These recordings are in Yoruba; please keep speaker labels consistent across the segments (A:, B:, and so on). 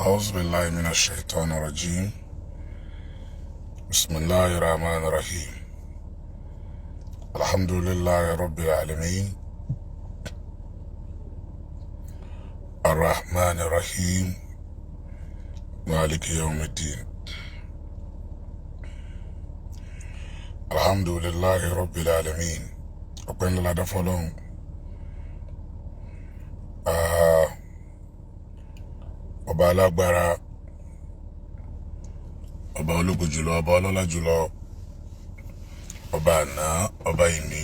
A: أعوذ بالله من الشيطان الرجيم. بسم الله الرحمن الرحيم. الحمد لله رب العالمين، الرحمن الرحيم، مالك يوم الدين. الحمد لله رب العالمين. Ọpẹ́ ńlá la dá fọ́lọ́run. Ọba alágbára, ọba ológo jùlọ, ọba ọlọ́lá jùlọ, ọba àná, ọba ìní,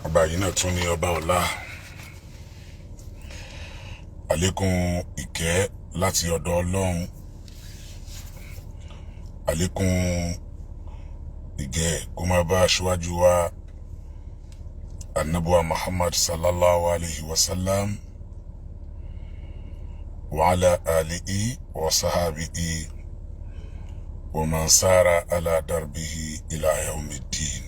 A: ọba yìí náà tún ní ọba ọlá. Àlékún ìkẹ́ láti ọ̀dọ̀ Ọlọ́run, àlékún ìgẹ̀ kó máa bá aṣíwájú wa anabuwa Muhammad sallallahu alayhi wa sallam wa ala alihi wa sahabihi wa man sara ala darbihi ila yawmiddin.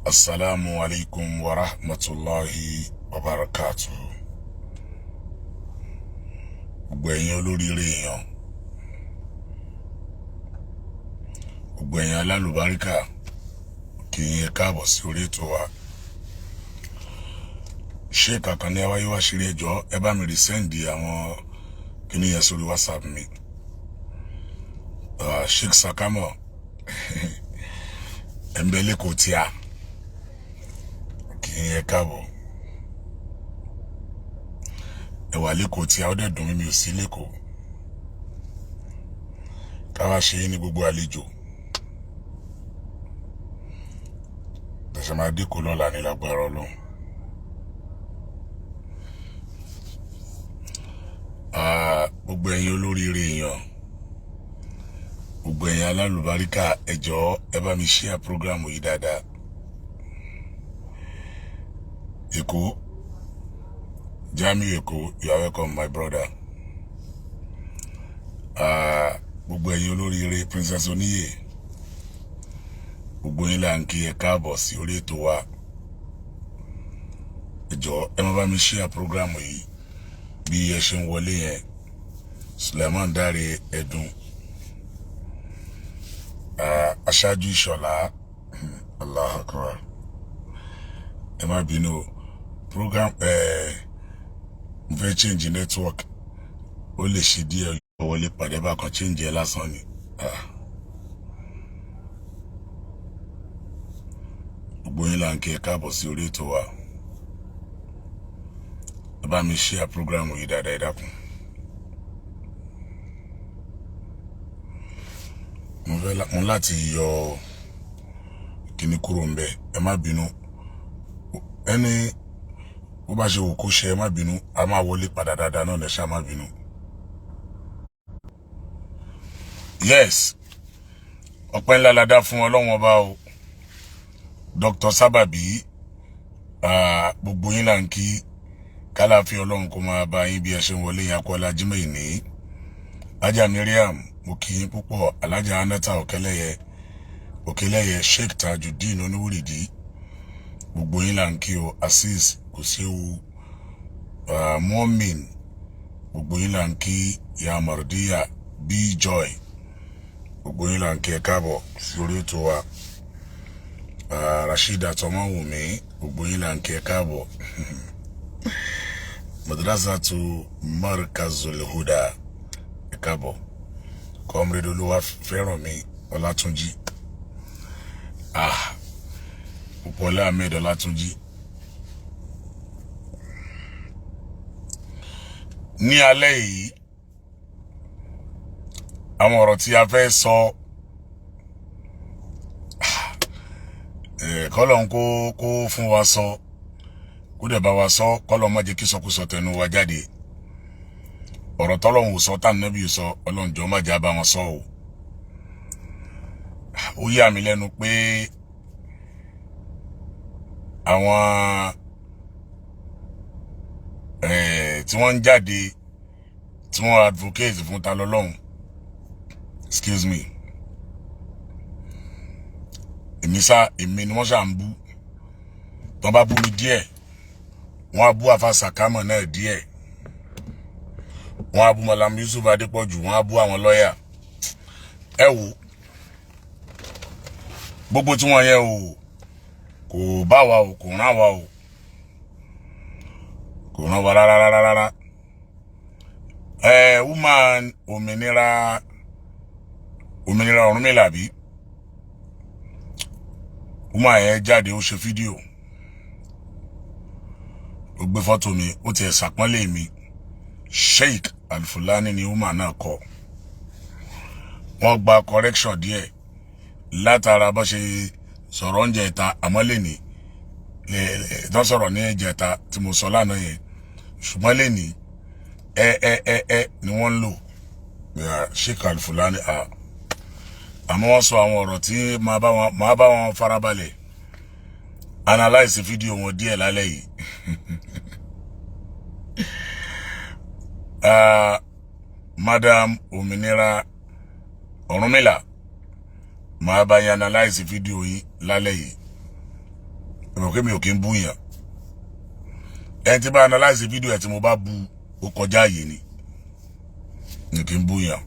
A: Assalamu alaikum wa rahmatulahi wa barakatuhu. Gbogbo ẹ̀yin olóríire èèyàn, gbogbo ẹ̀yin alálùbáríkà, kí n káàbọ̀ sí orí ètò wa. Ṣé kankan ní awáyé wá ṣeré? Ẹjọ́, ẹ bá mi rí send àwọn kíní yẹn sórí WhatsApp mi. Sheikh Sakamo ẹ̀ńbẹ́ lẹ́kọ̀ọ́ tí a kì í yẹ káàbọ̀. Ẹ wà lẹ́kọ̀ọ́ tí a, ó dẹ̀ dùn mí, mi ò sí lẹ́kọ̀ọ́. Káwá ṣe yín ní gbogbo àlejò. Tẹ̀sán máa dínkù lọ́la ní lágbára Ọlọ́run. Gbogbo ẹ̀yin olóríire èèyàn, gbogbo ẹ̀yin alálùbáríkà, ẹ jọ̀ọ́ ẹ bá mi share program yìí dáadáa. Èkó Jamiu Èkó, you are welcome, my brother. Gbogbo ẹ̀yin olóríire, Princess Oníyè, gbogbo yín là ń kí ẹ káàbọ̀ sí orí ètò wa. Ẹ jọ̀ọ́ ẹ má bá mi share program yìí bí ẹ ṣe ń wọlé yẹn. Suleiman Dáre Ẹdùn, Aṣáájú Ìṣọ̀lá, Allahu Akbar. Ẹ má bínú, program mo fẹ́ change network, ó lè ṣe díẹ̀ wọlé pàdé bákan, change ẹ lásán ni. Gbogbo yín là ń kí ẹ káàbọ̀ sí orí ètò wa. Ẹ bá mi share program yìí dáadáa, ẹ dákun. Mo fẹ́ mo láti yọ kíní kúrò ń bẹ. Ẹ má bínú, ẹni bó bá ṣe wò kó ṣe, ẹ má bínú, a máa wọlé padà dáadáa náà, lẹ ṣáà má bínú. Yes, ọpẹ́ ńlá la dá fún Ọlọ́run ọba o. Dr. Sábàbí, gbogbo yín là ń kí, kálàáfíà Ọlọ́run kó máa bá yín bí ẹ ṣe ń wọlé yẹn. Akọ́lá Jimoh ní Ajá Miriam, mo kí yín púpọ̀. Alájà Anata Òkèlẹ́yẹ Òkèlẹ́yẹ, Sheikh Tajudeen Oníwúrìdí, gbogbo yín là ń kí o. Azeez kò séwu, Mọ́mìn, gbogbo yín là ń kí. Ya Mardiya B Joy, gbogbo yín là ń kí, ẹ káàbọ̀ sí orí ètò wa. Rashida Tọmọwùmí, gbogbo yín là ń kí, ẹ káàbọ̀. Madrasatu Markazul Huda, ẹ káàbọ̀. Comrade Olúwa Fẹ́rànmi Ọlátúnjí, Púpọ̀lá Ahmed Ọlátúnjí. Ní alẹ́ yìí, àwọn ọ̀rọ̀ tí a fẹ́ sọ, kọ́lọ̀ ń kó fún wa sọ, kó dẹ̀ bá wa sọ, kọ́lọ̀ má jẹ́ kí sọkúsọ tẹnu wa jáde. Ọ̀rọ̀ tọ́lọ́hun ò sọ, tá nàbí sọ, Ọlọ́run jọ̀ọ́ má jẹ́ á bá wọn sọ o. Ó yà mí lẹ́nu pé àwọn tí wọ́n ń jáde, tí wọ́n advocate fún ta lọ́lọ́hun, excuse me, èmi sá, èmi ni wọ́n ṣà ń bú. Tọ́ bá bú mi díẹ̀, Wọ́n á bú Afa Sàkámọ̀ náà díẹ̀, wọ́n á bú Malam Yusuf Adépọ̀jù, wọ́n á bú àwọn lọ́ọ̀yà. Ẹ wò, gbogbo tí wọ́n yẹ o, kò bá wa o, kò rán wa o, kò rán wa rárá rárá rárá. Ẹ woman Òmìnira, Òmìnira Ọ̀rúnmìlà, bí woman yẹn jáde, ó ṣe fídíò, ó gbé fọ́tò mi, ó tiẹ̀ ṣàpọ́nlé mi. Sheikh Alfulani ni woman náà kọ. Wọ́n gba correction díẹ̀ látara bó ṣe sọ̀rọ̀ oúnjẹ ìta, àmọ́ lè ní tó sọ̀rọ̀ ní ìjẹta tí mo sọ lánàá yẹn, ṣùgbọ́n lè ní ẹ ẹ ẹ ẹ ni wọ́n ń lò, Sheikh Alfulani. Àmọ́ wọ́n sọ àwọn ọ̀rọ̀ tí máa bá wọn farabalẹ̀ analyse fídíò wọn díẹ̀ lálẹ́ yìí. Madam Òmìnira Ọ̀rúnmìlà, máa bá yín analyse fídíò yín lálẹ́ yìí. Ìmọ̀ pé mi ò kí ń bú yàn. Ẹni tí bá analyse fídíò ẹ̀ tí mo bá bu, ó kọjá àyè ni. Mi ò kí ń bú yàn,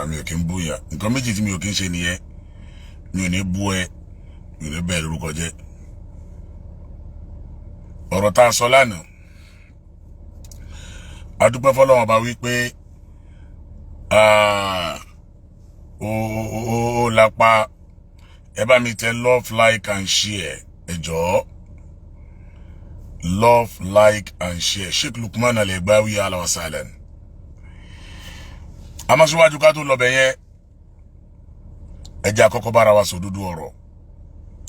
A: mi ò kí ń bú yàn. Nǹkan méjì tí mi ò kí ń ṣe nìyẹn: mi ò ní bú ẹ, mi ò ní bẹ́ẹ̀ lórúkọ jẹ́. Ọ̀rọ̀ tá a sọ lánàá, a dúpẹ́ fọlọ́wọ́n bá wípé ó lápá. Ẹ bá mi tẹ love, like and share. Ẹ jọ̀ọ́, love, like and share. Sheikh Lukman Al-Egbawi, ahlan wa sahlan. Àmọ́ síwájú ká tó lọ bẹ̀ yẹn, ẹ jẹ́ àkọ́kọ́ bára wa sòdodo ọ̀rọ̀.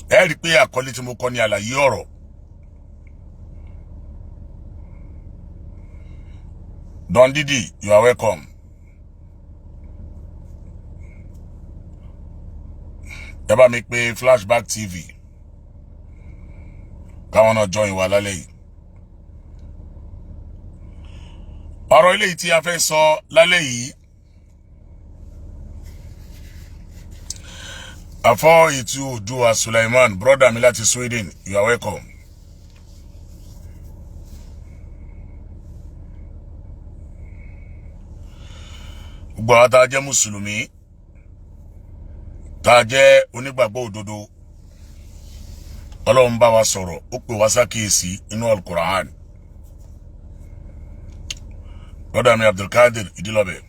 A: Ẹ rí i pé àkọlé tí mo kọ ní àlàyé ọ̀rọ̀. Don Didi, you are welcome. Ẹ bá mi pè Flashback TV káwọn náà join wa lálẹ́ yìí. Ọ̀rọ̀ eléyìí tí a fẹ́ sọ lálẹ́ yìí, àfọ́ ìtú Oòduà Suleiman, brother mi láti Sweden, you are welcome. Gbogbo àwọn tá a jẹ́ mùsùlùmí, tá a jẹ́ onígbàgbọ́ òdodo, Ọlọ́run bá wa sọ̀rọ̀, ó pè wá sákìyèsí inú Al-Qur'an. Brother mi Abdulkadir Ìdílọ́bẹ̀,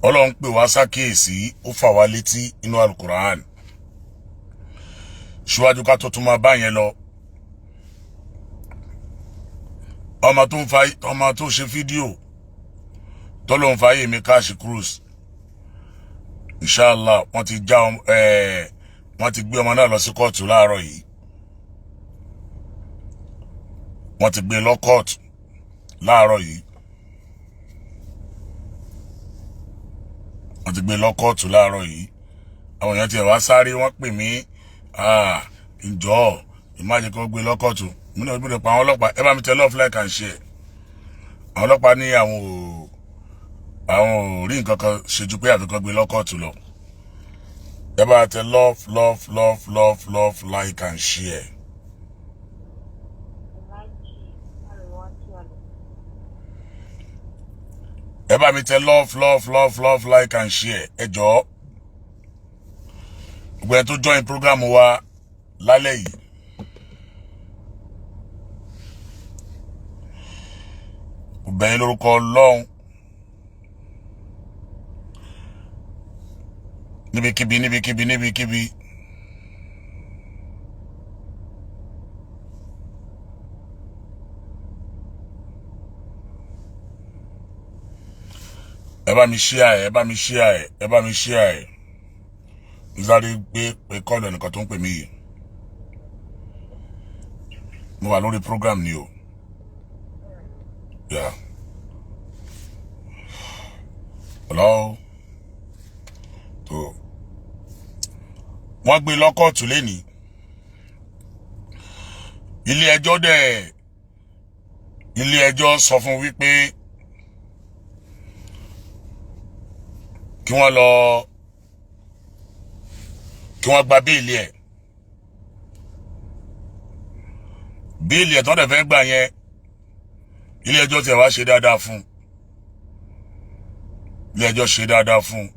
A: Ọlọ́run pè wá sákìyèsí, ó fà wá létí inú Al-Qur'an. Síwájú ká tó tún máa bá yẹn lọ, ọmọ tó ń fa, ọmọ tó ṣe fídíò tó ló ń fa yèmí cash cruise, inshallah, wọ́n ti já ẹ, wọ́n ti gbé ọmọ náà lọ sí kóòtù láàárọ̀ yìí. Wọ́n ti gbé lọ kóòtù láàárọ̀ yìí. Wọ́n ti gbé lọ kóòtù láàárọ̀ yìí. Àwọn èèyàn tiẹ̀ wá sáré, wọ́n pè mí, ǹjọ́ ìmájẹ kan gbé lọ kóòtù. Mo náà gbọ́dọ̀ pa àwọn ọlọ́pàá. Ẹ bá mi tẹ love, like and share. Àwọn ọlọ́pàá ní àwọn ò rí nǹkan kan ṣe ju pé àfikún gbé lọ kóòtù lọ. Ẹ bá tẹ love, love, love, love, love, like and share.
B: Alhaji Arewatu.
A: Ẹ bá mi tẹ love, love, love, love, like and share. Ẹ jọ̀ọ́, gbogbo ẹ tó join program wa lálẹ́ yìí, gbogbo ẹ̀yin lórúkọ Ọlọ́run, níbikíbi, níbikíbi, níbikíbi. Ẹ bá mi share ẹ, ẹ bá mi share ẹ, ẹ bá mi share ẹ. N sáré gbé pé call ẹnìkan tó ń pè mí yìí. Mo wà lórí program ni o. Yeah. Hello. Tó wọ́n gbé lọ kóòtù lẹ́nìí, ilé ẹjọ́ dẹ̀, ilé ẹjọ́ sọ fún wípé kí wọ́n lọ, kí wọ́n gba bail ẹ̀. Bail ẹ̀ tán dẹ̀ fẹ́ gbà yẹn, ilé ẹjọ́ tiẹ̀ wá ṣe dáadáa fún un. Ilé ẹjọ́ ṣe dáadáa fún un.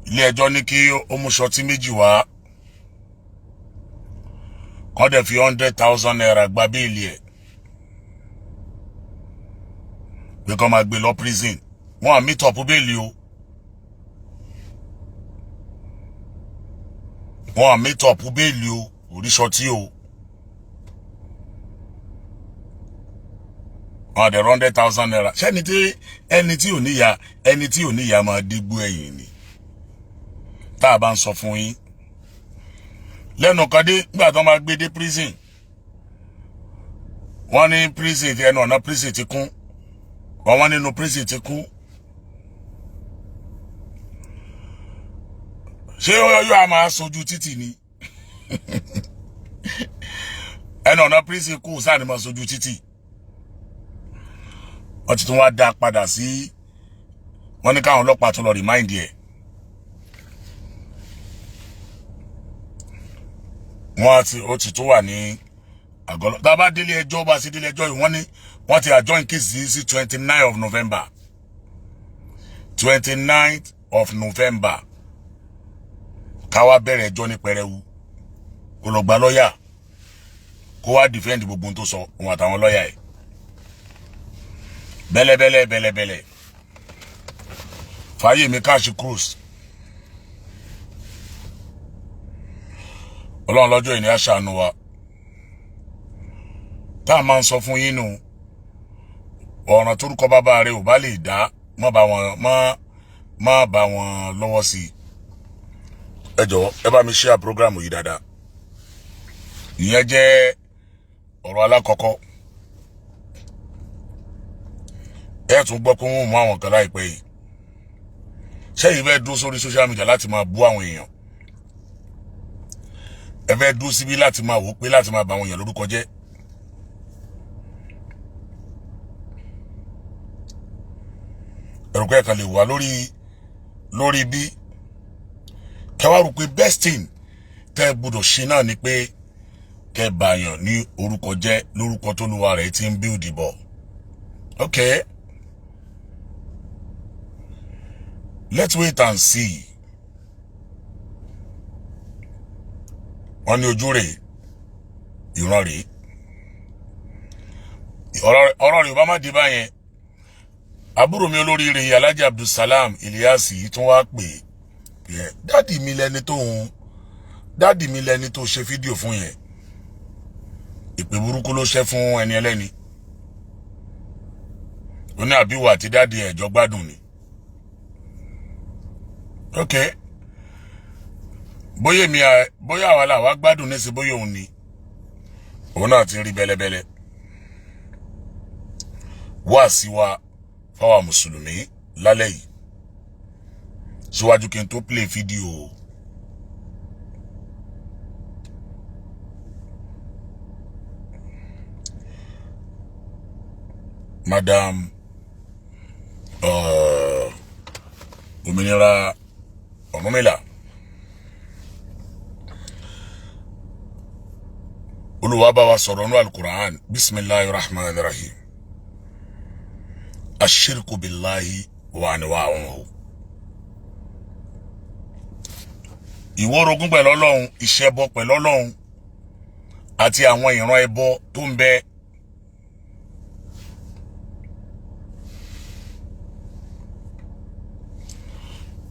A: Ilé ẹjọ́ ní kí ó mú surety méjì wá, kọ́ dẹ̀ fi ₦100,000 gba bail ẹ̀, pé kọ́ máa gbé lọ prison. Wọ́n á meet up bail o, wọ́n á meet up bail o, orí surety o, wọ́n á dẹ̀ ₦100,000. Ṣé ẹni tí ò níyà, ẹni tí ò níyà máa dégbò ẹ̀yìn ni? Tá a bá ń sọ fún yín lẹ́nu kan dé, nígbà tó máa gbé dé prison, wọ́n ní prison ti ẹnu ọ̀nà prison ti kún, wọ́n nínú prison ti kún. Ṣé yóò á máa sojú títì ni? Ẹnu ọ̀nà prison kù sáà ni máa sojú títì. Wọ́n ti tún wá dá padà sí, wọ́n ní káwọn ọlọ́pàá tún lọ remind ẹ̀. Wọ́n ti ó ti tún wà ní àgọ́. Tá a bá délé ẹjọ́, bá sí délé ẹjọ́ yìí, wọ́n ní wọ́n ti adjourn case yìí sí 29 of November, 29th of November, káwá bẹ̀rẹ̀ ẹjọ́ ní pẹrẹwu, kó lọ gba lọ́ọ̀yà, kó wá defend gbogbo ohun tó sọ, òun àtàwọn lọ́ọ̀yà ẹ̀. Bẹ́lẹ́bẹ́lẹ́ bẹ́lẹ́bẹ́lẹ́ fàáyé mi káàṣì cruise. Ọlọ́run lọ́jọ́ ìní àṣàánú wa. Tá a máa ń sọ fún yín nù, ọ̀ràn torúkọ bàbá rẹ ò bá lè dá, má bá wọn má bá wọn lọ́wọ́ sí i. Ẹ jọ̀wọ́, ẹ bá mi share program yìí dáadáa. Ìyẹn jẹ́ ọ̀rọ̀ alákọ̀ọ́kọ́. Ẹ tún gbọ́ pé wọ́n mú àwọn kan láìpẹ́ yìí. Ṣẹ́yìn fẹ́ dúró sórí social media láti máa bú àwọn èèyàn? Ẹ fẹ́ dúró síbí láti máa wò ó pé láti máa bà àwọn èèyàn lórúkọ jẹ́? Ẹ̀rù pé ẹ̀kan lè wà lórí bí kẹwàá rò pé best thing tẹ́ ẹ gbọ́dọ̀ ṣe náà ni pé kẹ́ bàyàn ní orúkọ jẹ́, lórúkọ tó lùwà rẹ̀ ti ń build bọ̀. Okay, let's wait and see. Wọ́n ní ojú rèé, ìran rèé, ọ̀rọ̀ rẹ̀ ò bá má dé báyẹn. Àbúrò mi olóríire, Alhaji Abdulsalam Ilyasi, tún wá pè é: "Daddy mi lẹni tó ń, daddy mi lẹni tó ṣe fídíò fún yẹn." Ìpè burúkú ló ṣẹ́ fún ẹni ẹlẹ́ni. Ó ní àbíwò àti daddy ẹ̀jọ́ gbádùn ni. Ok, bóyá èmi, bóyá àwa là wá gbádùn nísìnyí, bóyá òun ni, òun náà ti rí bẹ́lẹ́bẹ́lẹ́. Wá sí wa fáwọn mùsùlùmí lálẹ́ yìí, síwájú kí n tó play fídíò Madam Òmìnira Ọ̀rúnmìlà. Olúwa bá wa sọ̀rọ̀ ní Alukur'an: bisimilahi rahman rahim, ashirku billahi wa anwa'uhu. Ìwórogún pẹ̀lú Ọlọ́run, ìṣẹbọ pẹ̀lú Ọlọ́run àti àwọn ìran ẹbọ tó ń bẹ.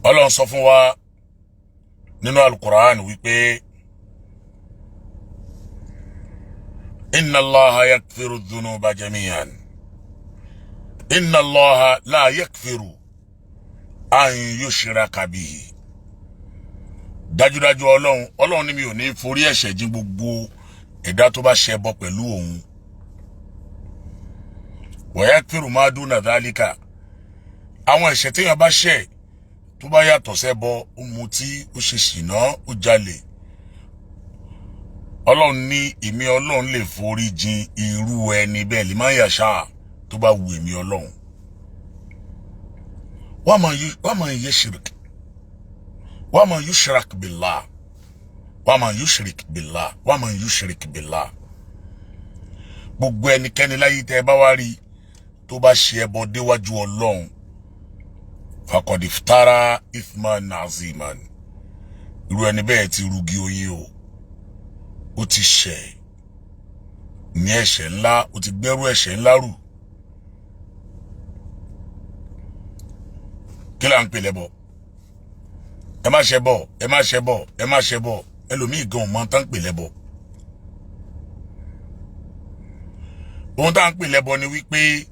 A: Ọlọ́run sọ fún wa nínú Alukur'an wípé inna Allaha yakfiru dhunuba jami'an, inna Allaha la yakfiru an yushraka bihi. Dájúdájú Ọlọ́run, Ọlọ́run ní mi ò ní forí ẹ̀ṣẹ̀ jìn gbogbo ẹ̀dá tó bá ṣẹbọ pẹ̀lú òun. Wa yakfiru ma duna dhalika, àwọn ẹ̀ṣẹ̀ téèyàn bá ṣẹ̀ tó bá yàtọ̀ sẹ́bọ, ó mutí, ó ṣe ṣìnà, ó jalè, Ọlọ́run ní èmi Ọlọ́run lè forí jìn irú ẹni bẹ́ẹ̀, lè má yàṣà tó bá wù èmi Ọlọ́run. Wa man yushrik, wa man yushrak billah. Wa man yushrik billah, wa man yushrik billah. Gbogbo ẹnikẹ́ni láyé tẹ́ ẹ bá wá rí tó bá ṣe ẹbọ déwájú Ọlọ́run, faqad iftara ithman aziman, irú ẹni bẹ́ẹ̀ ti rugi oyin o, ó ti ṣẹ̀ ní ẹ̀ṣẹ̀ ńlá, ó ti gbẹ́rú ẹ̀ṣẹ̀ ńlá rù. Kí là ń pè lẹ́bọ? Ẹ má ṣe bọ, ẹ má ṣe bọ, ẹ má ṣe bọ. Ẹlòmíì gan ò mọ tán pè lẹ́bọ. Ohun tá à ń pè lẹ́bọ ni wípé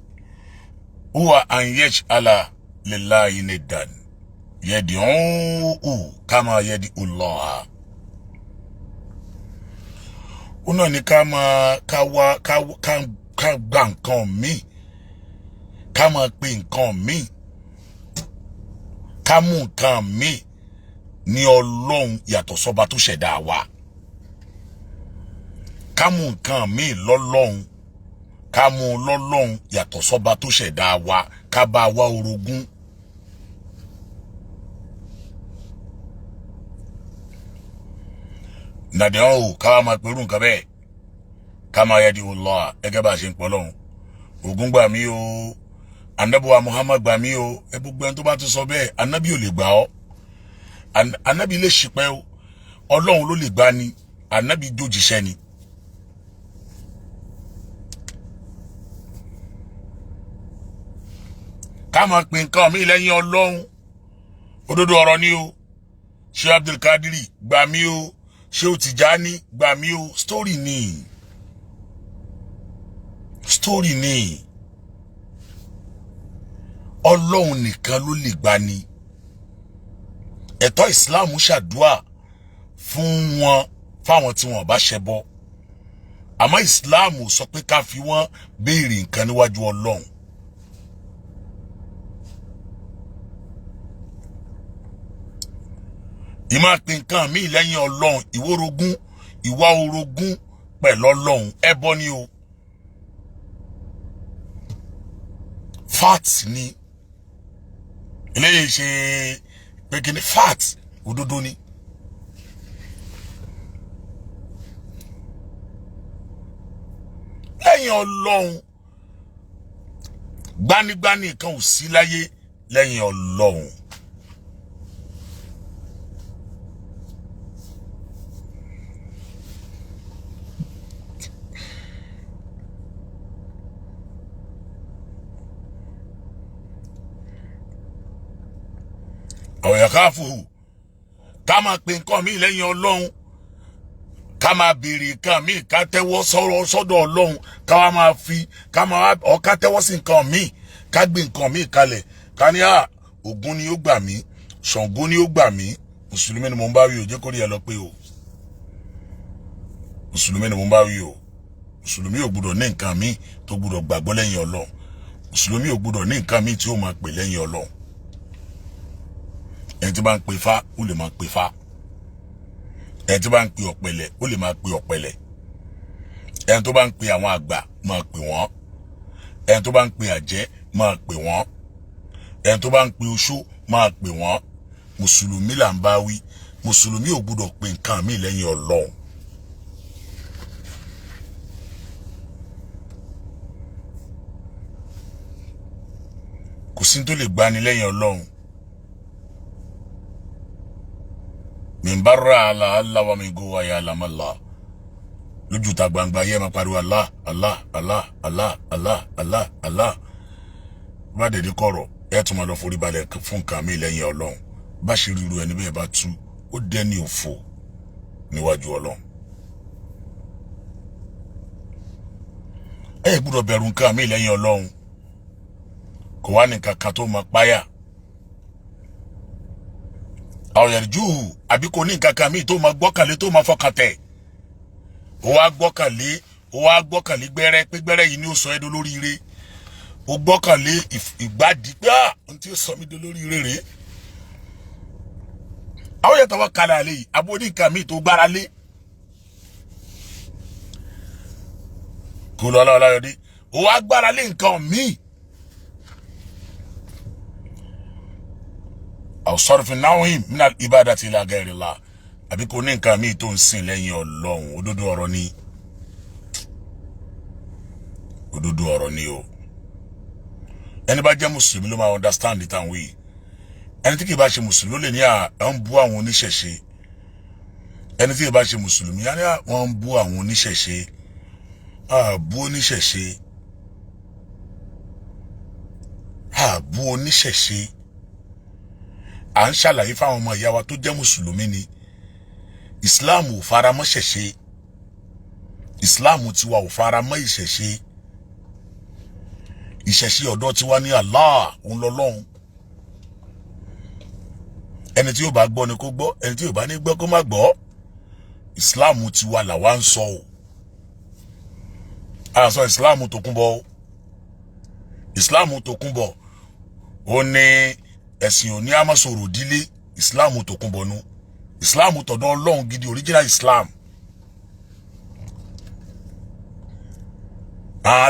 A: huwa an yaj'ala lillahi niddan yad'uhu kama yad'u Allah. Ó náà ní ká máa ká wá ká ká ká gba nǹkan míì, ká máa pe nǹkan míì, ká mú nǹkan míì ní Ọlọ́run yàtọ̀ sọ́ba tó ṣẹ̀dá wa, ká mú nǹkan míì lọ́lọ́run, ká mú un lọ́lọ́run yàtọ̀ sọ́ba tó ṣẹ̀dá wa, ká bá wa orogún. Nàdìrán o, ká wá máa perú nǹkan bẹ́ẹ̀ ká máa yẹ di Allah gẹ́gẹ́ bá a ṣe ń pọ̀ lọ́hùn. Ògún gbà mí o, anabiwa Muhammad gbà mí o. Ẹ gbogbo ẹni tó bá ti sọ bẹ́ẹ̀, anabi ò lè gbà ọ́. Anabi lè ṣìpẹ̀ o, Ọlọ́run ló lè gbà ni, anabi jójíṣẹ́ ni. Ká máa pè nǹkan mi lẹ́yìn Ọlọ́run, òdodo ọ̀rọ̀ ni o. Ṣé Abdulkadiri gbà mí o, ṣé o Tijani gbà mí o, story ni, story ni. Ọlọ́run nìkan ló lè gbà ni. Ẹ̀tọ́ Ìsìláàmù ṣàdúà fún wọn, fáwọn tí wọn bá ṣẹbọ, àmọ́ Ìsìláàmù sọ pé ká fi wọ́n béèrè nǹkan níwájú Ọlọ́run. Ìmáa pe nǹkan míì lẹ́yìn Ọlọ́run, ìwórogún, ìwà orogún pẹ̀lú Ọlọ́run, ẹbọ ni o. Fat ni eléyìí ṣe pé kí ni fat, òdodo ni. Lẹ́yìn Ọlọ́run, gbanigbani kan ò sí láyé lẹ́yìn Ọlọ́run. Ọ̀yọ̀káfù, ká máa pe nǹkan míì lẹ́yìn Ọlọ́run, ká máa béèrè nǹkan míì, ká tẹ́wọ́ sọ̀rọ̀ sọ́dọ̀ Ọlọ́run, ká wá máa fi ká máa ọ̀ ká tẹ́wọ́ sí nǹkan míì, ká gbé nǹkan míì kalẹ̀, ká ní à Ògún ni ó gbà mí, Ṣàngó ni ó gbà mí. Mùsùlùmí ni mo ń bá wí o, jẹ́ kó rí ẹ lọ pé o mùsùlùmí ni mo ń bá wí o. Mùsùlùmí ò gbúdọ̀ ní nǹkan míì tó gbúdọ̀ gbàgbọ́ lẹ́yìn Ọlọ́run. Mùsùlùmí ò gbúdọ̀ ní nǹkan míì tí ó máa pè lẹ́yìn Ọlọ́run. Ẹni tí bá ń pe Ifá, ó lè máa pe Ifá. Ẹni tí bá ń pe ọ̀pẹ̀lẹ̀, ó lè máa pe ọ̀pẹ̀lẹ̀. Ẹni tó bá ń pe àwọn àgbà, máa pè wọ́n. Ẹni tó bá ń pe àjẹ́, máa pè wọ́n. Ẹni tó bá ń pe oṣó, máa pè wọ́n. Mùsùlùmí là ń bá wí. Mùsùlùmí ò gbúdọ̀ pe nǹkan míì lẹ́yìn Ọlọ́run. Kò sí tó lè gbani lẹ́yìn Ọlọ́run. Min barra ala Allah wa min gowa ya alamala. Lójú ta gbangba yẹ máa pariwo Allah Allah Allah Allah Allah Allah Allah. Bá dẹ̀dẹ̀ kọ̀rọ̀, ẹ tún máa lọ forí balẹ̀ fún nǹkan mi lẹ́yìn Ọlọ́run. Bá ṣe ríru ẹni bẹ́ẹ̀ bá tú, ó dẹ́ni òfò níwájú Ọlọ́run. Ẹ gbúdọ̀ bẹ̀rù nǹkan mi lẹ́yìn Ọlọ́run. Kò wá nìkan kan tó máa páyà. Ọ̀yẹ̀rìjúhù, àbí kò ní nǹkan kan míì tó máa gbọ́kànlé, tó máa fọkàn tẹ̀. Ó wá gbọ́kànlé, ó wá gbọ́kànlé gbẹ́rẹ́ pé gbẹ́rẹ́ yìí ni ó sọ ẹ́ dolóríire. Ó gbọ́kànlé ìgbádìí pé à ń tí ó sọ mí dolóríire rèé. Àwọn yàtọ̀ wá kalẹ̀ àlẹ́ yìí, àbó ní nǹkan míì tó gbára lé. Kò lọ ọlọ́ọ̀lọ́yọ̀dé, ó wá gbára lé nǹkan míì. Aw sarfi nawhim min al-ibadati ila ghayrillah, Àbí kò ní nǹkan míì tó ń sìn lẹ́yìn Ọlọ́run. Òdodo ọ̀rọ̀ ni, òdodo ọ̀rọ̀ ni o. Ẹni bá jẹ́ mùsùlùmí ló máa understand ìtàn wí. Ẹni tí kì í bá ṣe mùsùlùmí ló lè ní à ń bú àwọn oníṣẹ̀ṣe. Ẹni tí kì í bá ṣe mùsùlùmí á ní wọ́n ń bú àwọn oníṣẹ̀ṣe. À bú oníṣẹ̀ṣe, à bú oníṣẹ̀ṣe. À ń ṣàlàyé fáwọn ọmọ ìyá wa tó jẹ́ mùsùlùmí ni. Islam ò faramọ́ ṣẹ̀ṣe. Islam tiwa ò faramọ́ ìṣẹ̀ṣe. Ìṣẹ̀ṣe ọ̀dọ́ tiwa ní Allah, òun lọ́lọ́run. Ẹni tí yóò bá gbọ́ ni kó gbọ́, ẹni tí yóò bá ní gbọ́ kó má gbọ́. Islam tiwa làwa ń sọ o. A sọ Islam Tòkunbọ̀ o. Islam Tòkunbọ̀ ó ní ẹ̀sìn òní àmọ́sọ̀rọ̀ òdílé. Islam Tòkunbọ̀ nu. Islam tọ̀dọ̀ Ọlọ́run gidi, original Islam.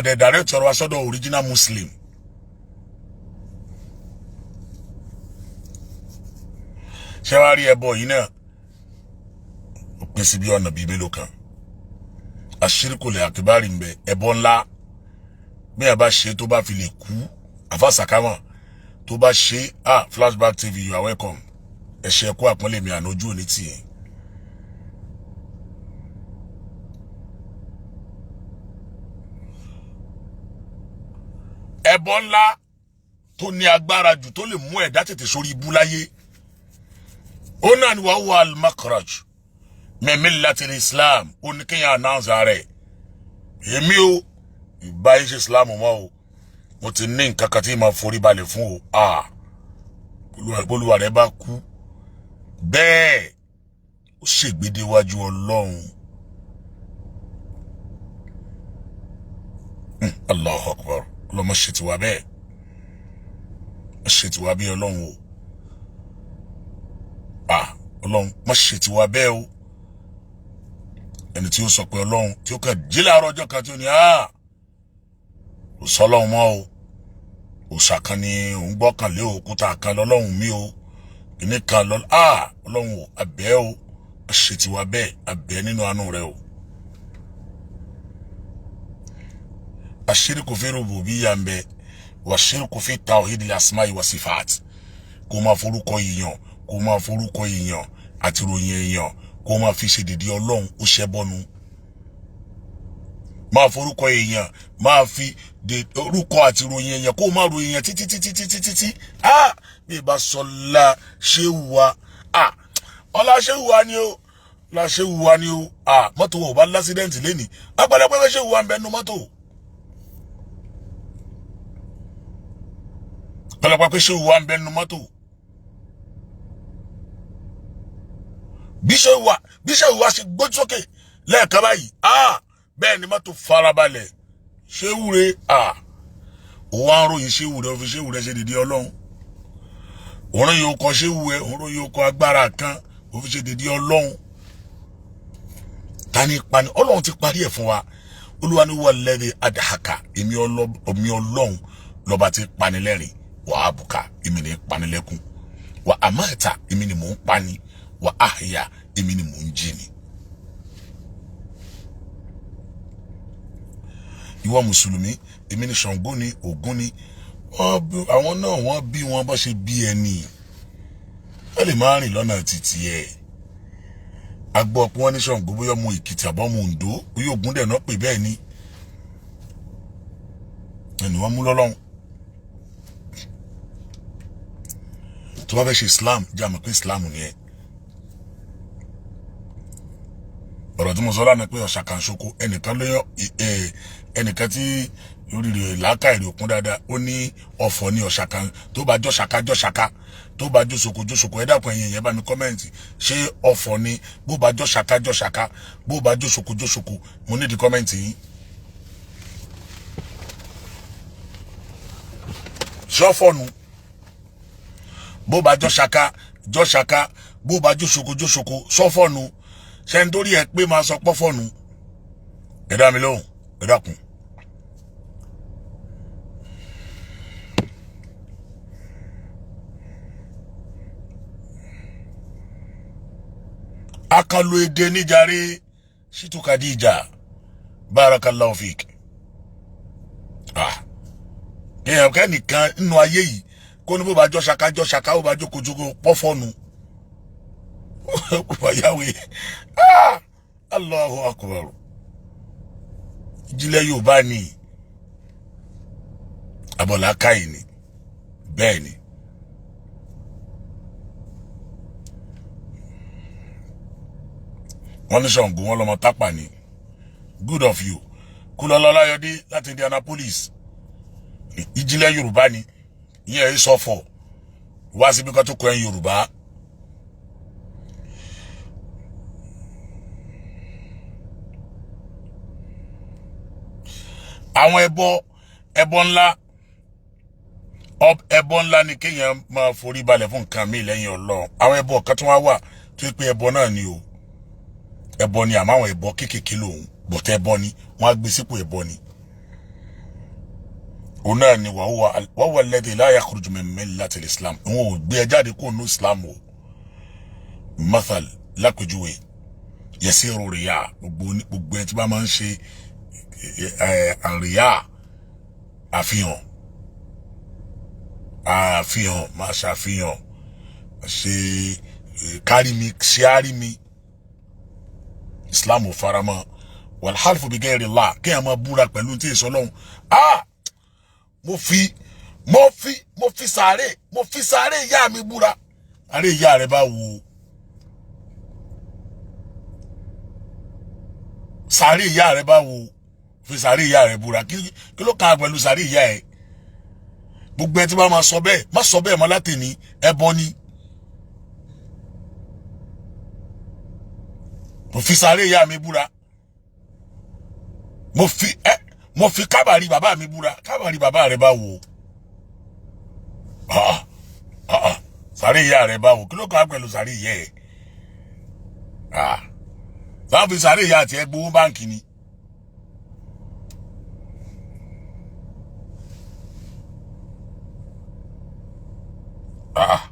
A: The director wa sọ́dọ̀ original Muslim. Ṣé wàá rí ẹbọ yìí náà, ó pín sí bí ọ̀nà bíi mélòó kan. Àṣírìkòlè àkíbárì ń bẹ, ẹbọ ńlá. Bí ẹ bá ṣe tó bá fi lè kú, àfàsàkámà tó bá ṣe. Ah, Flashback TV, you are welcome. Ẹ ṣe ẹkú àpọ́nlé mi àná, ojú òní tì yín. Ẹbọ ńlá tó ní agbára jù, tó lè mú ẹ̀dá tètè sórí ibú láyé, ó náà ni wàá wà al-makhraj min millatil Islam. Ó ní kéèyàn announce rẹ̀: èmi o, ìbá yín ṣe Islam mọ́ o, mo ti ní nǹkan kan tí màá forí balẹ̀ fún o. Ah, olúwa rẹ̀ bá kú bẹ́ẹ̀, ó ṣègbédéwájú Ọlọ́run. Allahu Akbar. Ọlọ́mọ ṣe tiwa bẹ́ẹ̀, ṣe tiwa bí Ọlọ́run o. Ah, Ọlọ́run má ṣe tiwa bẹ́ẹ̀ o. Ẹni tí ó sọ pé Ọlọ́run, tí ó kàn jí láàárọ̀ ọjọ́ kan tí ó ní ah, kò sọ́lọ́run mọ́ o, òòṣà kan ni òun gbọ́kànlé, òkúta kan lọ́lọ́run mi o, kìíní kan lọ́. Ah, Ọlọ́run o, abẹ́ o, ṣe tiwa bẹ́ẹ̀, abẹ́ nínú àánú rẹ o. Àṣírìkù fi rububiyya ń bẹ, wàṣírìkù fi tawhid al-asma'i wa sifat. Kó máa forúkọ èèyàn, kó máa forúkọ èèyàn àti ròyìn èèyàn, kó máa fi ṣe dèdè Ọlọ́run, ó ṣẹ́ bọ́nu. Máa forúkọ èèyàn, máa fi orúkọ àti ròyìn èèyàn, kó máa ròyìn èèyàn títí títí títí títí. Ah, bí ìbá sọlá ṣé wà, ah, ọlá ṣé wà ni o, ọlá ṣé wà ni o. Ah, mọ́tò wo bá l'accident lẹ́nìí, apẹ̀lẹ́pẹ̀lẹ́ ṣé wà ń bẹ́ẹ̀ nu mọ́tò. Pẹ̀lẹ́pẹ̀lẹ́ ṣé wà ń bẹ́ẹ̀ nu mọ́tò. Bí ṣe wà, bí ṣe wà ṣe gbójú sókè lẹ́ẹ̀kan báyìí, ah, bẹ́ẹ̀ ni mọ́tò farabalẹ̀. Ṣé wúre, ah, òun á ròyìn ṣé wúre, òfin ṣé wúre ṣe dìde Ọlọ́run. Òun yóò kọ ṣé wúre, òun yóò kọ agbára kan, òfin ṣe dìde Ọlọ́run. Ta ni pani? Ọlọ́run ti parí ẹ̀ fún wa. Olúwa ni wà lẹ́rìí adahaka, èmi Ọlọ́run lọ́ba ti panilẹ́rìn, wà á bùkà, èmi ní panilẹ́kùn, wà á máa ta, èmi ni mò ń pani, wà á yà, èmi ni mò ń jí ni. Ìwọ mùsùlùmí, èmi ni Ṣàngó ni, Ògún ni àwọn náà, wọ́n bí wọn bá ṣe bí ẹni, wọ́n lè máa rìn lọ́nà títí ẹ̀. A gbọ́ pé wọ́n ní Ṣàngó bóyá ọmọ Èkìtì àbọ̀mọ Oǹdó, bóyá Ògún dẹ̀ náà pè bẹ́ẹ̀ ni, ẹni wọ́n mú lọ́lọ́run. Tó bá fẹ́ ṣe Islam, jẹ́ àmọ̀ pé Islam ni ẹ. Ọ̀rọ̀ tí mo sọ lánàá pé ọ̀ṣàkànṣoko, ẹnìkan lóyún, ẹnìkan tí orí rẹ̀ làákàyè òkun dáadáa, ó ní ọ̀fọ̀ ní ọ̀ṣàkàn. Tó bá jọ́ ṣàkà, jọ́ ṣàkà, tó bá jó soko, jó soko. Ẹ dákun, ẹ̀yin ìyẹn bá mi comment, ṣé ọ̀fọ̀ ni? Bó bá jọ́ ṣàkà, jọ́ ṣàkà, bó bá jó soko, jó soko. Mo ní di comment yín. Ṣọ́fọ̀nù, bó bá jọ́ ṣàkà, jọ́ ṣàkà, bó bá jó soko, jó soko, ṣọ́fọ̀nù? Ṣe ń torí ẹ pé máa sọ pọ́fọ̀nù? Ẹ dá mi lóhùn, ẹ dákun. Akànlò èdè níjàre. Shitu Khadija, barakallahu fik. Ah, èèyàn kẹ́nìkan nínú ayé yìí kó ní bó bá jọ ṣaka jọ ṣaka, ó bá jókòó jókòó pọ́fọ́nù kó bá yáwé. Ah, Allahu akbar. Ìjìnlẹ̀ Yorùbá ni abọ́lá káyì ni bẹ́ẹ̀ ni. Wọ́n ní Ṣàngó wọn lọ́mọ tápà ni. Good of you. Kúlọ́lá Ọláyọdé láti Indianapolis. Ìjìnlẹ̀ Yorùbá ni ìyẹn ẹ̀ sọ fọ̀ wá síbi kan tó kọ ẹ̀ Yorùbá. Àwọn ẹbọ ńlá, ẹbọ ńlá ni kéèyàn máa forí balẹ̀ fún nǹkan míì lẹ́yìn Ọlọ́run. Àwọn ẹbọ kan tó wá wà tó yẹ pé ẹbọ náà ni o, ẹbọ ni, àmọ́ àwọn ẹbọ kéékèèké lòun bọ̀tẹ́ ẹbọ ni wọ́n á gbé sípò ẹbọ ni. Òun náà ni wàhùwà alladhi la yakhruju min millatil Islam. Òun ò gbé ẹ jáde kó nu Islam o. Mathal, lápèjúwe, yẹsẹ̀rò rìyà, gbogbo ẹ tí bá máa ń ṣe àríyá, àfihàn, máa ṣàfihàn, ṣe kárí mi, ṣe árí mi, Islam ò faramọ́. Wal-halfu bi ghayri Allah, kéèyàn máa búra pẹ̀lú tí èso Ọlọ́run. Ah, mo fi sàárè ìyá mi búra. Àárè ìyá rẹ bá wo? Sàárè ìyá rẹ bá wo? Fi sàárè ìyá rẹ búra, kí ló kàn án pẹ̀lú sàárè ìyá ẹ? Gbogbo ẹ tí bá máa sọ bẹ́ẹ̀, má sọ bẹ́ẹ̀ mọ́ látẹ̀ní, ẹbọ ni. Mo fi sàárè ìyá mi búra, mo fi kábàárì bàbá mi búra. Kábàárì bàbá rẹ bá wo? Ah ah, sàárè ìyá rẹ bá wo? Kí ló kàn án pẹ̀lú sàárè ìyá ẹ? Ah, sáà fi sàárè ìyá àti ẹ gbowó báǹkì ni. Ah.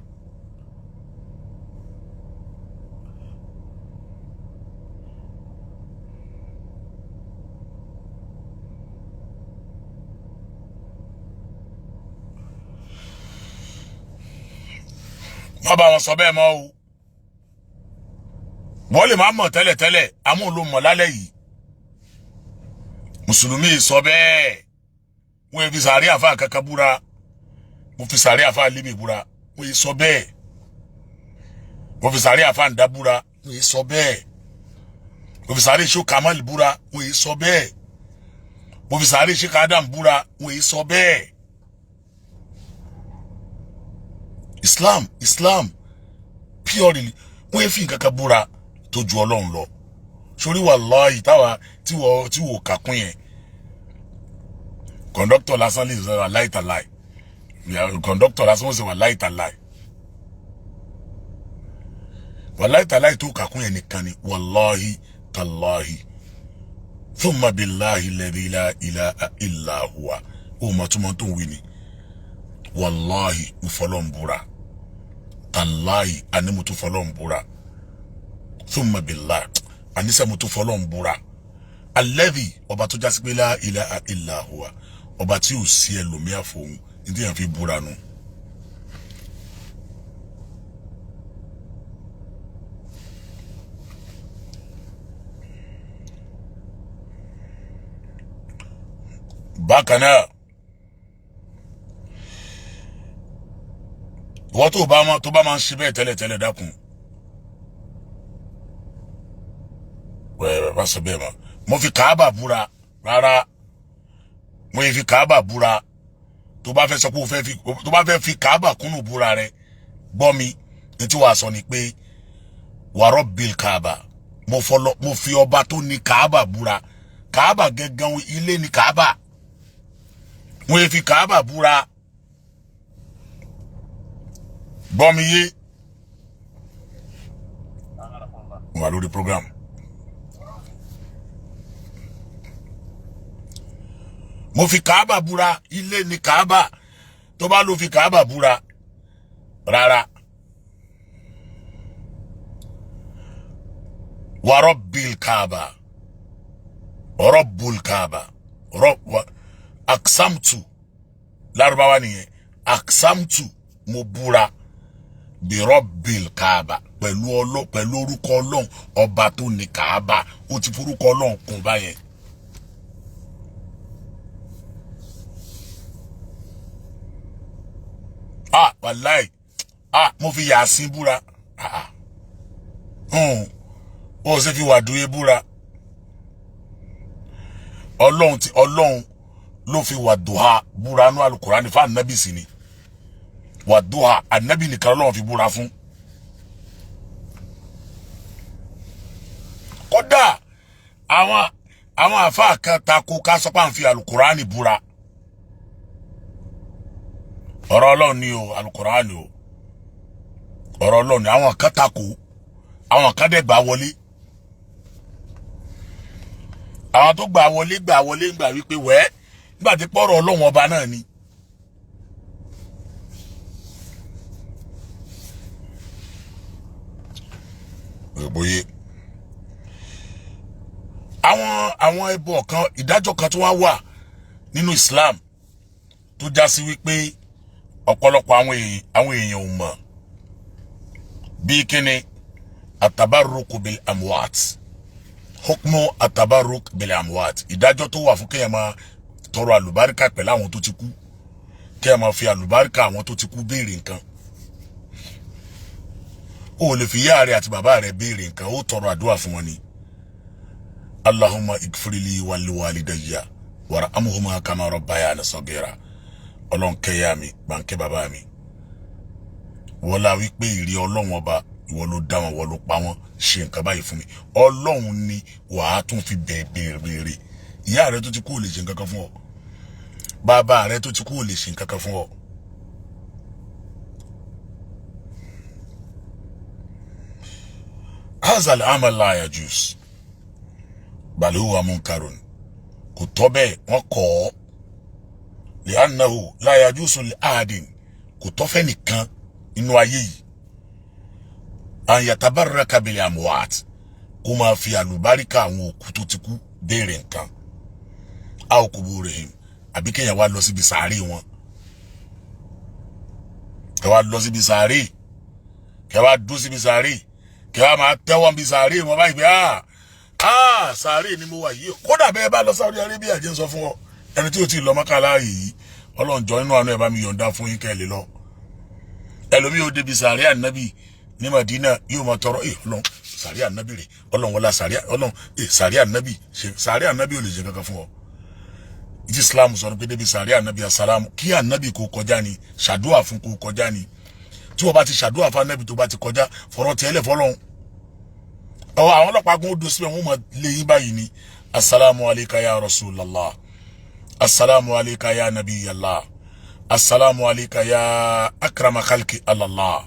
A: Má bá wọn sọ bẹ́ẹ̀ mọ́ o. Wọ́n lè má mọ̀ tẹ́lẹ̀tẹ́lẹ̀, àmọ́ ló mọ̀ lálẹ́ yìí. Mùsùlùmí sọ bẹ́ẹ̀, wọ́n fi sàárè àfa kankan búra. Mo fi sàárè àfa lémi búra, wọ́n yìí sọ bẹ́ẹ̀. Mo fi sàárè àfa ǹdá búra, wọ́n yìí sọ bẹ́ẹ̀. Mo fi sàárè ṣó Kamal búra, wọ́n yìí sọ bẹ́ẹ̀. Mo fi sàárè ṣe Adam búra, wọ́n yìí sọ bẹ́ẹ̀. Islam purely, wọ́n yìí fi nǹkan kan búra tó ju Ọlọ́run lọ. Sórí wàláhì táwa tí wọ́n kà kún yẹn, kọ̀ǹdọ́tọ̀ lásán lè sọ wà láìtàláì, kọ̀ǹdọ́tọ̀ lásán ó sì wà láìtàláì, wà láìtàláì tó kà kún yẹn nìkan ni. Wàláhì tàláhì thumma billahi alladhi la ilaha illa huwa, ó mọ̀ túmọ̀ tó ń wí ni. Wàláhì, mo fọlọ́ ń búra, tàláhì, àní mo tún fọlọ́ ń búra, thumma billahi, àníṣe mo tún fọlọ́ ń búra, alladhi, ọba tó jásí pé la ilaha illa huwa, ọba tí ò sí ẹlòmíà fòun ní tí yẹn fi búra nu. Bákan náà, ìwọ tó bá máa ń ṣe bẹ́ẹ̀ tẹ́lẹ̀tẹ́lẹ̀, dákun, wẹ́ẹ́ bá sọ bẹ́ẹ̀ mọ́. Mo fi Kàábà búra, rárá, mo yẹ fi Kàábà búra. Tó bá fẹ́ sọ pé o fẹ́ fi, tó bá fẹ́ fi Kàábà kúnnù búra rẹ, gbọ́ mi, ní tí wàá sọ ni pé wàrọ̀ bil Kàábà, mo fọlọ, mo fi ọba tó ní Kàábà búra. Kàábà gangan, ilé ní Kàábà. Mo yẹ fi Kàábà búra. Gbọ́ mi yé, mo wà lórí program. Mo fi Kàábà búra, ilé ní Kàábà. Tó bá ló fi Kàábà búra, rárá. Wa rabbil kaaba, rabbul kaaba, wa aksamtu, Lárúbáwá nìyẹn. Aksamtu, mo búra, bi rabbil kaaba, pẹ̀lú ọlọ́ pẹ̀lú orúkọ Ọlọ́run ọba tó ní Kaaba. Ó ti forúkọ Ọlọ́run kún báyẹn. Ah, wàláì, ah, mo fi Yàsín búra. Ah, ó ṣe fi wàdúyé búra. Ọlọ́run ti Ọlọ́run ló fi wàdùhà búra nú Alukurani fún anabi sí ni. Wàdùhà, anabi nìkan Ọlọ́run fi búra fún. Kódà àwọn àfáà kan tako ká sọ pé à ń fi Alukurani búra. Ọ̀rọ̀ Ọlọ́run ni o, Alukurani o, ọ̀rọ̀ Ọlọ́run ni. Àwọn kan tako, àwọn kan dẹ̀ gbà wọlé. Àwọn tó gbà wọlé gbà wọlé gbà wípé wẹ́ nígbà tí pọ̀rọ̀ Ọlọ́run ọba náà ni. Òbóye àwọn ẹbọ kan, ìdájọ́ kan tó wá wà nínú Islam tó já sí wípé ọ̀pọ̀lọpọ̀ àwọn èèyàn ò mọ̀. Bíi kíni? Atabarruku bil amwat, hukmu atabarruk bil amwat, ìdájọ́ tó wà fún kéèyàn máa tọrọ àlùbáríkà pẹ̀lú àwọn tó ti kú, kéèyàn máa fi àlùbáríkà àwọn tó ti kú béèrè nǹkan. O lè fi ìyá rẹ àti bàbá rẹ béèrè nǹkan, ó tọrọ àdúrà fún wọn ni. Allahumma igfirli waliwalidayya warhamhuma kama rabbayani sagira. Ọlọ́run kẹ́yà mi, gbàǹkẹ́ bàbá mi. Wọ́lá wípé ìrí Ọlọ́run ọba, ìwọ ló dá wọn, ìwọ ló pa wọn, ṣe nǹkan báyìí fún mi. Ọlọ́run ni wàá tún fi bẹ̀ẹ̀bẹ̀rẹ̀. Ìyá rẹ tó ti kú ò lè ṣe nǹkan kan fún ọ, bàbá rẹ tó ti kú ò lè ṣe nǹkan kan fún ọ. Hazal amal la yajuz bal huwa munkarun, kò tọ́ bẹ́ẹ̀, wọ́n kọ́ ọ. Li'annahu la yajuzu li ahadin, kò tọ́ fẹ́ nìkan inú ayé yìí, an yatabarraka bil amwat, kó máa fi àlùbáríkà àwọn òkú tó ti kú béèrè nǹkan, aw kuburihim, àbí kéèyàn wá lọ síbi sàárè wọn, kẹ wá lọ síbi sàárè, kẹ wá dún síbi sàárè, kẹ wá máa tẹ́wọ́n bí sàárè wọn báyìí pé ah sàárè ni mo wà yìí. Kódà bẹ́ẹ̀ bá lọ Saudi Arabia, jẹ́ ń sọ fún ọ, ẹni tí o ti lọ Mọ́kà láàyè yìí, Ọlọ́run jọ inú àánú ẹ̀ bá mi yọ̀ǹda fún yín kẹ́ ẹ lè lọ. Ẹlòmíì yóò débi sàárè ànábì ní Madina, yóò máa tọrọ, ẹ Ọlọ́run sàárè ànábì rè, Ọlọ́run wọlá sàárè, Ọlọ́run ẹ sàárè ànábì, sàárè ànábì ò lè ṣe kankan fún ọ. Ìtí Islam sọ pé débi sàárè ànábì, asalamu, kí ànábì kò kọjá ni, ṣàdúà fún kò kọjá ni. Tí wọ́n bá ti ṣàdúà fún ànábì tó bá ti kọjá, fọ̀rọ̀ tiẹ̀ lẹ̀ fọlọ́run. Àwọn ọlọ́pàá gún ó dùn síbẹ̀, wọ́n máa lé yín báyìí ni. Asalamu alayka ya Rasulallah, assalamu alayka ya nabiyallah, assalamu alayka ya akrama khalki alallah.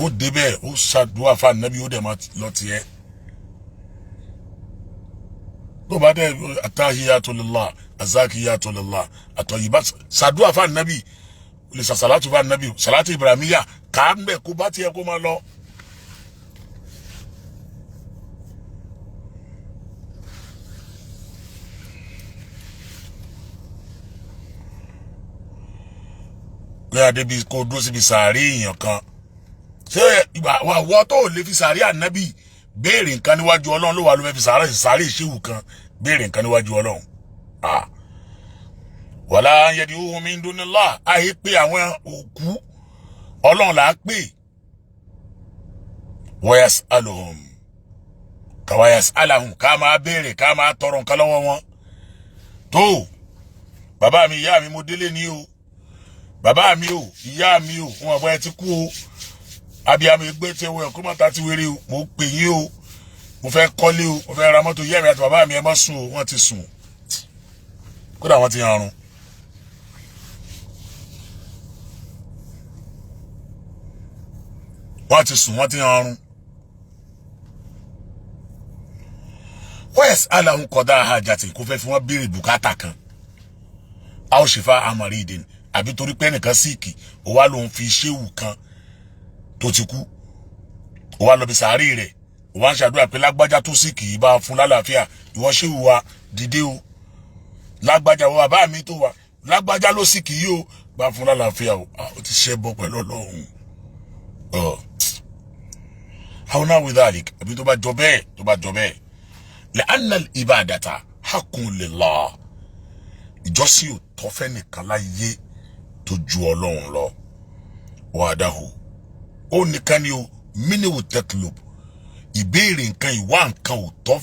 A: Ó débẹ̀, ó ṣàdúrà fún anabi, ó dẹ̀ máa lọ tiẹ̀. Tó bá dẹ̀ atahiyatu lillah, azakiyatu lillah, àtọ̀yìnbá, ṣàdúrà fún anabi, lè ṣàṣàlátù fún anabi, ṣàlátù ibrahimiya, kà á ń bẹ̀ kó bá tiẹ̀ kó máa lọ. Lóyà débi kó dúró síbi sàárè èèyàn kan, ṣé ìwọ tó lè fi sàárè ànábì béèrè nǹkan níwájú Ọlọ́run ló wà ló fẹ́ fi sàárè ìṣèwù kan béèrè nǹkan níwájú Ọlọ́run? Wàlá yẹdi min dunillah, àyè pé àwọn òkú Ọlọ́run là á pè. Wọ́yàs alohun kàwáyàs alahun, ká máa béèrè, ká máa tọrọ nǹkan lọ́wọ́ wọn. Tó bàbá mi, ìyá mi, mo délé ní o, bàbá mi o, ìyá mi o, wọn àbọ̀ ẹ ti kú o, abiyamọ ẹgbẹ́ tí ẹwọ ẹ̀kọ́ mọ́ta ti wéré o, mo pè yín o, mo fẹ́ kọ́lé o, mo fẹ́ ra mọ́tò, ìyá mi àti bàbá mi ẹ má sùn o, wọ́n ti sùn, kódà wọ́n ti harun. Wọ́n ti sùn, wọ́n ti harun. Wẹ́ẹ̀sì aláhùn kọ́dá àjàtì kó fẹ́ fi wọ́n béèrè bùkátà kan, a ó ṣe fa amọ̀rí ìdè ni, àbí torí pé ẹnìkan síìkì, ó wá lòun fi ṣéwù kan tó ti kú, ó wá lọ bí sàárè rẹ̀, Wọ́n á ṣàdúrà pé lágbájá tó sì kì í bá fún lálàáfíà. Ìwọ ṣé wùwà dìde o, lágbájá wọ bàbá mi tó wà, lágbájá ló sì kì í o, bá fún lálàáfíà o. Ó ti ṣe bọ pẹ̀lú Ọlọ́run. Àwọn náà wíwá àlè àbí tó bá jọ bẹ́ẹ̀, tó bá jọ bẹ́ẹ̀, la'anna al-ibadata haqqun lillah. Ìjọsìn ò tọ́ fẹ́ nìkan láyé tó ju Ọlọ́run lọ. Wahdahu, ó nìkan ni o. Miniwu tetlub, ìbéèrè nǹkan, ìwá nǹkan ò tọ́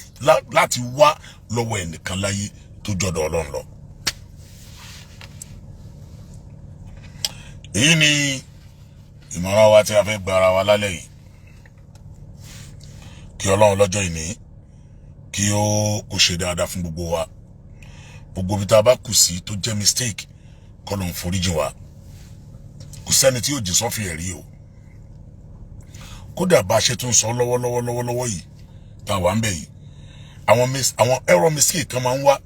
A: láti wá lọ́wọ́ ẹnìkan láyé tó jọ̀dọ̀ Ọlọ́run lọ. Èyí ni ìmọ̀ràn wa tí a fẹ́ gba ara wa lálẹ́ yìí. Kí Ọlọ́run lọ́jọ́ ìní kí ó kó ṣe dáadáa fún gbogbo wa. Gbogbo ibi tá a bá kù sí tó jẹ́ mistake, k'Ọlọ́run foríjìn wa. Kò sẹ́ni tí yóò jìn sọ́fìn ẹ̀rí o. Kódà bá a ṣe tún sọ lọ́wọ́lọ́wọ́ lọ́wọ́lọ́wọ́ yìí tá a wà ń bẹ̀ yìí, àwọn error, mistake kan máa ń wá.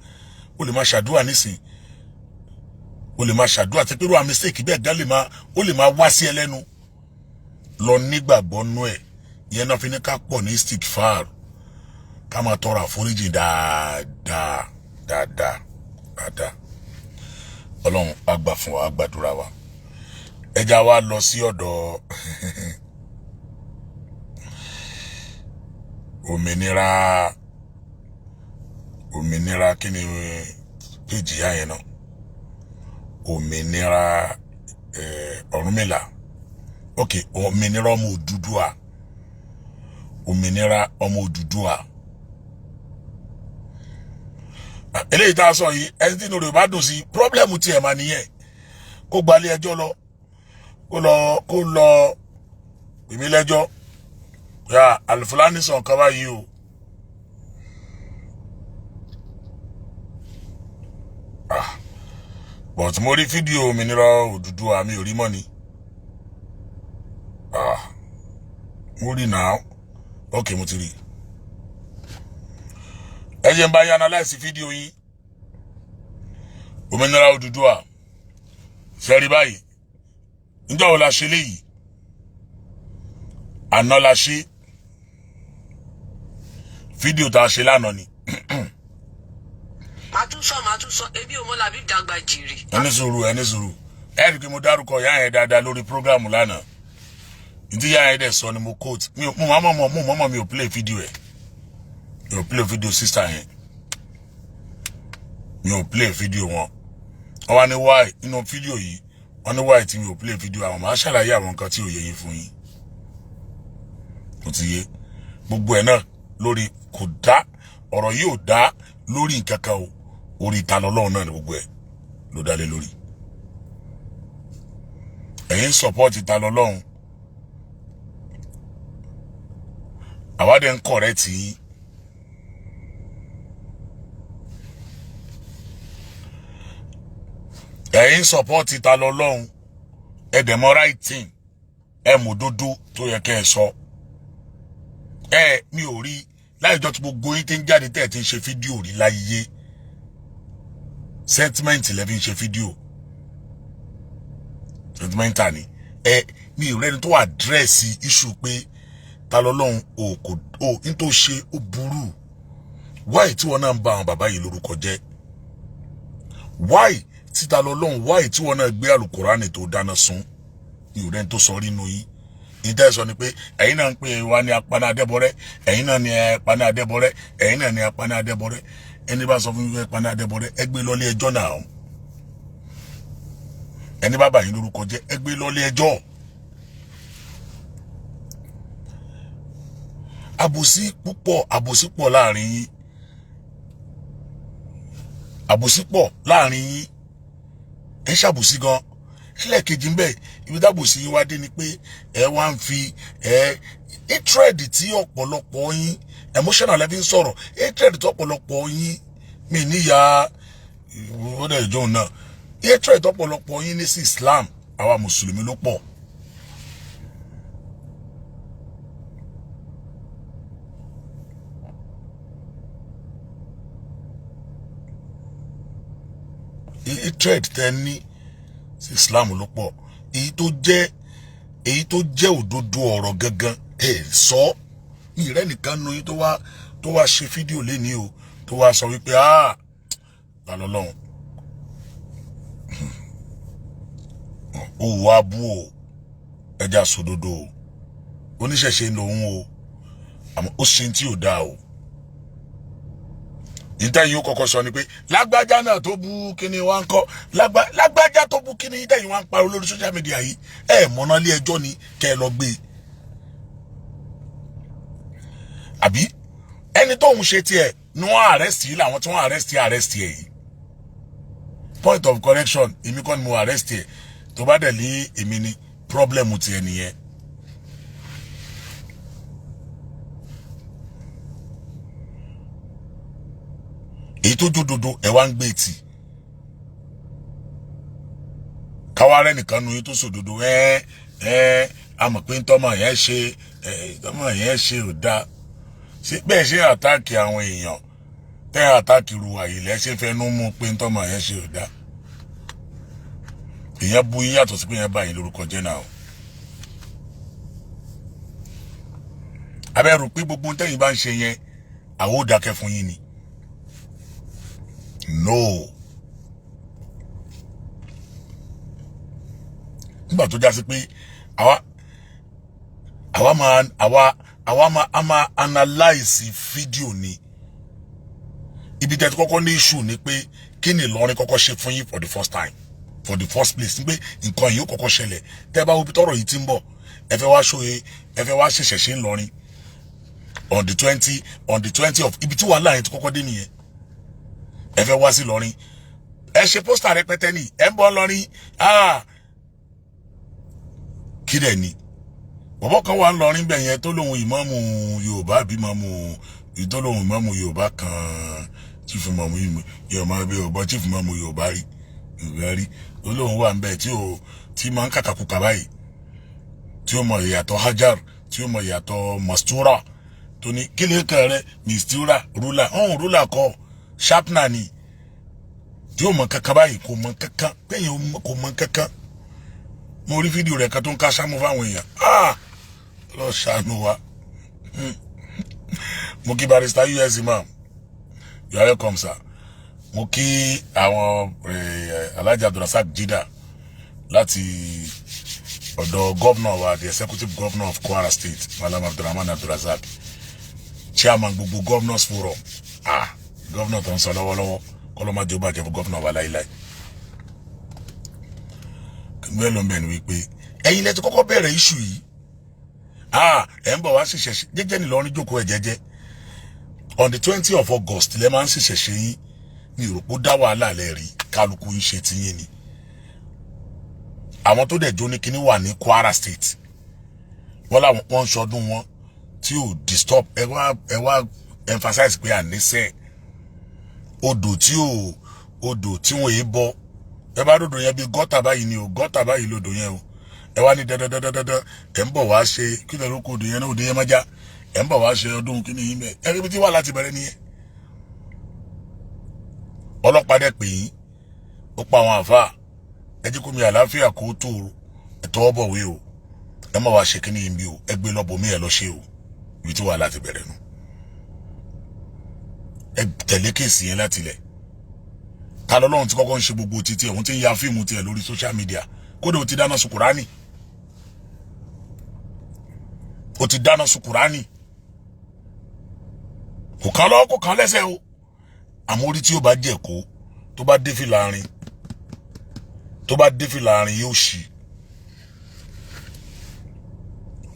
A: O lè máa ṣàdúrà nísìn, o lè máa ṣàdúrà tí pẹ̀lú àwọn mistake bẹ́ẹ̀ gan lè máa, ó lè máa wá sí ẹ lẹ́nu lọ. Nígbàgbọ́ nú ẹ̀ ìyẹn náà fi ní ká pọ̀ ní istighfar, ká máa tọrọ àforíjì dáadáa dáadáa dáadáa. Ọlọ́run á gbà fún wa, á gbàdúrà wa. Ẹja wa lọ sí ọ̀dọ̀ òmìnira. Òmìnira, kí ni péjì yá yẹn náà? Òmìnira Ọ̀rúnmìlà. Ok, Òmìnira Ọmọ Odùduwà, Òmìnira Ọmọ Odùduwà. Eléyìí tá a sọ yìí, ẹni tí inú rẹ̀ bá dùn sí, problem tiẹ̀ mà nìyẹn. Kó gbalé ẹjọ́ lọ, kó lọ pèmí lẹ́jọ́ yà. Alifulani sọ nǹkan báyìí o. Ah, but mo rí fídíò Òmìnira Odùduwà, mi ò rí mọ́ ni. Ah, mo rí náà. Ok, mo ti rí. Ẹ jẹ́ n bá yín analyse fídíò yín, Òmìnira Odùduwà. Ṣe rí báyìí? Níjọ́ wo la ṣe léyìí? Àná la ṣe. Fídíò tá a ṣe lánàá ni.
C: Màá tún sọ, màá tún sọ, èmi ò mọ làbí dàgbà jìrì.
A: Ẹni sùúrù, ẹni sùúrù. Ẹ rí i pé mo dárúkọ ìyá yẹn dáadáa lórí program lánàá. Ntí ìyá yẹn dẹ̀ sọ ni mo quote. Mi ò mo máa mọ̀ mo mọ̀ mi ò play fídíò ẹ̀, mi ò play fídíò sister yẹn, mi ò play fídíò wọn. Wọ́n wá ní why nínú fídíò yìí, wọ́n ní why tí mi ò play fídíò àwọn. Màá ṣàlàyé àwọn nǹkan tí ò yẹ yín fún yín. Kò ti yé gbogbo ẹ̀ náà lórí kò dá ọ̀rọ̀ yìí ò dá lórí nǹkan kan o. Orí ìta lọ́lọ́run náà ni gbogbo ẹ̀ ló dá lé lórí. Ẹ̀yin support ìta lọ́lọ́run, àwa dẹ̀ ń correct yín. Ẹ̀yin support ìta lọ́lọ́run, ẹ dẹ̀ mọ̀ right thing, ẹ mọ̀ òdodo tó yẹ kẹ́ ẹ sọ. Ẹ mi ò rí láìjọ tí gbogbo yín ti ń jáde tẹ́ ẹ ti ń ṣe fídíò rí láyé. Sentiment lẹ fi ń ṣe fídíò, sentimental ni ẹ. Mi ò rẹ́ni tó address issue pé ta lọ́lọ́run o kò o n tó ṣe ó burú. Why tí wọn náà ń ba àwọn bàbá yìí lórúkọ jẹ́? Why tí ta lọ́lọ́run, why tí wọn náà gbé àlùkùránì tó dáná sun? Mi ò rẹ́ni tó sọ rí inú yín. Ìtẹ́ sọ ni pé ẹ̀yin náà ń pè wá ní apaná adẹ́bọrẹ́, ẹ̀yin náà ní apaná adẹ́bọrẹ́, ẹ̀yin náà ní apaná adẹ́bọrẹ́. Ẹni bá sọ fún mi pé apaná adẹ́bọrẹ́, ẹ gbé lọ́lé ẹjọ́ náà. Ẹni bá bà yín lórúkọ jẹ́, ẹ gbé lọ́lé ẹjọ́. Àbòsí púpọ̀, àbòsí pọ̀ láàrin yín, àbòsí pọ̀ láàrin yín. Ẹ ṣàbòsí gan. Ẹlẹ́ẹ̀kejì ń bẹ̀, ibi tábòsí yín wá dé ni pé ẹ wá ń fi ẹ hatred tí ọ̀pọ̀lọpọ̀ yín, emotional ẹ fi ń sọ̀rọ̀. Hatred tí ọ̀pọ̀lọpọ̀ yín, mi níyà ó dẹ̀ ìjọ náà, hatred tí ọ̀pọ̀lọpọ̀ yín ní sí Islam, àwa mùsùlùmí ló pọ̀. Hatred tẹ ní sí Islam ló pọ̀. Èyí tó jẹ́ òdodo ọ̀rọ̀ gangan, ẹ sọ. Mi rẹ́ nìkan nu yín tó wá ṣe fídíò lénìí o, tó wá sọ wípé, "Ah, ta lọ́lọ́run ó wá bú o, ẹja sòdodo o, oníṣẹ̀ṣe lòun o, àmọ́ ó ṣe tí ò dáa o." Níta yìí ó kọ́kọ́ sọ ni pé lágbájá náà tó bú kíni wá ń kọ́, lágbájá tó bú kíni tẹ̀yìn wá ń pariwo lórí social media yìí. Ẹ̀ mọ̀nà ilé ẹjọ́ ni kẹ́ ẹ lọ gbé e, àbí ẹni tó ń ṣe tiẹ̀ ni wọ́n arrest yìí, làwọn tí wọ́n arrest ẹ̀ yìí. Point of correction, èmi kọ́ ni mo arrest ẹ̀. Tó bá dẹ̀ ní èmi ni, problem tiẹ̀ nìyẹn. Èyí tó jódodo ẹ̀ wá ń gbé tì káwá rẹ̀ nìkan nu yín tó sòdodo. Ẹ a mọ̀ pé ntọ́mọ yẹn ṣe, ẹ tọ́mọ yẹn ṣe ò dáa. Ṣé bẹ́ẹ̀ ṣe attack àwọn èèyàn tẹ́ attack ru àyè lẹ́sẹ̀ fẹ́nu mú pé ntọ́mọ yẹn ṣe ò dáa? Èèyàn bu yín yàtọ̀ sí pé yẹn bá yín lórúkọ jẹ́ náà o. Abẹ́rù pé gbogbo tẹ́yìn bá ń ṣe yẹn, àwọn ò dákẹ́ fún yín ni. No, nígbà tó já sí pé àwa máa àwa àwa máa a máa analyse fídíò ni. Ibi tẹ́ ti kọ́kọ́ ní issue ni pé kí ni Ìlọrin kọ́kọ́ ṣe fún yín for the first time, for the first place, ní pé nǹkan yìí ó kọ́kọ́ ṣẹlẹ̀. Tẹ́ bá wo ibi tọ́rọ̀ yìí ti ń bọ̀, ẹ fẹ́ wá ṣòye, ẹ fẹ́ wá ṣẹ̀ṣẹ̀ ṣe ń lọrin on the 20 of ibi tí wàhálà yẹn ti kọ́kọ́ dé nìyẹn. Ẹ fẹ́ wá sí Ìlọrin, ẹ ṣe poster rẹpẹtẹ ní ẹ ń bọ̀ lọrin. Ah, kí dẹ̀ ni bọ̀bọ̀ kan wà ń lọrin bẹ̀ yẹn tó lóun ìmáàmù Yorùbá, àbí ìmáàmù tó lóun ìmáàmù Yorùbá kan, chief ìmáàmù Yorùbá, bí Yorùbá, chief ìmáàmù Yorùbá rí, Yorùbá rí, tó lóun wà ń bẹ̀ tí ó tí máa ń kàkàkùkà báyìí, tí ó mọ ìyàtọ̀ hajar, tí ó mọ ìyàtọ̀ mastura, tó ní kí lè kàn rẹ mistura rúlà ọ̀hún, rúlà kọ́, sharpener ni, tí ó mọ kankan báyìí, kò mọ kankan péyìn, kò mọ kankan. Mo rí fídíò rẹ̀ kan tó ń ká sámú fáwọn èèyàn. Ah, lọ ṣàánú wa. Mo kí Barrister Us Imam, you are welcome, sir. Mo kí àwọn Alhaji Abdulrasaq Jida láti ọ̀dọ̀ governor wa, the executive governor of Kwara State, Malam Abdulrahman Abdulrasaq, chairman gbogbo governors forum. Ah, governor tó ń sọ lọ́wọ́lọ́wọ́, kọ́lọ́májì ó bàjẹ́ fún governor wa láíláí. Bẹ́ẹ̀ ló ń bẹ̀ ni wípé ẹ̀yin lẹ ti kọ́kọ́ bẹ̀rẹ̀ issue yìí. Ah, ẹ̀ ń bọ̀ wá ṣiṣẹ́ jẹ́jẹ́ ní Ìlọrin, jókòó ẹ̀ jẹ́jẹ́. On the 20 of August lẹ máa ń ṣiṣẹ́ ṣe yín ní ìròpó dá wàhálà lẹ rí, kálukú ń ṣe tiyín ni. Àwọn tó dẹ̀ jó ní kinní wà ní Kwara State, wọ́n làwọn wọ́n ń ṣọdún wọn tí ò disturb. Ẹ wá emphasize pé àníṣe odò tí ò odò tí wọ́n yé bọ́, ẹ bá dòdò yẹn bí gọ́tà báyìí ni o, gọ́tà báyìí lodò yẹn o. Ẹ wá ní dandandandandan ẹ ń bọ̀ wá ṣe kí lè lóko odò yẹn náà, odò yẹn má já. Ẹ ń bọ̀ wá ṣe ọdún kí ni yín bẹ́ẹ̀. Ẹ rí ibi tí wà láti bẹ̀rẹ̀ nìyẹn. Ọlọ́pàá dẹ̀ pè yín, ó pa àwọn àfa, ẹ jí kó mi àlàáfíà kó tó ẹ tọwọ́ bọ̀wé o, ẹ má wá ṣe kí ni yín bí o, ẹ gbé lọ́bọ̀ mí, ẹ lọ ṣe o. Ibi tí wà láti bẹ̀rẹ̀ nu. Ẹ tẹ̀lé case yẹn láti ilẹ̀. Ta lọ́lọ́run ti kọ́kọ́ ń ṣe gbogbo títí ẹ̀, òun ti ń ya fíìmù tiẹ̀ lórí social media. Kódà ó ti dáná sun Kùránì, ó ti dáná sun Kùránì. Kò kán lọ́wọ́, kò kán lẹ́sẹ̀ o. Àmọ́ orí tí ó bá jẹ̀ kó tó bá dé fìlà rin, tó bá dé fìlà rin, yóò ṣì.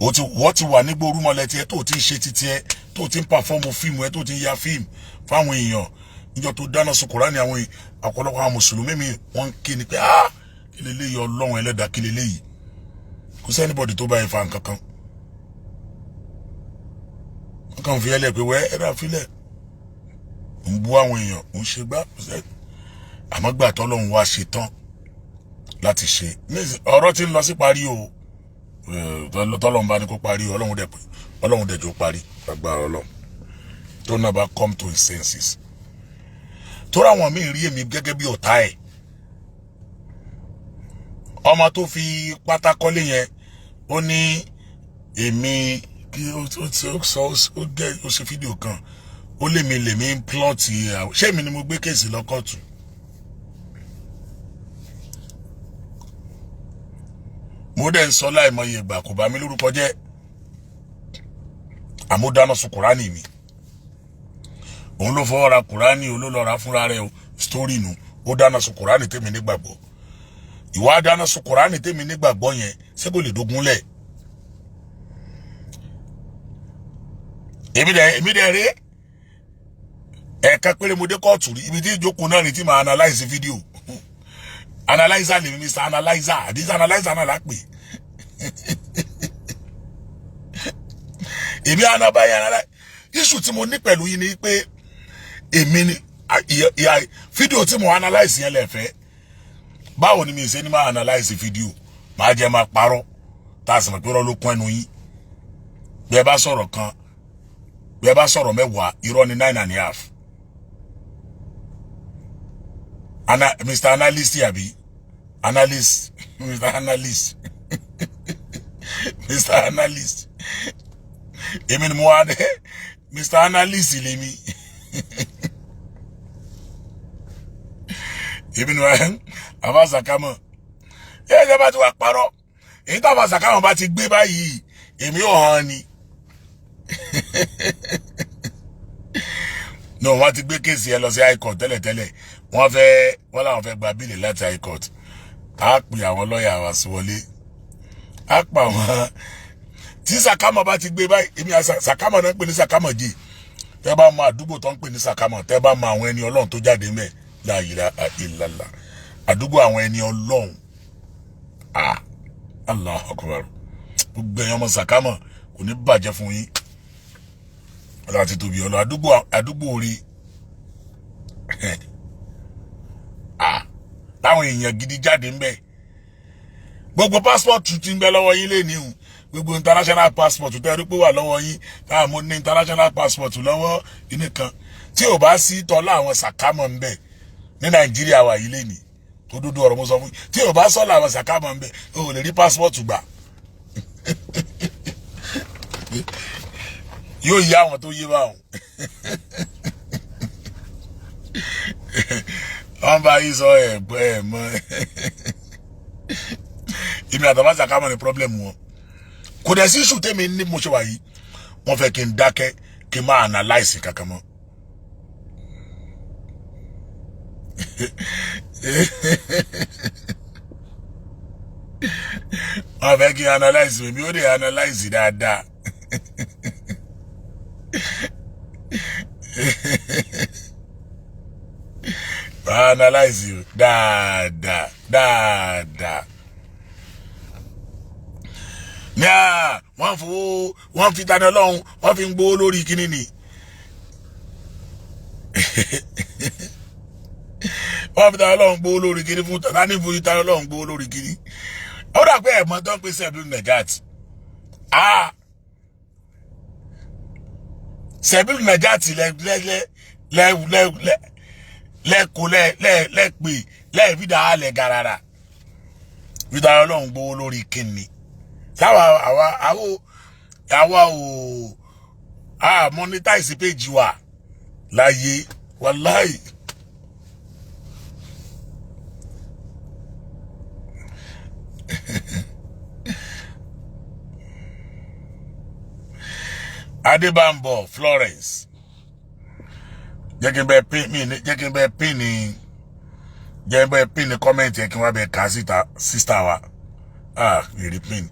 A: Ó ti wọ́n ti wà nígbó orúmọlẹ̀ tiẹ̀ tó ti ń ṣe títí ẹ, tó ti ń perform fíìmù ẹ, tó ti ń ya fíìmù fáwọn èèyàn. Níjọ́ tó dáná sun Kùránì, àwọn ọ̀pọ̀lọpọ̀ àwọn mùsùlùmí mi wọ́n ń ké ni pé, "Ah, kí leléyìí? Ọlọ́run ẹlẹ́dàá, kí leléyìí?" Kò sí anybody tó bá yẹn fa nǹkan kan. Wọ́n kàn fi ẹlẹ́ pé wẹ́ ẹ dà filẹ̀ ń bú àwọn èèyàn, ń ṣe gbá. Àmọ́ gbà tọ́lọ́run wá ṣe tán láti ṣe, ọ̀rọ̀ tí ń lọ sí parí o. Tọ́lọ́run bá ní kó parí, Ọlọ́run dẹ̀ pé Ọlọ́run dẹ̀ jó parí. Agbára Ọlọ́run tó náà bá come to his senses, tó ráwọn míì rí èmi gẹ́gẹ́ bí ọ̀tá ẹ̀. Ọmọ tó fi pátákọ́lé yẹn, ó ní èmi Kí ó ti ó sọ, ó gẹ, ó ṣe fídíò kan, ó lèmi lèmi ń plot. Ṣé èmi ni mo gbé case lọ kóòtù? Mo dẹ̀ ń sọ láìmọye ìgbà, kò bá mi lórúkọ jẹ́, àmọ́ dáná sun Kùránì mi. Òun ló fọwọ́ ra Kùránì, òun ló lọ ra fúnra rẹ̀ o. Story nu, ó dáná sun Kùránì tèmi nígbàgbọ́. Ìwà dáná sun Kùránì tèmi nígbàgbọ́ yẹn, ṣé kò lè dógún lẹ̀? Èmi dẹ̀ rí ẹ̀ẹ̀kan péré mo dé kóòtù rí. Ibi tí ìjókòó náà ní tí màá analyse fídíò. Analyzer lèmi, Mr Analyzer, àdìsí analyzer náà lápè èmi. Anabayé analyze issue tí mo ní pẹ̀lú yín ni pé èmi ni fídíò tí mo analyze yẹn lẹ́fẹ̀ẹ́. Báwo ni mi ṣe ní máa analyze fídíò, máa jẹ́ máa parọ́, tá a sì mọ̀ pé irọ́ ló kún ẹnu yín? Bí ẹ bá sọ̀rọ̀ kan, bí ẹ bá sọ̀rọ̀ 10, irọ́ ni 9.5. Mr Analyst, àbí analyst, Mr Analyst, Mr Analyst, èmi ni mo wá dé. Mr Analyst lèmi, èmi ni wá. Àbá Sàkámọ̀, ẹ ẹ bá ti wá parọ́, èyí tó àbá Sàkámọ̀ bá ti gbé báyìí, èmi ò hàn ni. No, wọ́n ti gbé case yẹn lọ sí high court tẹ́lẹ̀tẹ́lẹ̀. Wọ́n fẹ́, wọ́n làwọn fẹ́ gba bail láti high court. Á pè àwọn lọ́ọ̀yà wá sí wọlé, á pa àwọn tí Sàkámọ̀ bá ti gbé báyìí. Èmi Sàkámọ̀ náà ń pè ní Sàkámọ̀ jì. Tẹ́ bá mọ àdúgbò tó ń pè ní Sàkámọ̀, tẹ́ bá mọ àwọn ẹni Ọlọ́run tó jáde mẹ́, la ilaha illallah, àdúgbò àwọn ẹni Ọlọ́run. Ah, Allahu akbar! Gbogbo ẹ̀yàn ọmọ Sàkámọ̀, kò ní bàjẹ́ fún yín. Ọlọ́run àti tóbi ọlọ́ àdúgbò orí. Ah, táwọn èèyàn gidi jáde ń bẹ. Gbogbo passport ti ń bẹ lọ́wọ́ yín lé ní o, gbogbo international passport tẹ́ rí pé wà lọ́wọ́ yín, táwọn mo ní international passport lọ́wọ́ inú kan, tí ò bá sí tọ́lá àwọn Sàkámọ̀ ń bẹ ní Nàìjíríà wà yìí lé ní tó dúdú ọ̀rọ̀ mo sọ fún yín, tí ò bá sọ́lá àwọn Sàkámọ̀ ń bẹ, o ò lè rí passport gbà. Yóò yí àwọn tó yé báwọn, wọ́n bá yí sọ ẹ̀ ẹ̀ mọ́. Èmi àtàwọn Sàkámọ̀ ní problem wọn kò dẹ̀ sí. Issue tèmi ní mo ṣe wà yìí, wọ́n fẹ́ kí n dákẹ́, kí n máa analyse kankan mọ́. Wọ́n fẹ́ kí n analyse mi, ó dẹ̀ analyse dáadáa. Analyse dáadáa dáadáa ní à wọ́n fowó, wọ́n fi tani Ọlọ́run, wọ́n fi ń gbowó lórí kíní ni. Wọ́n fi tani Ọlọ́run gbowó lórí kíní fún tani, fún tani Ọlọ́run gbowó lórí kíní. Ó dà pé ẹ̀mọ́ tó ń pè Sẹ́bílù Nàjàt, ah, Sẹ́bílù Nàjàt lẹ lẹ lẹ lẹ lẹ lẹ lẹ́kọ̀ọ́ lẹ lẹ lẹ́pè lẹ́ẹ̀fídà alẹ̀ garara fi tani Ọlọ́run gbowó lórí kíní. Sáwà àwa àwọ àwa ò a monetize page wa láyé, wàláì. Adébámbọ̀ Florence, jẹ́ kí n bẹ pin mi ní, jẹ́ kí n bẹ pin ní, jẹ́ kí n bẹ pin ní comment yẹn, kí n wá bẹ kà síta. Sísá wa, ah, èrè pin.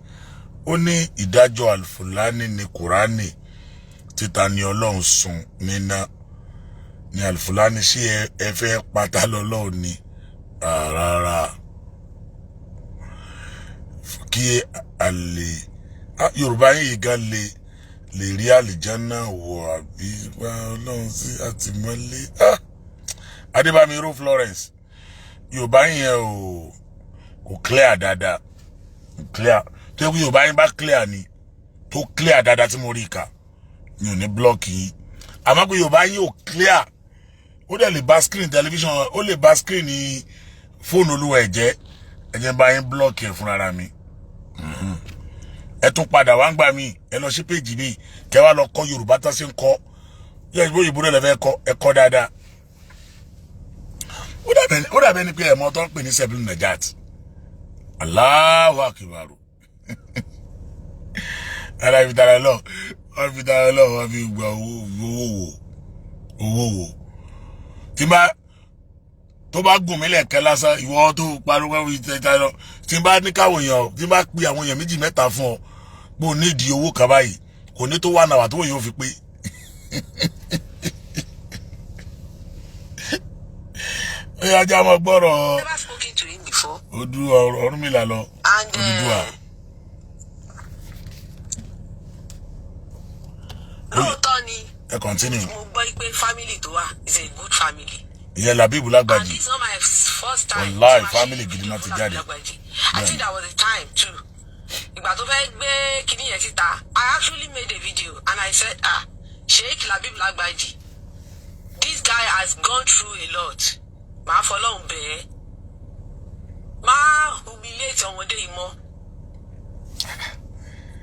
A: Ó ní ìdájọ́ Alfulani ní Kùránì títa ni Ọlọ́run sùn níná ní Alfulani. Ṣé ẹ fẹ́ pátá lọ́lọ́run ni? Rárá, kí àlè Yorùbá yìí gan lè rí àlìjánná wọ àbí wá Ọlọ́run sí àtìmọ́lé. Adébámiró Florence, Yorùbá yẹn ò kò clear dáadáa, kò clear. Tó yẹ kó Yorùbá yẹn bá clear ni, tó clear dáadáa tí mo rí kà, mi ò ní block yín. Àmọ́ pé Yorùbá yín ò clear, ó dẹ̀ lè bà screen television, ó lè bà screen ní fóònù olúwa ẹ̀ jẹ́. Ẹ jẹ́ bá yín block ẹ̀ fúnra mi. Ẹ tún padà wá ń gbà mí, ẹ lọ sí péjì mi, kẹ wá lọ kọ́ Yorùbá tó ṣe ń kọ́. Yẹ ìbò òyìnbó náà lè fẹ́ kọ́, ẹ kọ́ dáadáa. Ó dàbẹ́ ni pé ẹ̀mọ́ tó ń pè ní Sẹ́bílù Najat. Allahu Akbar. Ara fi tara lọ, wọ́n fi tara lọ, wọ́n fi gba owó. Owó wò, owó wò tí bá tó bá gùn mí lẹ́ẹ̀kẹ́ lásán. Ìwọ tó pariwo fi tẹ lọ, tí n bá ní káwọn èèyàn, tí n bá pe àwọn èèyàn méjì mẹ́ta fún ọ pé o nídìí owó kan báyìí, kò ní tó 1 hour tó wọ́n yóò fi pé. Ó yá, ajá mọ́ gbọ́rọ̀.
C: Never spoken to him before.
A: Odu Ọ̀rúnmìlà lọ.
C: And
A: Odùduwà.
C: Lóòótọ́ ni.
A: Ẹ continue.
C: Mo gbọ́ pé family tó wà is a good family.
A: Ìyẹn Labeeb
C: And
A: Lágbàjì.
C: this is not my first time
A: Wallahi,
C: tí màá ṣe
A: family gidi
C: video
A: náà ti
C: fún
A: jáde.
C: Labeeb Lágbàjì. I think that was the time too. Ìgbà tó fẹ́ gbé kinní yẹn síta, I actually made a video and I said, "Ah, Sheikh Labeeb Lágbàjì, this guy has gone through a lot. Màá fọlọ́run bẹ̀ẹ́. Má humiliate ọmọdé yìí mọ́."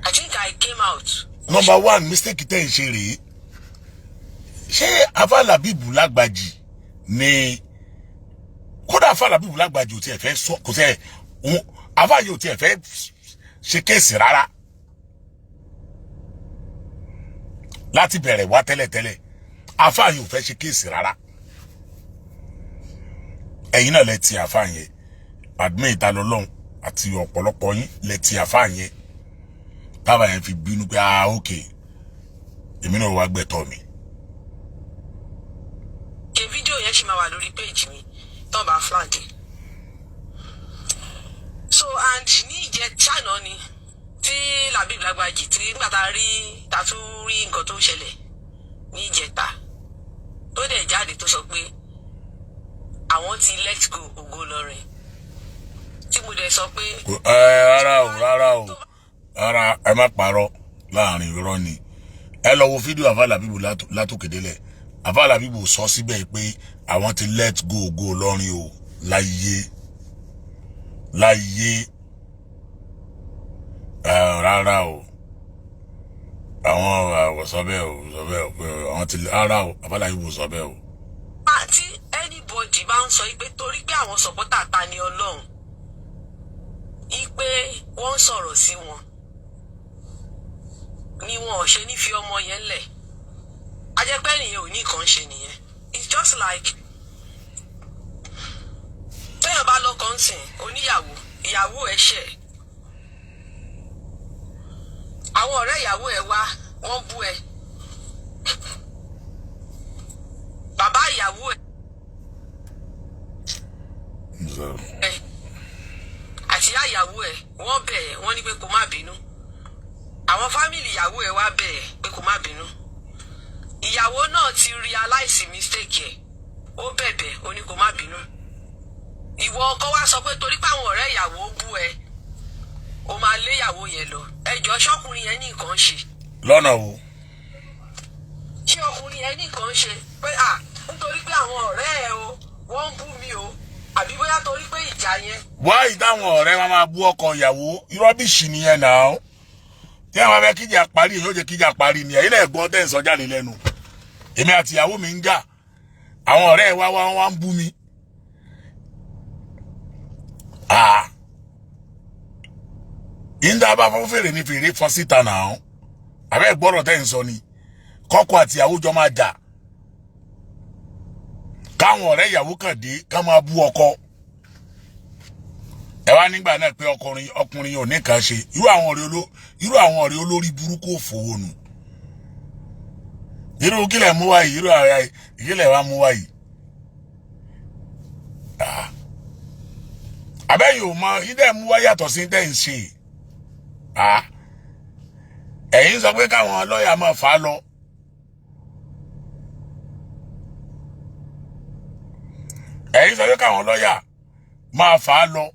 C: I think I came out.
A: Number one mistake tẹ́ ń ṣe rèé. Ṣé afa Labeeb Lágbàjì ni? Kódà afa Labeeb Lágbàjì ò tiẹ̀ fẹ́ sọ, kò tiẹ̀ òun afa yìí ò tiẹ̀ fẹ́ ṣe case rárá láti bẹ̀rẹ̀ wá tẹ́lẹ̀tẹ́lẹ̀. Afa yìí ò fẹ́ ṣe case rárá. Ẹ̀yin náà lẹ ti afa yẹn, admin ìtalọ́lọ́hún àti ọ̀pọ̀lọpọ̀ yín lẹ ti afa yẹn, táwa yẹn fi bínú pé, "Ah, ok, èmi náà wá gbẹ̀tọ̀ mi."
C: Ṣe fídíò yẹn ṣì máa wà lórí péjì mi tó bá flag ẹ̀. So and ní ìjẹta ni tí Labeeb Lágbàjì, tí nígbà tá a rí, tá a tún rí nǹkan tó ṣẹlẹ̀ ní ìjẹta, tó dẹ̀ jáde tó sọ pé àwọn ti let go Ògo Ìlọrin, tí mo dẹ̀ sọ pé
A: Ẹ rárá o, rárá o, rárá, ẹ má parọ́ láàrin. Irọ́ ni. Ẹ lọ wo fídíò àfa Labeeb látòkè délẹ̀. Àfa Labeeb sọ síbẹ̀ pé àwọn ti let go Ògo Ìlọrin o? Láyé láyé, ẹ rárá o, àwọn àwọ̀ sọ bẹ́ẹ̀ o, sọ bẹ́ẹ̀ o pé àwọn ti, rárá o, àfa Labeeb sọ bẹ́ẹ̀ o.
C: Tí anybody bá ń sọ pé torí pé àwọn supporter ta ni Ọlọ́run, ipe wọ́n ń sọ̀rọ̀ sí wọn ni wọn ò ṣe ní fi ọmọ yẹn lẹ̀, ajẹ́pẹ́ nìyẹn ò ní nǹkan ṣe nìyẹn. It's just like téèyàn bá lọ́kọ ń sìn, oníyàwó, ìyàwó ẹ̀ ṣẹ̀, àwọn ọ̀rẹ́ ìyàwó ẹ̀ wá, wọ́n bú ẹ, bàbá ìyàwó ẹ̀ àti ìyá ìyàwó ẹ̀, wọ́n bẹ̀ ẹ́, wọ́n ní pé kó má bínú. Àwọn family ìyàwó ẹ̀ wá bẹ̀ ẹ́ pé kó má bínú. Ìyàwó náà ti realize mistake ẹ̀, ó bẹ̀bẹ̀, ó ní kó má bínú. Ìwọ ọkọ wá sọ pé torí pé àwọn ọ̀rẹ́ ìyàwó bú ẹ, ó máa lé ìyàwó yẹn lọ. Ẹjọ́, ṣọkùnrin yẹn ní nǹkan ṣe?
A: Lọ́nà wo?
C: Ṣé ọkùnrin yẹn ní nǹkan ṣe pé à nítorí pé àwọn ọ̀rẹ́ ẹ o, wọ́n ń bú mi o, àbí bóyá torí pé ìjà yẹn?
A: Wáyé táwọn ọ̀rẹ́ wọn máa bú ọkọ ìyàwó, rubbish nìyẹn náà. Tí àwọn abẹ́ kíjà parí, yóò jẹ́ kíjà parí ni. Ẹ̀yin náà gbọ́ tẹ̀ ń sọ jáde lẹ́nu. Èmi àti ìyàwó mi ń jà, àwọn ọ̀rẹ́ wa wá wá ń bú mi. Ah, ìńdá bá fọ́n fèrè ní fèrè fọ́n síta náà. Àbẹ́ gbọ́dọ̀ tẹ̀ ń sọ ni kọ́kọ́ àti ìyàwó jọ máa jà, káwọn ọ̀rẹ́ ìyàwó kàn dé, ká máa bú ọkọ ẹ wá nígbà náà pé ọkùnrin yóò ní kàn ṣe. Irú àwọn ọ̀rẹ́ olórí burúkú òfòwò nù. Irú kílẹ̀ mú wáyìí? Irú ààrẹ kílẹ̀ wá mú wáyìí? Ah. Àbẹ́yìn ò mọ ìdẹ́ mú wá yàtọ̀ sí tẹ́ ń ṣe. Ah. Ẹ̀yin sọ pé káwọn lọ́ọ̀yà máa fà á lọ. Ẹ̀yin sọ pé káwọn lọ́ọ̀yà máa fà á lọ.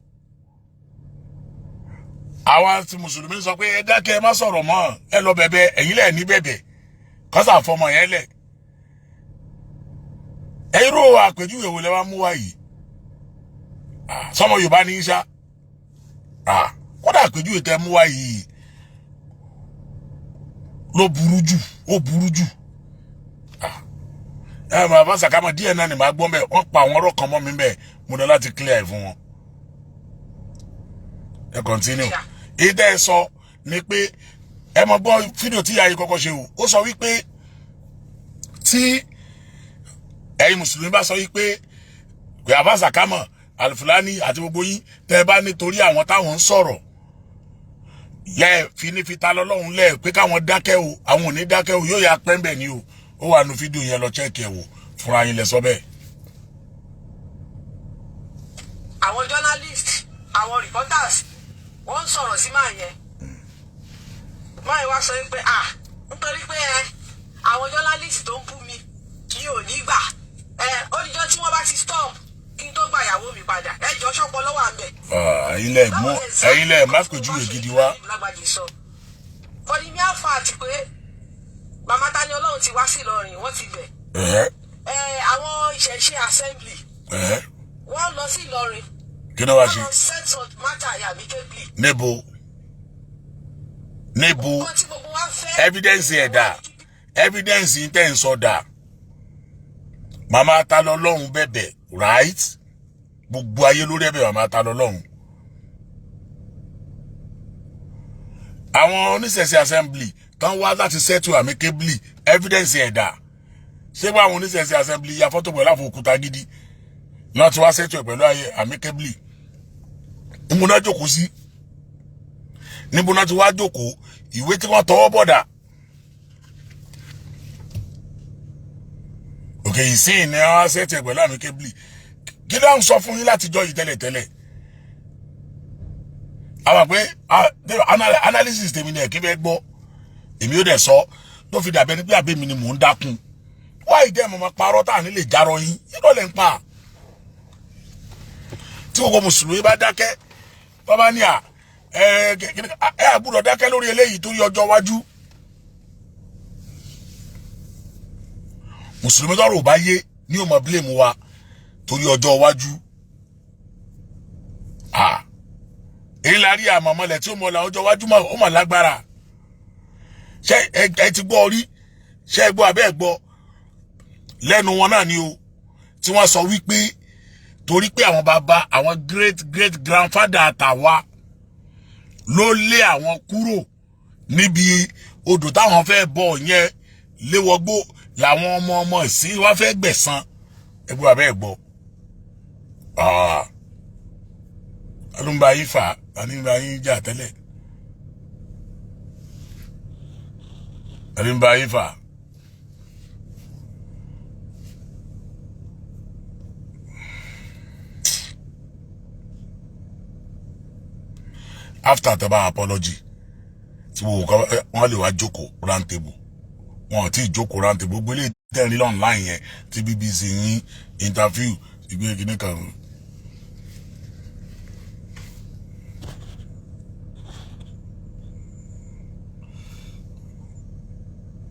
A: Àwa ti mùsùlùmí sọ pé ẹ dákẹ́, ẹ má sọ̀rọ̀ mọ́, ẹ lọ bẹ̀bẹ̀. Ẹ̀yin lẹ̀ ní bẹ̀bẹ̀ kọ́sà fọmọ yẹn lẹ̀. Ẹ irú àpèjúwe wo lẹ wá mú wá yìí? Ah, sọmọ Yorùbá ní í ṣá. Ah, kódà àpèjúwe tẹ mú wá yìí. Ló burú jù, ó burú jù. Ẹ máa bá sàkámọ díẹ̀ náà ni màá gbọ́ mbẹ́. Wọ́n pa àwọn ọ̀rọ̀ kan mọ́ mi bẹ́ẹ̀, mo lọ láti clear ẹ̀ fún wọn. Ẹ continue. Èyí tẹ́ ẹ sọ ni pé ẹ mọ gbọ́ fídíò tí ìyá yìí kọ́kọ́ ṣe o. Ó sọ wípé tí ẹ̀yin mùsùlùmí bá sọ wípé pé àbá sàkámọ̀, Àlùfùlání àti gbogbo yín, tẹ́ ẹ bá nítorí àwọn táwọn ń sọ̀rọ̀ lẹ́ẹ̀ fi ní fi ta lọ́lọ́run lẹ́ẹ̀ pé káwọn dákẹ́ o, àwọn ò ní dákẹ́ o, yóò yà pẹ́ńbẹ̀ ni o. Ó wà nù fídíò yẹn, lọ check ẹ̀ wò fúnra yín, lẹ sọ bẹ́ẹ̀.
C: Àwọn journalist, àwọn reporters, wọ́n ń sọ̀rọ̀ sí máa yẹn. Máa yẹn wá sọ pé, ah, nítorí pé ẹ àwọn journalist tó ń bú mi kí ò ní gbà ẹ, ó níjọ́ tí wọ́n bá ti stop kí n tó gba ìyàwó mi padà. Ẹ jọ, ṣọpọ lọ́wọ́ à ń bẹ̀.
A: Ẹ̀yin lẹ mú, ẹ̀yin lẹ má pèjúwe gidi wá.
C: Lágbàjì sọ for the mere fact pé màmá Tani Olohun ti wá sí Ìlọrin, wọ́n ti bẹ̀ ẹ àwọn ìṣẹ̀ṣe assembly, wọ́n lọ sí Ìlọrin.
A: Kí ni wàá
C: Wọ́n
A: ṣe?
C: lọ settle matter amicably.
A: Níbo, níbo?
C: Nǹkan tí gbogbo wa fẹ́.
A: Evidence ẹ̀ dà? Evidence yìí tẹ̀ ń sọ dà? Màmá ta lọ lọ́hùn bẹ̀bẹ̀, right? Gbogbo ayé lórí ẹ̀bẹ̀ màmá ta lọ lọ́hùn. Àwọn oníṣẹ̀ṣe assembly tán wá láti settle amicably, evidence ẹ̀ dà? Ṣé bá àwọn oníṣẹ̀ṣe assembly ya fọ́tò pẹ̀lú àfọ òkúta gidi náà ti wá settle ẹ̀ pẹ̀lú ayé amicably? Níbo náà jókòó sí? Níbo náà ti wá jókòó? Ìwé tí wọ́n tọwọ́ bọ̀dà? Òkè ìsìn ni wọ́n á settle ẹ̀ pẹ̀lú amicably. Kí ló ń sọ fún yín látijọ́ yìí tẹ́lẹ̀tẹ́lẹ̀? Àwọn pé analysis tèmi ni ẹ̀ kí fẹ́ gbọ́, èmi ò dẹ̀ sọ ló fi dàbẹ́ ní pé àbẹ́ mi ni mò ń dákun. Wáyé jẹ́ mọ̀mọ́ parọ́ tá à ní lè jarọ yín, irọ́ lẹ̀ ń pa. Tí gbogbo mùsùlùmí bá dákẹ́, bàbá ní à ẹ ẹ àgbúdọ̀ dákẹ́ lórí eléyìí torí ọjọ́ iwájú. Mùsùlùmí tọrọ ò bá yé ní ò mọ blame wa torí ọjọ́ iwájú. Èyí la rí àmọ̀mọ́lẹ̀ tí ó mọ̀ la ọjọ́ iwájú ó mọ̀ lágbára. Ṣé ẹ ti gbọ́ rí? Ṣé ẹ gbọ́ abẹ́ ẹ gbọ́ lẹ́nu wọn náà ni o, tí wọ́n sọ wípé torí pé àwọn bàbá àwọn great great grandfather àtàwa ló lé àwọn kúrò níbi odò táwọn fẹ́ bọ̀ yẹn léwọgbó, làwọn ọmọ ọmọ ìsín wá fẹ́ gbẹ̀san. Ẹ gbọ́ abẹ́ ẹ gbọ́? Alóńgbà yín fà á nígbà yín jà tẹ́lẹ̀, alóńgbà yín fà. After tẹ́ bá apology tí wọ́n kọ́, wọ́n lè wá jókòó round table. Wọn ò tí ì jókòó round table. Gbogbo eléyìí tẹ́ ń rí online yẹn tí BBC yín interview ìgbé kìíní kan.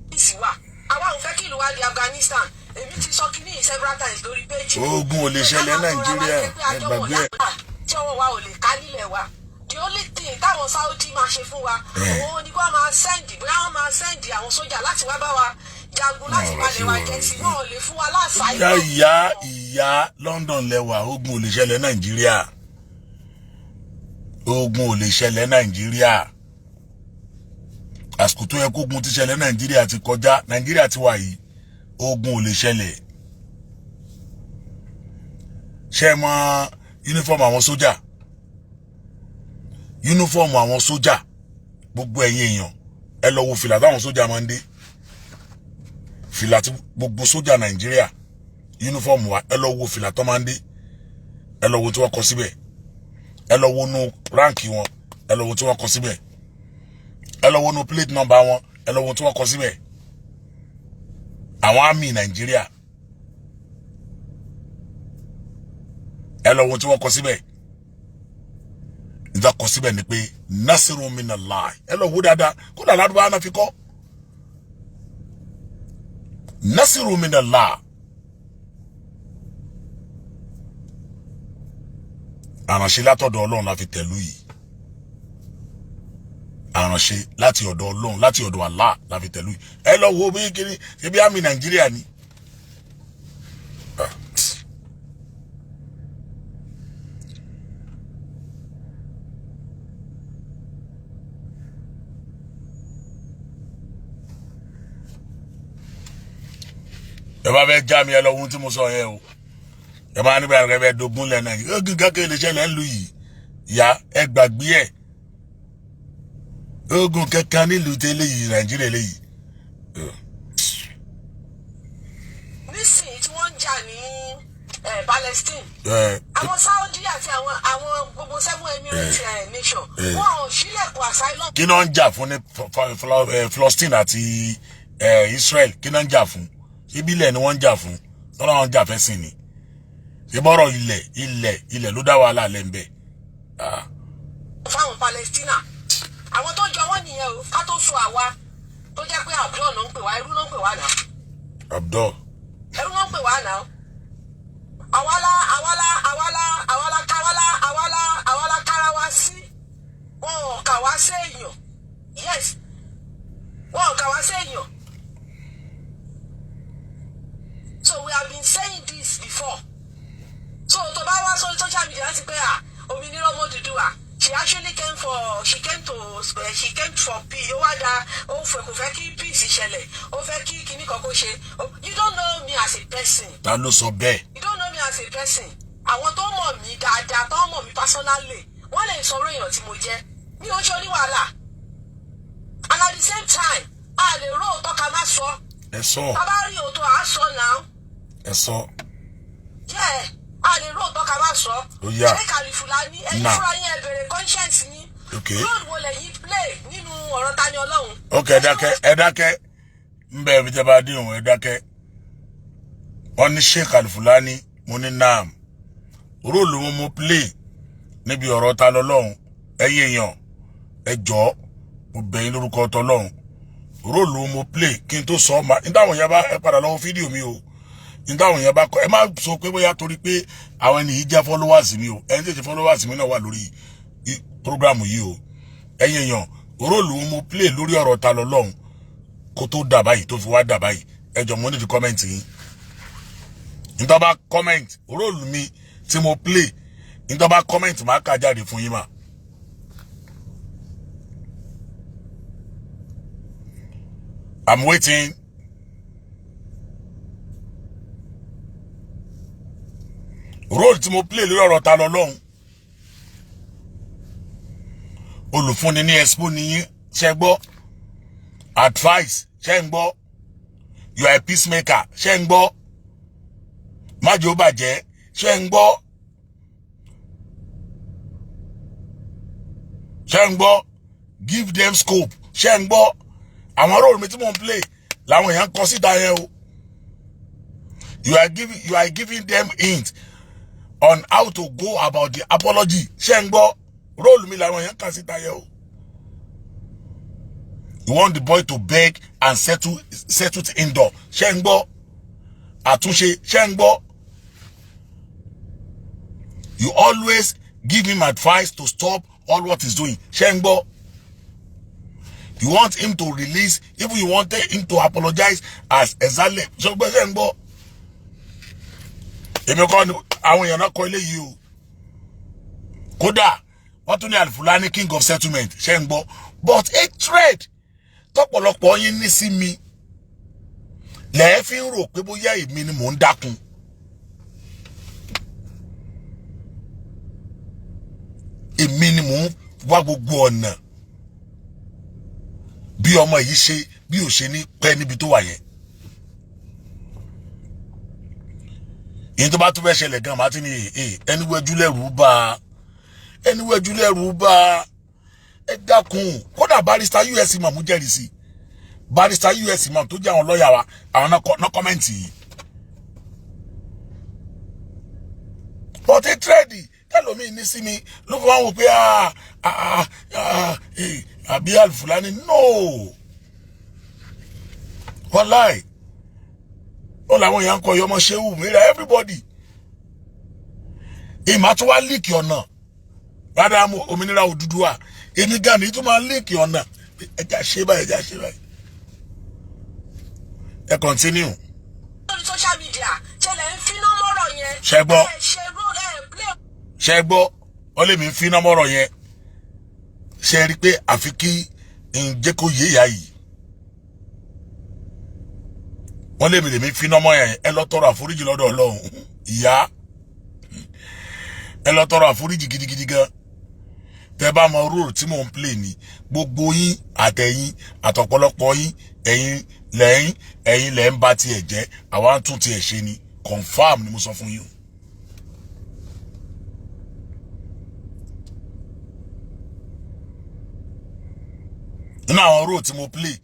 C: Peace wà. Àwa ò fẹ́ kí ìlú wa di Afghanistan. Èmi ti sọ kíní yìí several times lórí péjì.
A: Ogun ò lè ṣẹlẹ̀ Nàìjíríà, ẹ gbàgbé ẹ̀.
C: Tí ọwọ́ wa ò lè ká nílẹ̀ wa, the only thing táwọn Saudi máa ṣe fún wa, òun ni kó máa send, bóyá wọ́n máa send àwọn sójà láti wá bá wa jagun láti balẹ̀ wa jẹ́, tí wọ́n ò lè fún wa láṣà.
A: Ìyá, ìyá, ìyá London lẹwà. Ogun ò lè ṣẹlẹ̀ Nàìjíríà, ogun ò lè ṣẹlẹ̀ Nàìjíríà. Àsìkò tó yẹ kógun ti ṣẹlẹ̀ Nàìjíríà ti kọjá. Nàìjíríà ti wà yìí, ogun ò lè ṣẹlẹ̀. Ṣé ẹ mọ uniform àwọn sójà? Uniform àwọn sójà, gbogbo ẹ̀yin èèyàn, ẹ lọ wo fìlà táwọn sójà máa ń dé, fìlà tí gbogbo sójà Nàìjíríà, uniform wa, ẹ lọ wo fìlà tó máa ń dé, ẹ lọ wo tí wọ́n kọ síbẹ̀, ẹ lọ wo nu rank wọn, ẹ lọ wo tí wọ́n kọ síbẹ̀, ẹ lọ wo nu plate number wọn, ẹ lọ wo tí wọ́n kọ síbẹ̀. Àwọn army Nàìjíríà, ẹ lọ wo tí wọ́n kọ síbẹ̀. Níta kọ síbẹ̀ ni pé nasiru minallah. Ẹ lọ wo dáadáa, kódà ládùúgbò àná fi kọ́ nasiru minallah. Àránṣe látọ̀dọ̀ Ọlọ́run la fi tẹ̀lú yìí. Àránṣe láti ọ̀dọ̀ Ọlọ́run, láti ọ̀dọ̀ Allah la fi tẹ̀lú. Ẹ lọ wo bí kiri ṣebí àmì Nàìjíríà ni. Ah. Ẹ bá fẹ́ já mi, ẹ lọ ohun tí mo sọ yẹn o. Ẹ bá nígbà rẹ bẹ dogun lẹ Nàìjíríà, ogun kankan lè ṣẹlẹ̀ ńlú yìí ya, ẹ gbàgbé ẹ. Ogun kankan nílùú tẹ́lẹ̀ yìí, Nàìjíríà lẹ́yìí.
C: Nísìnyí tí wọ́n ń jà ní Palestine, àwọn Saudi àti àwọn gbogbo seven Emirates nation, wọn ò ṣílẹ̀kùn asylum.
A: Kí náà ń jà fún ní Palestine àti Israel? Kí náà ń jà fún? Ibi ilẹ̀ ni wọ́n ń jà fún. Tọ́lá wọn ń jà fẹ́ sìn ni. Ìbọ̀rọ̀ ilẹ̀, ilẹ̀, ilẹ̀ ló dá wàhálà lẹ́ ń bẹ̀.
C: Fáwọn Palestina, àwọn tó jọ wọ́n nìyẹn o. Ká tó sọ àwa tó jẹ́ pé Abdul ló ń pè wá, ẹrú ló ń pè wá náà.
A: Abdul.
C: Ẹrú ló ń pè wá náà. Àwa la àwa la àwa la àwa la káwálá àwa la àwa la kára wá sí. Wọn ò kà wá séèyàn. Yes, wọn ò kà wá séèyàn. So we have been saying this before. So tó bá wá sórí social media láti pé à òmìnira ọmọ Odùduwà, she actually came for she came to she came for peace. Ó wá da, ó fẹ́, kò fẹ́ kí peace ṣẹlẹ̀, ó fẹ́ kí kinní kan kó ṣe. You don't know me as a person.
A: Ta ló sọ bẹ́ẹ̀?
C: You don't know me as a person. Àwọn tó mọ̀ mí dáadáa, tó mọ̀ mí personally, wọ́n lè sọ̀rọ̀ èèyàn tí mo jẹ́. Mi ò ṣe oníwàhálà, and at the same time, a lè ró òótọ́ ká má sọ.
A: Ẹ sọ.
C: Tá bá rí òótọ́, à á sọ náà.
A: Ẹ sọ.
C: Yeah, a lè ró òótọ́ ká má sọ.
A: Ó yá.
C: Ṣé Kàlífùlání, ẹ̀yin
A: Nà.
C: fúnra yín, ẹ bèrè conscience yín. Role wo lẹ̀yin play nínú ọ̀rọ̀ Tani Ọlọ́run?
A: Ok, ẹ dákẹ́, ẹ dákẹ́. Ń bẹ ibi tẹ́ bá dé òun, ẹ dákẹ́. Wọ́n ní Sheikh Alfulani, mo ní naam. Role mo play níbi ọ̀rọ̀ ta lọ́lọ́run? Ẹ̀yin èèyàn, ẹ jọ̀ọ́, mo bẹ̀ yín lórúkọ tọlọ́run. Role mo play kí n tó sọ ọ́ ma ní táwọn èèyàn bá ẹ padà lọ́wọ́ fídíò mi o, ní táwọn èèyàn bá kọ, ẹ má sọ pé bóyá torí pé àwọn ẹni yìí jẹ́ followers mi o. Ẹni tí ì ṣe followers mi náà wà lórí program yìí o. Ẹ̀yin èèyàn, role mo play lórí ọ̀rọ̀ ta lọ́lọ́run kó tó dà báyìí, tó fi wá dà báyìí? Ẹ jọ̀ọ́, mo ní di comment yín. Nítorí bá comment role mi tí mo play, nítorí bá comment, máa kà jáde fún yín mà. I'm waiting. Role tí mo play lórí ọ̀rọ̀ ta lọ́lọ́run. Olùfúnni ní expo nìyí, ṣe gbọ́? Advice, ṣe ń gbọ́? You are a peacemaker, ṣe ń gbọ́? Májò bàjẹ́, ṣe ń gbọ́? Ṣe ń gbọ́? Give them scope, ṣe ń gbọ́? Àwọn role mi tí mo ń play làwọn èèyàn kọ síta yẹn o. You are giving them hint on how to go about the apology, ṣe ń gbọ́? Role mi làwọn èèyàn kà síta yẹn o. You want the boy to beg and settle it indoor, ṣe ń gbọ́? Àtúnṣe, ṣe ń gbọ́? You always give him advice to stop all what he's doing, ṣe ń gbọ́? You want him to release, even you wanted him to apologize as exactly ṣe gbọ́? Ṣe ń gbọ́? Èmi kọ́ ni, àwọn èèyàn náà kọ eléyìí o. Kódà wọ́n tún ní Alfulani, king of settlement, ṣe ń gbọ́? But hatred tọ́pọ̀lọpọ̀ yín ní sí mi lẹ́ẹ̀ fi ń rò pé bóyá èmi ni mò ń dákun. Èmi ni mò ń wá gbogbo ọ̀nà bí ọmọ yìí ṣe bí ò ṣe ní pẹ́ níbi tó wà yẹn. Ìyẹn tó bá tún fẹ́ ṣẹlẹ̀ gan, màá ti ní ẹni wẹ́jú lẹ́rù bá, ẹni wẹ́jú lẹ́rù bá, ẹ dákun. Kódà barrister us imam jẹ́rìí sí, barrister us imam tó jẹ́ àwọn lọ́ọ̀yà wa, àwọn náà comment yìí. But hatred tẹlomi ní sí mi ló fi wọ́n wò pé ah ah ah, àbí Alfulani. No, wàláì, ó làwọn èèyàn ń kọ yọmọ ṣéwù mìíràn. Everybody ìmọ̀ tó wá leak ọ̀nà rárá òmìnira Odùduwà. Èmi gan ni tó máa link ọ̀nà. Ẹ já ṣe báyìí, ẹ já ṣe báyìí. Ẹ continue.
C: Lórí social media, ṣe lẹ̀ ń finá mọ́rọ̀ yẹn.
A: Ṣé gbọ́?
C: Ẹ ṣe role, ẹ play.
A: Ṣe gbọ́? Ọ lè mi fi iná mọ́rọ̀ yẹn. Ṣe rí i pé àfi kí n jẹ́ kó yé ìyá yìí, wọ́n lè mi lè mi fi iná mọ́ yẹn. Ẹ lọ tọrọ àforíjì lọ́dọ̀ Ọlọ́run. Ìyá, ẹ lọ tọrọ àforíjì gidigidi gan. Tẹ bá mọ role tí mò ń play ní gbogbo yín, àtẹ̀yìn àtọ̀pọ̀lọpọ̀ yín, ẹ̀yin lẹ́yìn, ẹ̀yin lẹ́ ń bá tiẹ̀ jẹ́, àwa ń tún tiẹ̀ ṣe ni. Confam ni mo sọ fún yín o. Nínú àwọn role tí mo play,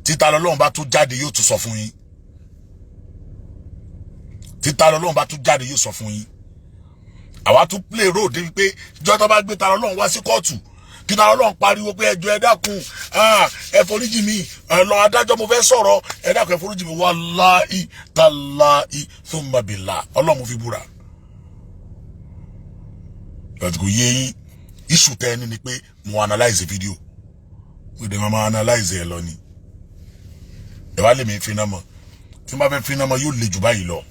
A: títa lọ́lọ́run bá tún jáde, yóò tún sọ fún yín. Títa lọ́lọ́run bá tún jáde, yóò sọ fún yín. Àwa tún play role débi pé ìjọ tó bá gbé ta lọ́lọ́run wá sí kóòtù, kí ta lọ́lọ́run pariwo pé, "Ẹjọ́, ẹ dákun, ah, ẹ foríjì mi, ẹ lọ adájọ́, mo fẹ́ sọ̀rọ̀, ẹ dákun, ẹ foríjì mi." Wàláhì tàláhì thumma billah, Ọlọ́run mo fi búra. Láti kò yé yín, issue tẹ́ ẹni ni pé mo analyse video, mo dẹ̀ máa analyse ẹ lọ ni. Ẹ wá lè mi fi iná mọ́. Tí n bá fẹ́ fi iná mọ́, yóò le jù báyìí lọ,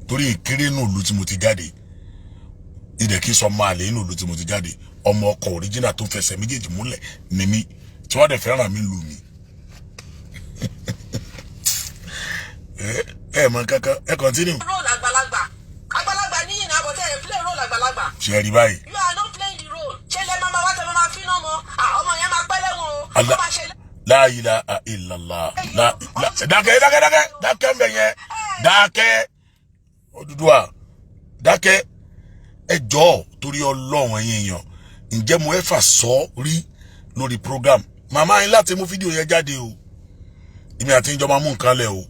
A: torí ìkéré nù ìlú tí mo ti jáde, ìdẹ̀ kí sọ máa lè nù ìlú tí mo ti jáde. Ọmọ ọkọ̀ original tó fẹsẹ̀ méjèèjì múlẹ̀ ni mí, tí wọ́n dẹ̀ fẹ́ràn mi lù mí. Ẹ mọ kankan, ẹ continue.
C: Role àgbàlagbà, àgbàlagbà níyìn náà, bọ̀tẹ́ ẹ̀ play role àgbàlagbà.
A: Ṣe rí báyìí?
C: You are not playing the role. Ṣe lẹ máa wá tẹ máa finá mọ́? Ah, ọmọ yẹn máa pẹ́ lẹ́wọ̀n o.
A: Allah.
C: Ó máa ṣe
A: La ilaha illallah. La la, dákẹ́, dákẹ́, dákẹ́, dákẹ́ ń bẹ̀ yẹn, dákẹ́. Odùduwà, dákẹ́. Ẹ jọ̀ọ́, torí Ọlọ́run, ẹ̀yin èèyàn, ǹjẹ́ mo ẹ́fà sọ rí lórí program? Màmá yín láti mú fídíò yẹn jáde o. Èmi àti ìjọba mú nǹkan lẹ̀ o.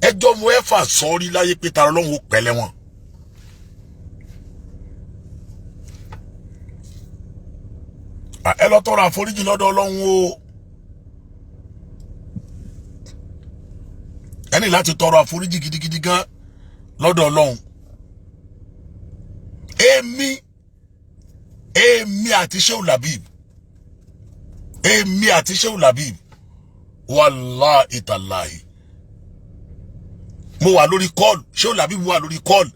A: Ẹjọ́, mo ẹ́fà sọ rí láyé pé ta Ọlọ́run ó pẹ́lẹ́ wọn? Ẹ lọ tọrọ àforíjì lọ́dọ̀ Ọlọ́run o. Ẹ ní láti tọrọ àforíjì gidigidi gan lọ́dọ̀ Ọlọ́run. Èmi àti Shehu Labib, èmi àti Shehu Labib, wàláhì tàláhì, mo wà lórí call, Shehu Labib wà lórí call.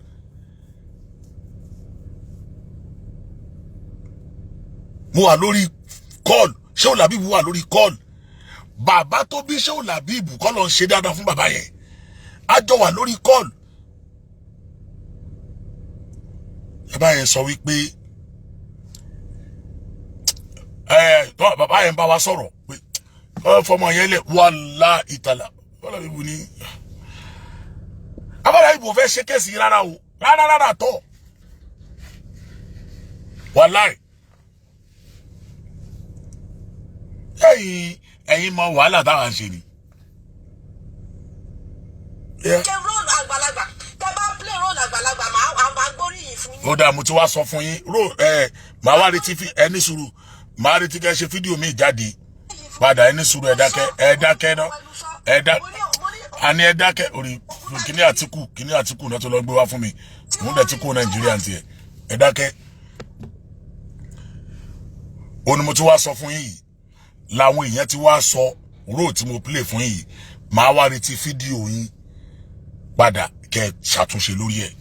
A: Mo wà lórí call, Shehu Labib wà lórí call. Bàbá tó bí Shehu Labib kọ́ ló ń ṣe dáadáa fún bàbá yẹn. A jọ wà lórí call. Bàbá yẹn sọ wípé ẹ tọ́ bàbá yẹn bá wa sọ̀rọ̀ pé ọ fọmọ yẹn lẹ. Wàláhì tàlá, wàlá bíbu ní abala ibo fẹ́ ṣe case rárá o, rárá rárá tọ́, wàláhì. Ẹ̀yin mọ wàhálà táwa ń ṣe ni. Yeah.
C: Ṣe role àgbàlagbà. Tẹ bá play role àgbàlagbà, máa gbóríyìn fún yín.
A: Ó dáa, mo ti wá sọ fún yín ro ẹ. Màá wá retí ẹ ní sùúrù, màá retí kẹ́ ṣe fídíò mi jáde padà. Ẹ ní sùúrù, ẹ dákẹ́, ẹ dákẹ́ náà, ẹ dá àní, ẹ dákẹ́. Orí kíní Àtìkù, kíní Àtìkù náà tó lọ gbé wá fún mi, òun dẹ̀ ti kó Nàìjíríà tiẹ̀. Ẹ dákẹ́. Ó ní mo ti wá sọ fún yín yìí, làwọn èèyàn ti wá sọ role tí mo play fún yín yìí. Màá wá retí fídíò yín padà kẹ́ ẹ ṣàtúnṣe lórí ẹ̀.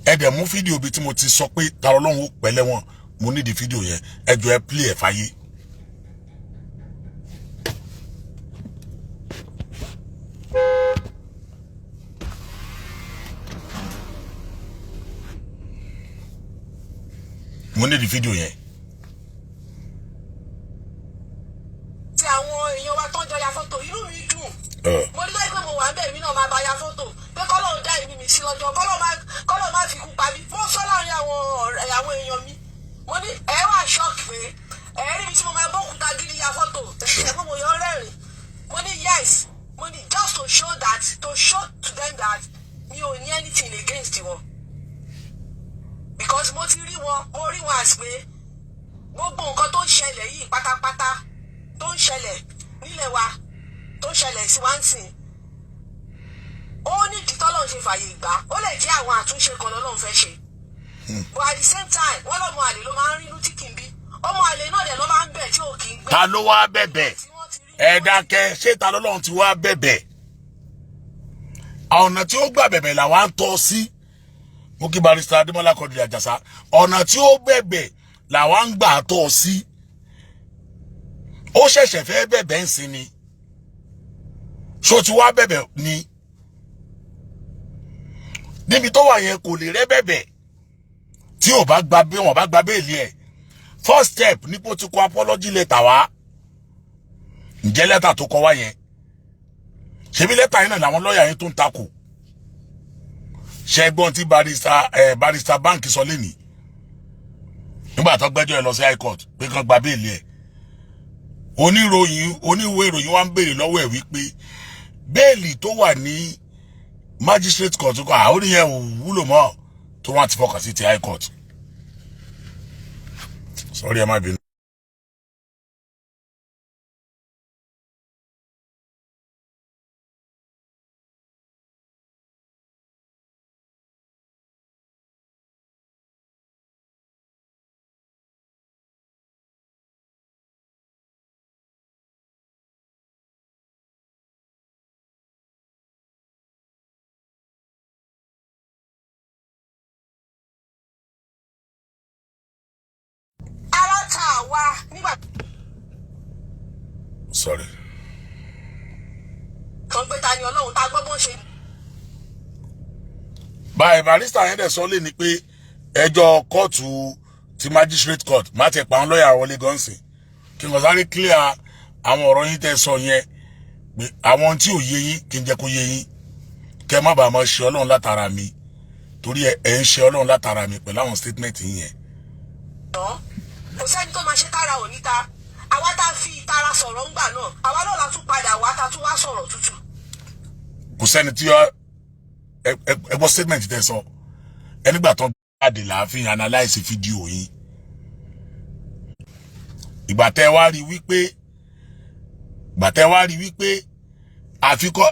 A: Ẹ dẹ̀ mú fídíò bíi tí mo ti sọ pé ta Ọlọ́run ó pẹ́lẹ́ wọn. Mo nídìí fídíò yẹn. Ẹ jọ, ẹ play ẹ̀ fáyé. Mo nídìí fídíò yẹn.
C: Tí àwọn èèyàn wa tó ń jọ ya fọ́tò, inú mi dùn. Mo ní láì pé mo wà ń bẹ̀, mí náà máa bá ya fọ́tò, pé kọ́lọ́ dá èmi mi sí lọ́jọ́, kọ́lọ́ má fi kú pa mí. Mo sọ láàrin àwọn ọ̀rẹ́, àwọn èèyàn mi, mo ní ẹ wà shock pé ẹ rí mi tí mo máa bókúta gidi ya fọ́tò. Ẹ pé mo yọ rẹ́rìn. Mo ní yes, mo ní just to show that, to show to them that mi ò ní anything against wọn, because mo ti rí wọn, mo rí wọn as pé gbogbo nǹkan tó ń ṣẹlẹ̀ yìí pátápátá, tó ń ṣẹlẹ̀ nílẹ̀ wa, tó ń ṣẹlẹ̀ sí wa ń sìn, ó ní ìdí tọ́lọ́run ṣe fàyè gbà. Ó lè jẹ́ àwọn àtúnṣe kan lọ́lọ́run fẹ́ ṣe. But at the same time, wọ́n lọ́mọ àlè ló máa ń rínú tí kì í bí. Ọmọ àlè náà dẹ̀ ló máa ń bẹ̀ tí ò kì í gbẹ́.
A: Ta ló wá bẹ̀bẹ̀?
C: Tí wọ́n ti rí.
A: Ẹ dákẹ́. Ṣé ta lọ́lọ́run ti wá bẹ̀bẹ̀? Ọ̀nà tí ó gbà bẹ̀bẹ̀ làwa ń tọ́ sí. Mo kí Barrister Adémọ́lá Quadri Àjàsá. Ọ̀nà tí ó bẹ̀bẹ̀ làwa ń gbà tọ́ sí. Ó ṣẹ̀ṣẹ̀ fẹ́ bẹ̀bẹ̀ ń sin ni. Ṣó ti wá bẹ̀bẹ̀ ni? Níbi tó wà yẹn, kò lè rẹ́ bẹ̀bẹ̀ tí ò bá gba bí wọn bá gba bail ẹ̀. First step ní kó ti kọ apology letter wá. Ǹjẹ́ lẹ́tà tó kọ wá yẹn, ṣebí lẹ́tà yẹn náà làwọn lọ́ọ̀yà yẹn tó ń takò? Ṣẹ́gbọ́n tí barrister Bank sọ lẹ́nìí nígbà tó gbẹ́jọ́ ẹ lọ sí high court pé kán gba bail ẹ̀? Oníròyìn, oníwèé ìròyìn wa ń béèrè lọ́wọ́ ẹ̀ wípé bail tó wà ní magistrate court kọ́ àwọn yẹn ò wúlò mọ́, tó wọ́n ti fọkàn sí ti high court. Sorry, ẹ má bínú.
C: Ara ta àwa nígbà
A: Sorry.
C: tó ń gbé Ta Ni Ọlọ́run, tá a gbọ́ bó ń ṣe.
A: Báyìí, barrister yẹn dẹ̀ sọ lé ní pé ẹjọ́ kóòtù ti magistrate court má ti pa àwọn lọ́ọ̀yà wọlé gọ́ǹsì, kí n kàn sáré clear àwọn ọ̀rọ̀ yín tẹ́ sọ yẹn, pé àwọn tí ò yé yín, kí n jẹ́ kó yé yín, kẹ́ má bàa máa ṣe Ọlọ́run látara mi, torí ẹ ń ṣe Ọlọ́run látara mi pẹ̀lú àwọn statement yín yẹn.
C: Tán, kò sẹ́ni tó máa ṣe tára ò ní ta. Àwa tá a fi ìtara sọ̀rọ̀ ńgbà náà, àwa náà la tún padà wá ta tún wá sọ̀rọ̀ tútù.
A: Kò sẹ́ni tí ẹ gbọ́ statement tẹ́ sọ ẹ nígbà tó jáde láàfin analyse fídíò yín. Ìgbà tẹ́ wá rí wípé àfikọ́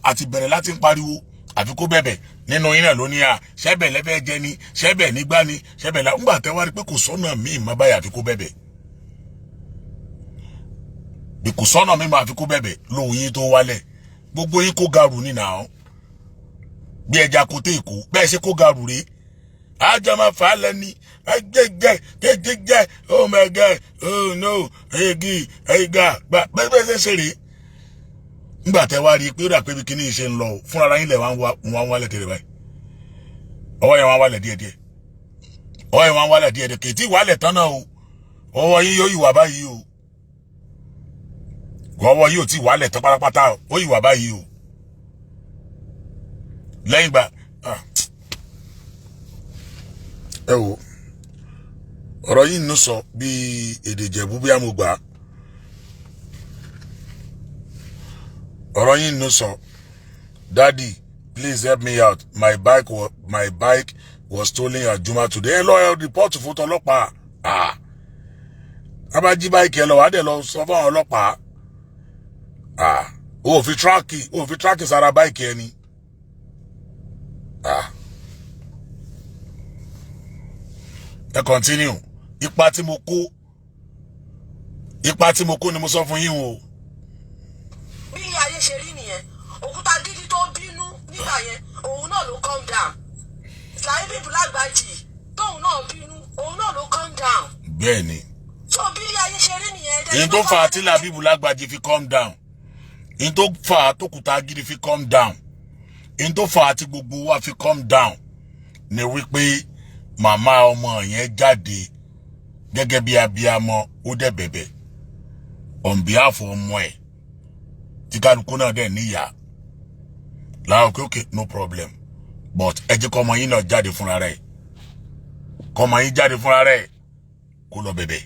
A: àti bẹ̀rẹ̀ láti ń pariwo àfikọ́ bẹ̀bẹ̀ nínú yín náà ló ní à ṣẹ́bẹ̀ lẹ́fẹ̀ẹ́ jẹ ni, ṣẹ́bẹ̀ nígbà ni, ṣẹ́bẹ̀ la. Ńgbà tẹ́ wá rí pé kò sọ́nà míì má báyìí àfikọ́ bẹ̀bẹ̀, bí kò sọ́nà míì má àfikọ́ bẹ̀bẹ̀ lóhùn yín tó wálẹ̀. Gbogbo yín kó garu ní nà án bí ẹja kò tẹ èkó bẹ́ẹ̀ ṣe kó garu rèé. Àjọ máa fà á lẹ́ni jẹjẹ jẹjẹ. Oh my God, oh no, egi ega gba bẹ́ẹ̀ bẹ́ẹ̀ ṣe ṣe rèé. Ńgbà tẹ wá rí i pé ó dà pé bí kíní ṣe ń lọ o, fúnra yín lẹ̀ wá ń wálẹ̀ tẹ̀lé báyìí. Ọwọ́ yẹn wá ń wálẹ̀ díẹ̀díẹ̀, ọwọ́ yẹn wá ń wálẹ̀ díẹ̀díẹ̀. Kì í tí wálẹ̀ tán náà o. Ọwọ́ yín yóò ìwà báyìí o. Ọwọ́ yìí ò tí wálẹ̀ tán pátápátá o, ó ìwà báyìí o. Lẹ́yìn ìgbà, ẹ wo ọ̀rọ̀ yìí ń sọ bíi èdè Ìjẹ̀bú bí amúgbà. Ọ̀rọ̀ yìí ń sọ. "Daddy, please help me out. My bike was stolen at Juma today." Ẹ lọ, ẹ report fún tọlọ́pàá. Ah, a bá jí bike ẹ lọ, wàá dẹ̀ lọ sọ fún àwọn ọlọ́pàá. Ah, o ò fi track sára bike ẹ ni. Ah, ẹ continue. Ipa tí mo kó ni mo sọ fún yín o.
C: Bí ilé ayé ṣe rí nìyẹn. Òkúta gidi tó bínú nígbà yẹn, òun náà ló calm down. Làbíbù Lágbàjì tóun náà bínú, òun náà ló calm down.
A: Bẹ́ẹ̀ ni.
C: So bí ilé ayé ṣe rí nìyẹn.
A: Èyí tó fà á tí Làbíbù Lágbàjì fi calm down, èyí tó fà á tó kùtà gidi fi calm down, èyí tó fà á tí gbogbo wa fi calm down ni wípé màmá ọmọ yẹn jáde gẹ́gẹ́ bí abiyamọ. Ó dẹ̀ bẹ̀bẹ̀ on behalf ọmọ ẹ̀, tí kálukú náà dẹ̀ níyà láwọn pé okay, no problem, but ẹ jẹ́ kọ́mọ yín náà jáde fúnra rẹ̀, kọ́mọ yín jáde fúnra rẹ̀ kó lọ bẹ̀bẹ̀.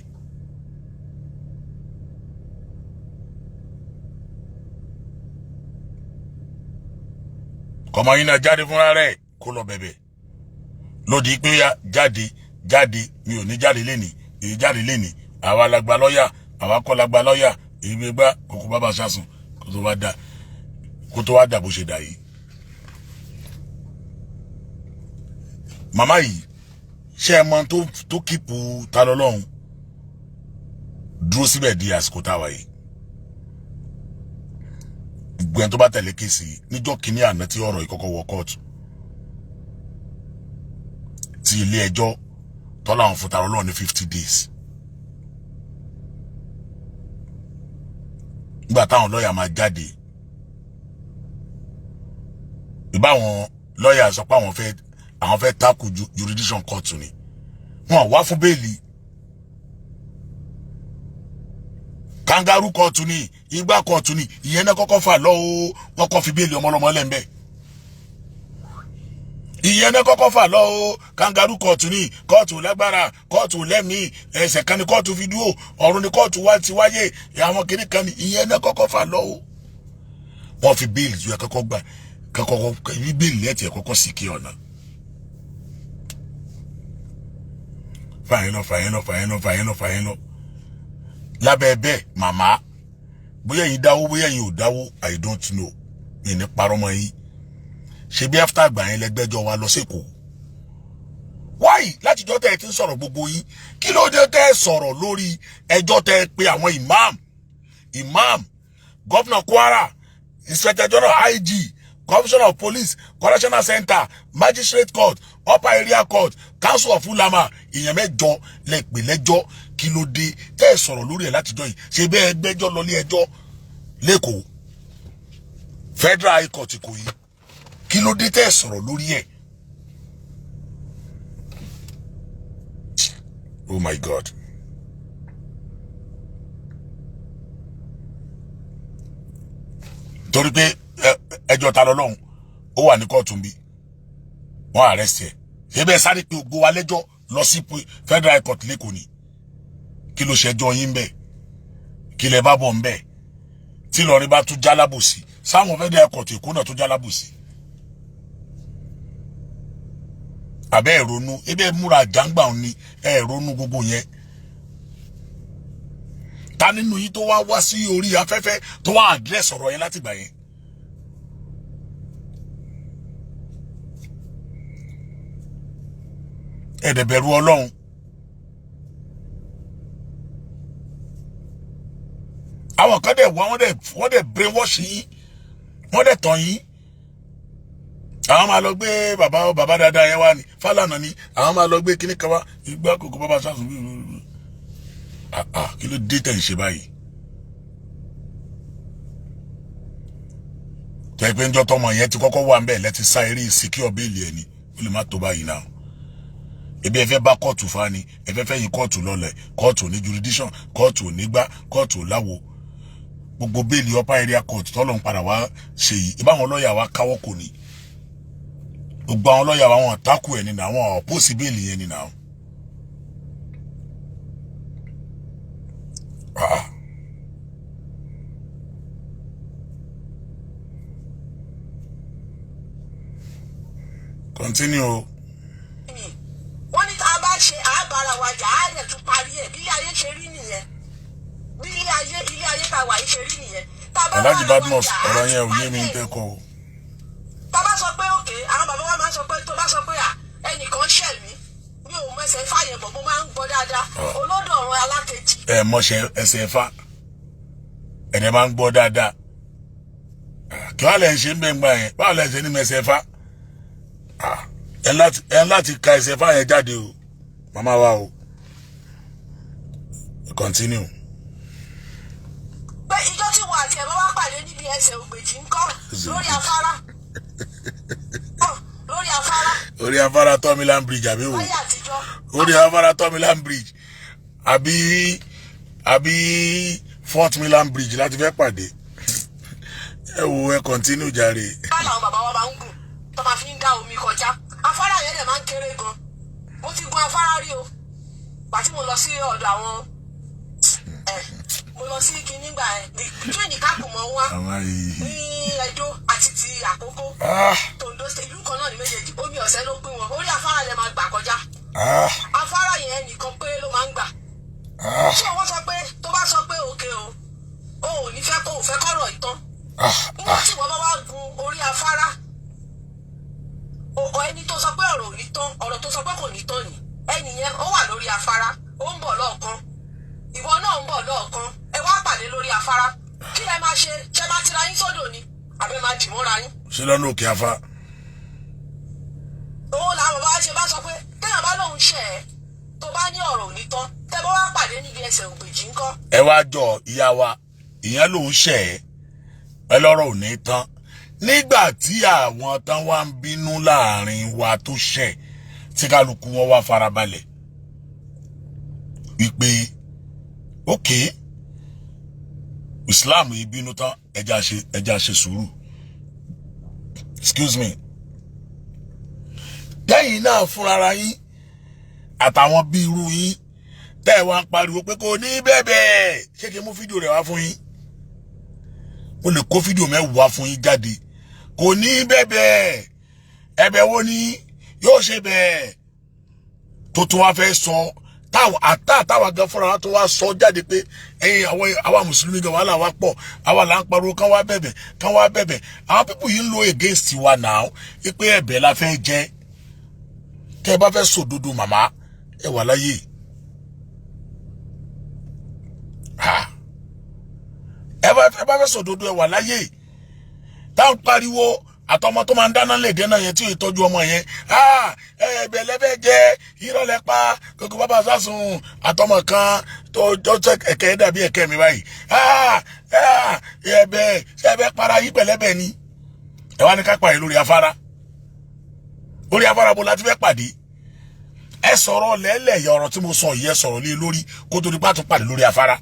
A: Kọ́mọ yín náà jáde fúnra rẹ̀ kó lọ bẹ̀bẹ̀. Lódì pé ya jáde jáde, mi ò ní jáde lénìí, èyí jáde lénìí. Àwa la gba lọ́ọ̀yà, àwa kọ́ la gba lọ́ọ̀yà, èyí gbé gbá kókó bàbá sásùn kó tó wá dà bó ṣe dà yìí. Màmá yìí Ṣé ẹ mọ tó keep Ta lọ́lọ́run dúró síbẹ̀ di àsìkò táwa yìí? Gbogbo ẹni tó bá tẹ̀lé case yìí, níjọ́ kínní àná tí ọ̀rọ̀ yìí kọ́kọ́ wọ kóòtù, tí ilé ẹjọ́ tọ́lá àwọn fún Ta lọ́lọ́run ní 50 days, nígbà táwọn lọ́ọ̀yà máa jáde, ìbáwọn lọ́ọ̀yà sọ pé àwọn fẹ́ takò jurisdiction court ni wọn wá fún bail. Kangaroo court ni, igbá court ni, ìyẹn náà kọ́kọ́ fà lọ́wọ́. Wọ́n kọ́ fi bail ọmọlọ́mọ lẹ́ńbẹ́. Ìyẹn náà kọ́kọ́ fà lọ́wọ́. Kangaroo court ni, kóòtù lágbára, kóòtù lẹ́mìí, ẹsẹ̀ kan ni kóòtù fi dúró, ọ̀run ni kóòtù wá ti wáyé, àwọn kìnnì kan ni. Ìyẹn náà kọ́kọ́ fà lọ́wọ́. Wọ́n fi bail ju ẹ kọ́kọ́ gbà kọ́kọ́ ibi bail ẹ̀ tiẹ̀ kọ́kọ́ sì kí ọ̀nà. Fàyín lọ, fàyín lọ, fàyín lọ, fàyín lọ, fàyín lọ. Lábẹ́ bẹ́ẹ̀, màmá, bóyá ẹ̀yin dáwó, bóyá ẹ̀yin ò dáwó, I don't know, mi ní parọ́ mọ́ yín. Ṣe bí after àgbà yẹn lẹ́gbẹ́jọ́ wa lọ sẹ́kọ̀ọ́ wáyì, látijọ́ tẹ́ ẹ ti ń sọ̀rọ̀ gbogbo yín, kí ló dé tẹ́ ẹ sọ̀rọ̀ lórí ẹjọ́ tẹ́ ẹ pé àwọn imam, governor Kwara, inspector general, IG, commissioner of police, correctional center, magistrate court, upper area court, council of ulama, èèyàn mẹ́jọ lẹ pè lẹ́jọ́? Kí ló dé tẹ́ ẹ sọ̀rọ̀ lórí ẹ̀ látijọ́ yìí? Ṣe bẹ́ẹ̀ gbẹ́jọ́ lọ lé ẹjọ́ lẹ́kọ̀ọ́, Federal High Court Ìkòyí? Kí ló dé tẹ́ ẹ sọ̀rọ̀ lórí ẹ̀? Oh my God! Torí pé ẹjọ́ Ta lọ́lọ́run ó wà ní kóòtù bí wọ́n arrest ẹ̀, ṣé bẹ́ẹ̀ sáré pé ògbó wa lẹ́jọ́ lọ sí Federal High Court lẹ́kọ̀ọ́ ni? Kí ló ṣẹjọ́ yín bẹ́ẹ̀? Kí lẹ bá bọ̀ ń bẹ́ẹ̀? Tí Ìlọrin bá tún jálábòsí, sáwọn Federal High Court Èkó náà tún jálábòsí. Àbẹ́ ìrònú ebe múra jàǹgbà ni ẹ ronú gbogbo yẹn. Ta nínú yín tó wá wá sí orí afẹ́fẹ́ tó wá address ọ̀rọ̀ yẹn látìgbà yẹn? Ẹ dẹ̀ bẹ̀rù Ọlọ́run. Àwọn kan dẹ̀ wá, wọ́n dẹ̀ brainwash yín, wọ́n dẹ̀ tàn yín. Àwọn máa lọ gbé bàbá bàbá dáadáa yẹn wá ní Fálànà ni, àwọn máa lọ gbé kíní kan wá, ìgbà kòkó bàbá sàṣùn. Kí ló dé tẹ̀ ń ṣe báyìí? Tẹ́ pé ńjọ́ tọmọ yẹn ti kọ́kọ́ wà ń bẹ̀ lẹ́ti sá eré secure bail ẹ̀ ni, ó lè má tó báyìí náà. Ebi ẹ fẹ́ bá kóòtù fa ni, ẹ fẹ́ fẹ́ yín kóòtù lọlẹ̀, kóòtù ní jurisdiction, kóòtù nígbà, kóòtù láwo. Gbogbo bail upper area court tọ́lọ̀ ń padà wá ṣe yìí, ìbáwọn lọ́ọ̀yà wa káwọ́ kò ní. Gbogbo àwọn lọ́ọ̀yà wa, wọn takù ẹ̀ nínú àwọn oppose bail yẹn nínú àwọn. Ah. Continue o.
C: Wọ́n ní tá a bá ṣe àbára wa jà, á dẹ̀ tún parí ẹ̀. Bí ilé ayé ṣe rí nìyẹn, bí ilé ayé tá a wà yìí ṣe rí nìyẹn. Tá a bá
A: Alhaji
C: bára wa
A: Badmus,
C: jà, á
A: ọ̀rọ̀ yẹn ò
C: tún
A: yé mi
C: parí ẹ̀.
A: tẹ́kọ̀ o.
C: Tá a bá sọ pé òkè, àwọn bàbá wa máa ń sọ pé tó bá sọ pé à ẹnìkan ṣẹ̀ mí, mi ò mọ ẹsẹ̀ fàyẹ̀ bọ̀, mo máa ń gbọ́ dáadáa. Olódò ọ̀run alákejì.
A: Ẹ mọṣẹ ẹsẹ̀ ẹ̀fà, ẹ̀dẹ̀ máa ń gbọ́ dáadáa. Kí wàá lẹ̀ ń ṣe ń bẹ̀ ń gbà yẹn? Báwo lẹ̀ ń ṣe ní mẹsẹ̀ ẹ̀fà? Ẹ ń láti ka ẹsẹ̀ ẹ̀fà yẹn jáde o, màmá wa o. Continue.
C: Pé ìjọ tí wọn àti ẹ̀ bá wá pàdé níbi ẹsẹ̀ ògbèjì ńkọ́, lórí afárá? Ọ̀, lórí afárá.
A: Orí afárá Third Bridge àbí wò?
C: Láyé àtijọ́.
A: Orí afárá Third Bridge àbí Fourth Mainland Bridge láti fẹ́ pàdé? Ẹ wo, ẹ continue jàre.
C: Afárá làwọn bàbá wa máa ń gùn tó máa fi ń dá omi kọjá. Afárá yẹn dẹ̀ máa ń kéré gan. Mo ti gun afárá rí o. Pàtí mo lọ sí ọ̀dọ̀ àwọn ẹ̀, mo lọ sí kinní gbà ẹ̀, between Ìkákùmọ̀ wá
A: àwọn yìí
C: ní Ẹdó àti ti Àkókó, Tòǹdó State, ìlú kan náà ní méjèèjì, omi ọ̀sẹ̀ ló pín wọn. Orí afárá lẹ máa gbà kọjá. Afárá yẹn nìkan péré ló máa ń gbà. Ṣé wọ́n sọ pé tó bá sọ pé òkè o, o ò ní fẹ́ kó o fẹ́ kọ́rọ̀ ìtàn, nígbà tí wọ́n bá wá gun orí afárá, o ẹni tó sọ pé ọ̀rọ̀ ò ní tán, ọ̀rọ̀ tó sọ pé kò ní tán ni. Ẹnìyẹn ó wà lórí afárá, ó ń bọ̀ lọ́ọ̀kan, ìwọ náà ń bọ̀ lọ́ọ̀kan, ẹ wá pàdé lórí afárá. Kí lẹ máa ṣe? Ṣe máa tira yín sódò ni, àbẹ máa dì mọ́ra yín?
A: Ṣé lọ́nà òkè afá?
C: Òun làwọn bàbá ṣe bá sọ pé téèyàn bá lóun ṣe ẹ, tó bá ní ọ̀rọ̀ òní tán, tẹ bá wá pàdé níbi ẹsẹ̀ ògbèjì ńkọ́?
A: Ẹ wá jọ ìyá wa, ìyẹn lòún ṣẹ̀ ẹ́, ẹ lọ́rọ̀ ò ní tán. Nígbà tí àwọn tán wá ń bínú láàrin wa tó ṣẹ̀, tí kálukú wọn wá farabalẹ̀ wípé ok, Islam yìí bínú tán, ẹja ṣe sùúrù. Excuse me, tẹ́yìn náà fúnra yín àtàwọn bíi irú yín tẹ́ ẹ wá ń pariwo pé kò ní bẹ́ẹ̀. Ṣé kí n mú fídíò rẹ̀ wá fún yín? Mo lè kó fídíò 10 fún yín jáde. Kò ní bẹ́ẹ̀, ẹ̀bẹ̀ wo ni yóò ṣe bẹ́ẹ̀ tó tún wá fẹ́ sọ táwọn àtàwọn gan fúnra wa tó wá sọ jáde pé ẹ̀yin àwọn àwa mùsùlùmí gan, wàhálà wa pọ̀, àwa là ń pariwo kán wá bẹ̀bẹ̀, kán wá bẹ̀bẹ̀. Àwọn people yìí ń lo against wa now pé ẹ̀bẹ̀ la fẹ́ jẹ́. Tẹ́ ẹ bá fẹ́ sòdodo, màmá, ẹ wà láyé. Ha, ẹ bá fẹ́ sòdodo, ẹ wà láyé. Táwọn pariwo àtọmọ tó máa ń dáná lè dẹ́nà yẹn tí ò tọ́jú ọmọ yẹn, ẹ̀ẹ́dẹ̀ lẹ́fẹ̀ẹ́ jẹ́ irọ́ lẹ pa kókó bàbá sásùn, àtọmọ kan tó tó ẹ̀kẹ́ dàbí ẹ̀kẹ́ mi báyìí, ẹ̀ẹ́bẹ̀ ṣẹ́ẹ̀bẹ̀ para yín pẹ̀lẹ́bẹ̀ ni. Ẹ wá ní ká pàdé lórí afárá. Orí afárá bo la ti fẹ́ pàdé? Ẹ sọ̀rọ̀ lẹ́lẹ̀ ọ̀rọ̀ tí mo sọ yìí, ẹ sọ̀rọ̀ lé lórí kó tó di pàtó pàdé lórí afárá.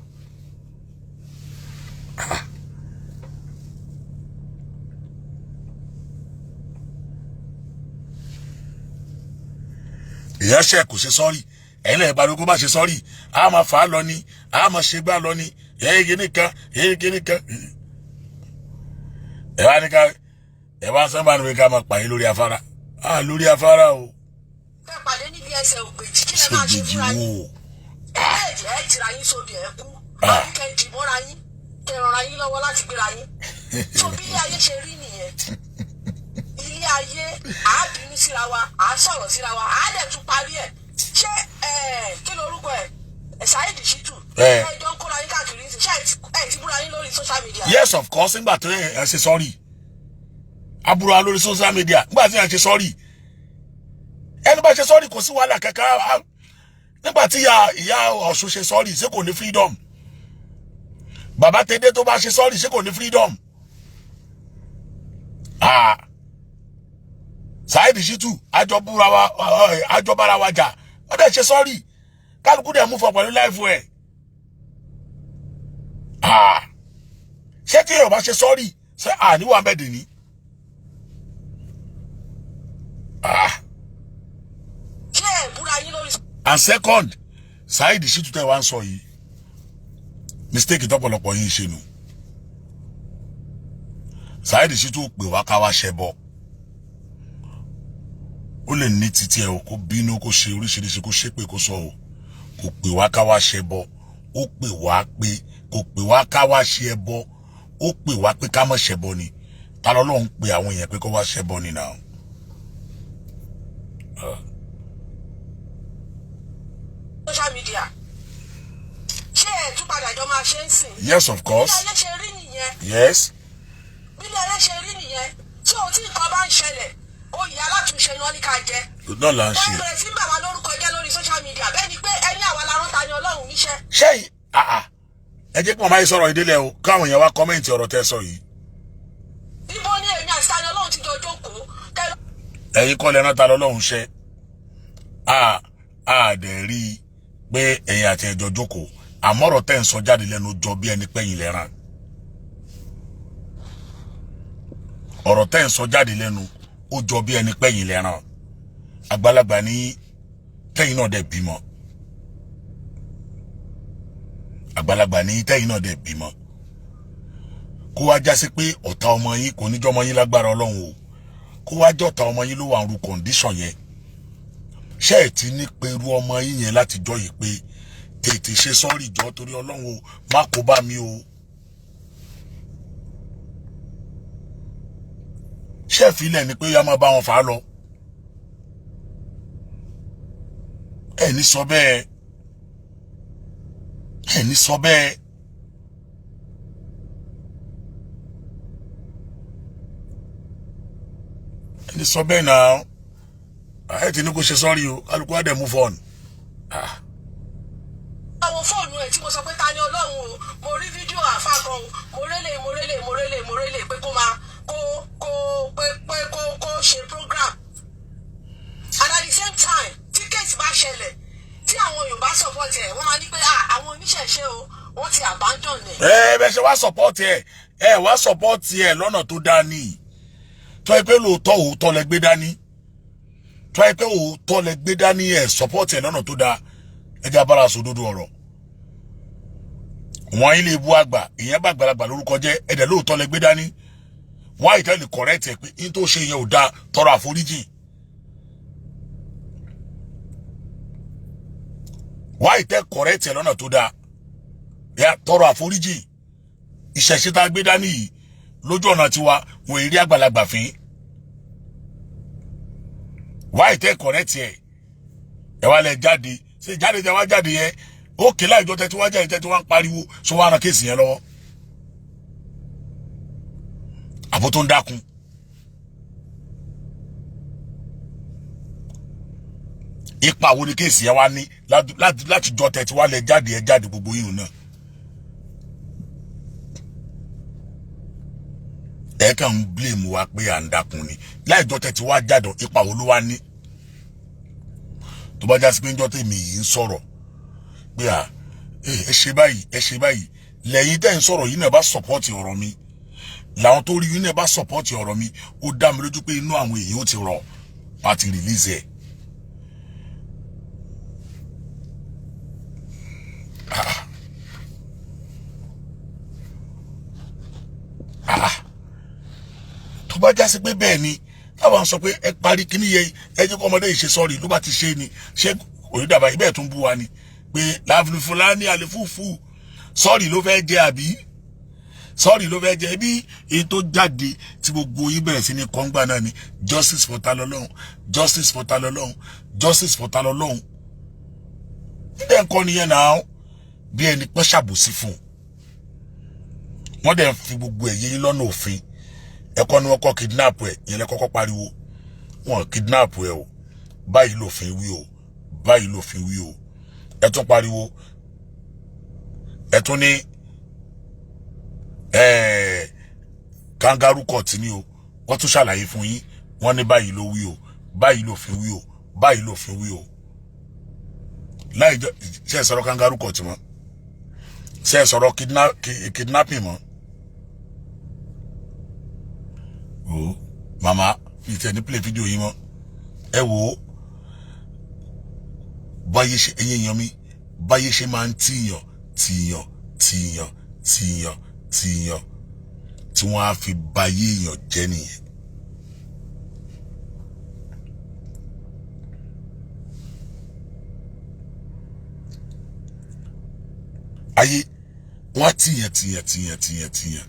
A: Ìyá ṣe kò ṣe sorry, ẹ̀yin lẹ́yìn pariwo kó má ṣe sorry, a máa fà á lọ ni, a máa ṣe gbá lọ ni, ẹ̀yìn kìíní kan, ẹ̀yìn kìíní kan. Ẹ wá ní ká ẹ wá sábà ní ká máa pààyàn lórí afárá, a lórí afárá o.
C: Fẹ́ pàdé níbi ẹsẹ̀ ògbèjì, kí lẹ máa ṣe
A: Ṣègbèjì
C: fúnra yín?
A: wo?
C: Ẹ tira yín sódì, ẹ kú, àbí kẹ́ dì mọ́ra yín, kẹ́ rọra yín lọ́wọ́ láti gbéra yín. Tó bí ilé ayé ṣe rí nìyẹn. Ilé ayé, à á bínú síra wa, à á sọ̀rọ̀ síra wa, à á dẹ̀ tún parí ẹ̀. Ṣé kí lorúkọ ẹ̀, Saheed Shittu, ẹ jọ ń kóra yín káàkiri ní, ṣé ẹ ti búra yín lórí social media?
A: Yes, of course. Nígbà tó ẹ ṣe sorry, àbúrò wa lórí social media. Nígbà tí ẹ ṣe sorry, ẹni bá ṣe sorry, kò sí wàhálà kankan. Nígbà tí ìyá Ọ̀ṣun ṣe sorry, ṣé kò ní freedom? Bàbá Tẹ́dẹ́ tó bá ṣe sorry, ṣé kò ní freedom? Ah, Saheed Shittu, àjọ búra wa, àjọ bára wa jà, wọ́n dẹ̀ ṣe sorry, kálukú dẹ̀ mú fọ pẹ̀lú life ẹ̀. Ah, ṣé tí èèyàn bá ṣe sorry, ṣé àníwá mẹ́dẹ̀ ni? Ah.
C: Ṣé ẹ búra yín lórí
A: And second, Saheed Shittu tẹ́ wá ń sọ yìí, mistake tọ́pọ̀lọpọ̀ yìí ń ṣe nù. Saheed Shittu pè wá ká wá ṣẹbọ. Ó lè ní títí ẹ o, kó bínú, kó ṣe oríṣiríṣi, kó ṣépè, kó sọ o, kò pè wá ká wá ṣẹbọ. Ó pè wá pé kò pè wá ká wá ṣe ẹbọ, ó pè wá pé ká má ṣẹbọ ni. Ta lọ́lọ́run pè àwọn èèyàn pé kó wá ṣẹbọ ni náà?
C: Social media, ṣé ẹ tún padà jọ máa ṣe ń sìn?
A: Yes, of course.
C: Bí ilé ayé ṣe rí nìyẹn.
A: Yes.
C: Bí ilé ayé ṣe rí nìyẹn. Tí ohun tí nǹkan bá ń ṣẹlẹ̀, oyè alátúnṣe ni wọ́n ní ká jẹ.
A: Náà là ń ṣe.
C: Wọ́n bẹ̀rẹ̀ sí ń bà wá lórúkọ jẹ́ lórí social media, bẹ́ẹ̀ ni pé ẹni àwa la rán Ta ni Ọlọ́run níṣẹ́.
A: Ṣé àà, ẹ jẹ́ kí màmá yìí sọ̀rọ̀ ìdílé o, káwọn èèyàn wá comment ọ̀rọ̀ tẹ́ sọ yìí.
C: Ibo ni èmi àti Ta ni Ọlọ́run ti jọ jókòó kẹ́?
A: Ẹ̀yin kọ́ lẹ́ran ta lọ́lọ́run ṣẹ́. A dẹ̀ rí i pé ẹ̀yin àti ẹjọ́ jókòó, àmọ́ ọ̀rọ̀ tẹ́ ń sọ jáde lẹ́nu jọ bí ẹni pẹ́yìn lẹ́ran. Ọ̀rọ̀ tẹ́ ń sọ jáde lẹ́nu, ó jọ bí ẹni pẹ́yìn lẹ́ran. Àgbàlagbà ní tẹ́yìn náà dẹ̀ bímọ. Àgbàlagbà ní tẹ́yìn náà dẹ̀ bímọ. Kó wá jásí pé ọ̀tá ọmọ yín, kò ní jọmọ yín lágbára Ọlọ́run o, kó wá jọ̀tá ọmọ yín ló wà ń ru condition yẹn, ṣé ẹ̀ ti ní pé irú ọmọ yín yẹn láti jọ yìí pé tètè ṣe sorry jọ, torí Ọlọ́run o, má kó bá mi o? Ṣé ìfilẹ̀ ni pé yá máa bá wọn fà á lọ? Ẹ ní sọ bẹ́ẹ̀, ẹ ní sọ bẹ́ẹ̀. Ẹ ní sọ bẹ́ẹ̀ náà. Ẹ ti ní kó ṣe sorry o, kálukú á dẹ̀ move on. Ah.
C: Àwọn fóònù ẹ̀ tí mo sọ pé ta ni Ọlọ́run o, mo rí fídíò àfa kan o, mo rélé, mo rélé, mo rélé, mo rélé, pé kó máa kó pé kó ṣe program. And at the same time, tí case bá ṣẹlẹ̀, tí àwọn Yorùbá support ẹ̀, wọ́n máa ní pé, ah, àwọn oníṣẹ̀ṣe o, wọ́n ti abandon ẹ̀.
A: Ẹ bẹ ṣe wá support ẹ, ẹ wá support ẹ lọ́nà tó dání. Tó ẹ pé lóòótọ́ òótọ́ lẹ gbé dání, tó ẹ pé òótọ́ lẹ gbé dání, ẹ support ẹ lọ́nà tó dáa. Ẹ jẹ́ abára sòdodo ọ̀rọ̀. Wọ́n ilé ibú àgbà, ìyẹn bá àgbàlagbà lórúkọ jẹ́. Ẹ̀dẹ̀ lóòótọ́ lẹ gbé dání, wọ́n àìtẹ́ lè correct ẹ pé n tó ṣe yẹn ò dáa, tọrọ àforíjì. Wọ́n àìtẹ́ correct ẹ lọ́nà tó dáa, yà tọrọ àforíjì. Ìṣẹ̀ṣe tá a gbé dání yìí lójú ọ̀nà tiwa, wọn èrí àgbàlagbà fín. Wọ́n àìtẹ́ correct ẹ. Ẹ wá lẹ jáde, ṣe jáde tẹ wá jáde yẹn, ó ké láìjọ tẹ tí wá jáde, tẹ tí wá ń pariwo sọ, wá ran case yẹn lọ́wọ́, àbó tó ń dákun. Ipa wo ni case yẹn wá ní láti jọ tẹ tí wá lẹ jáde? Ẹ jáde gbogbo yìí náà, ẹ kàn ń blame wa pé à ń dákun ni. Láìjọ tẹ tí wá jáde, ipa wo ló wá ní? Tó bá jásí pé ń jọ́ tèmi yìí ń sọ̀rọ̀ pé à ẹ ṣe báyìí, ẹ ṣe báyìí, lẹ́yìn tẹ́ ń sọ̀rọ̀ yìí náà bá support ọ̀rọ̀ mi, làwọn tó rí yìí náà bá support ọ̀rọ̀ mi, ó dá mi lójú pé inú àwọn èèyàn ó ti rọ̀ wá ti release ẹ̀. Ah. Ah. Tó bá jásí pé bẹ́ẹ̀ ni táwọn sọ pé ẹ parí kíní yẹ, ẹ jẹ́ kó ọmọdé yìí ṣe sorry, ló bá ti ṣe ni, ṣé òní dàbà ibẹ̀ tún bú wa ni pé láfúlání àlefúfú, sorry ló fẹ́ jẹ, àbí sorry ló fẹ́ jẹ? Bí èyí tó jáde tí gbogbo yín bẹ̀rẹ̀ sí ní kọ́ngbà náà ni justice for Talọ́lọ́hun, justice for Talọ́lọ́hun, justice for Talọ́lọ́hun. Níbẹ̀ ń kọ́ nìyẹn náà, bí ẹni pẹ́ ṣàbòsí fún un, wọ́n dẹ̀ ń fi gbogbo ẹ̀yẹ yín lọ́nà òfin. Ẹ̀kọ́ ni wọ́n kọ́ kidnap ẹ̀, ìyẹn lẹ kọ́kọ́ pariwo wọn kidnap ẹ̀ o, báyìí lòfin wí o, báyìí lòfin wí o. Ẹ tún pariwo, ẹ tún ní kangaroo court ni o. Wọ́n tún ṣàlàyé fún yín, wọ́n ní báyìí ló wí o, báyìí lòfin wí o, báyìí lòfin wí o. Láì jọ ṣe é sọ̀rọ̀ kangaroo court mọ́, ṣe é sọ̀rọ̀ kidnapping mọ́ o. Màmá mi tẹ ní play fídíò yín mọ́. Ẹ wò ó, báyé ṣe, ẹ̀yin èèyàn mi, báyé ṣe máa ń tìyàn tìyàn tìyàn tìyàn tìyàn tí wọ́n á fi báyé èèyàn jẹ́ nìyẹn. Ayé wọ́n á tìyàn tìyàn tìyàn tìyàn tìyàn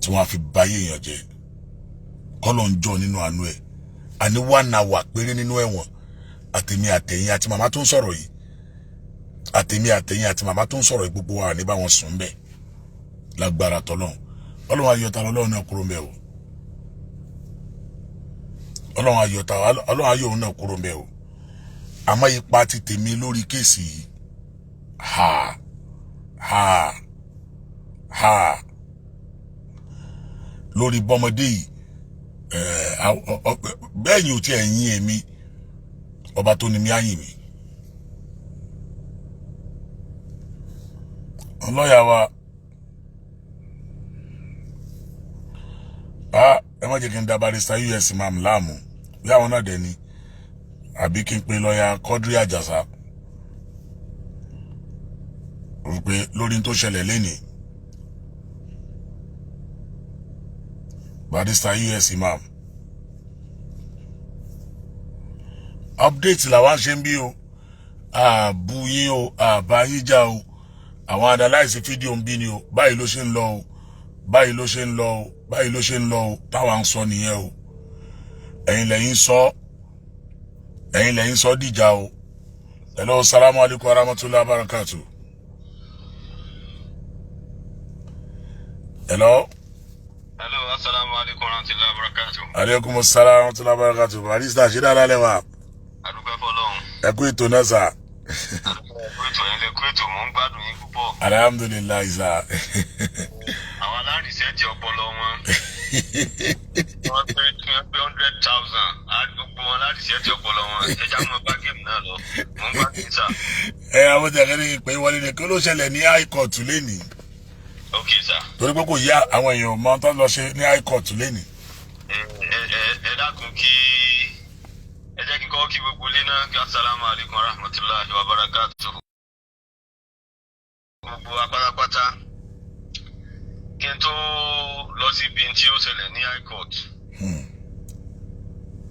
A: tí wọ́n á fi báyé èèyàn jẹ́. Kọ́lọ̀ ń jọ nínú àánú ẹ̀, àní 1 hour péré nínú ẹ̀wọ̀n, àtèmi àtẹ̀yìn àti màmá tó ń sọ̀rọ̀ yìí, àtèmi àtẹ̀yìn àti màmá tó ń sọ̀rọ̀ yìí, gbogbo wa ní bá wọn sùn bẹ́ẹ̀ lágbára tọ́lọ́run. Ọlọ́run ayọ̀ta, ọlọ́run náà kúrò mbẹ́ o. Ọlọ́run ayọ̀ta, Ọlọ́run ayọ̀ òun náà kúrò mbẹ́ o. Àmọ́ ipa ti tèmi lórí case yìí, ha ha ha, lórí bọ́mọdé yìí, bẹ́ẹ̀ yìí ò tiẹ̀ yín èmi, ọba tó ní mi á yìn mí. Ọlọ́yà wa, ah, ẹ má jẹ́ kí n da barrister us mam láàmú bí àwọn náà dẹ̀ ni, àbí kí n pe lọ́ọ̀yà Quadri Àjàsà pé lórí tó ṣẹlẹ̀ lénìí. Barrister us imam, update làwọn ṣe ń bí o, àbú yín o, àbá yín já o. Àwọn analyse fídíò ń bí ni o, báyìí ló ṣe ń lọ o, báyìí ló ṣe ń lọ o, báyìí ló ṣe ń lọ o. Táwa ń sọ nìyẹn o. Ẹ̀yin lẹ́yìn sọ, ẹ̀yin lẹ́yìn sọ dìjà o. Hello, salamu alaykum wa rahmatulahi wa barakatu. Hello.
D: Hello, assalamu alaikum warahmatullahi wabarakatuh.
A: Aleykum salaam wa rahmatulahi wa barakatu. Barista, ṣe dáadáa lẹ́wà?
D: Adúpẹ́ fọ́lọ́run.
A: Ẹ kú ètò náà sà.
D: Adúpẹ́ kú ètò yẹn lẹ kú ètò, mò ń gbádùn yín púpọ̀.
A: Alhamdulillahi sà.
D: Àwọn alárìsẹ́ẹ̀tì ọpọlọ wọn. Wọ́n pé kí wọ́n pé 100,000. Gbogbo wọn alárìsẹ́ẹ̀tì ọpọlọ wọn. Ẹja mọ bá géèmù náà lọ. Mò ń gbádùn yín sà.
A: Ẹ àwọn tẹ̀lé ní ìpè wọlé ni kí ló ṣẹlẹ̀ ní high court lénìí?
D: Ok sà.
A: Torí pé kò yá àwọn èèyàn mọ tó lọ ṣe ní high court lénìí.
D: Ẹ ẹ ẹ ẹ dákun, kí ẹ jẹ́ kí n kọ́ kí gbogbo ilé náà kí assalamu alaikum warahmatullahi wabarakatuh. Gbogbo wa pátápátá, kí n tó lọ síbi tí ó ṣẹlẹ̀ ní high court,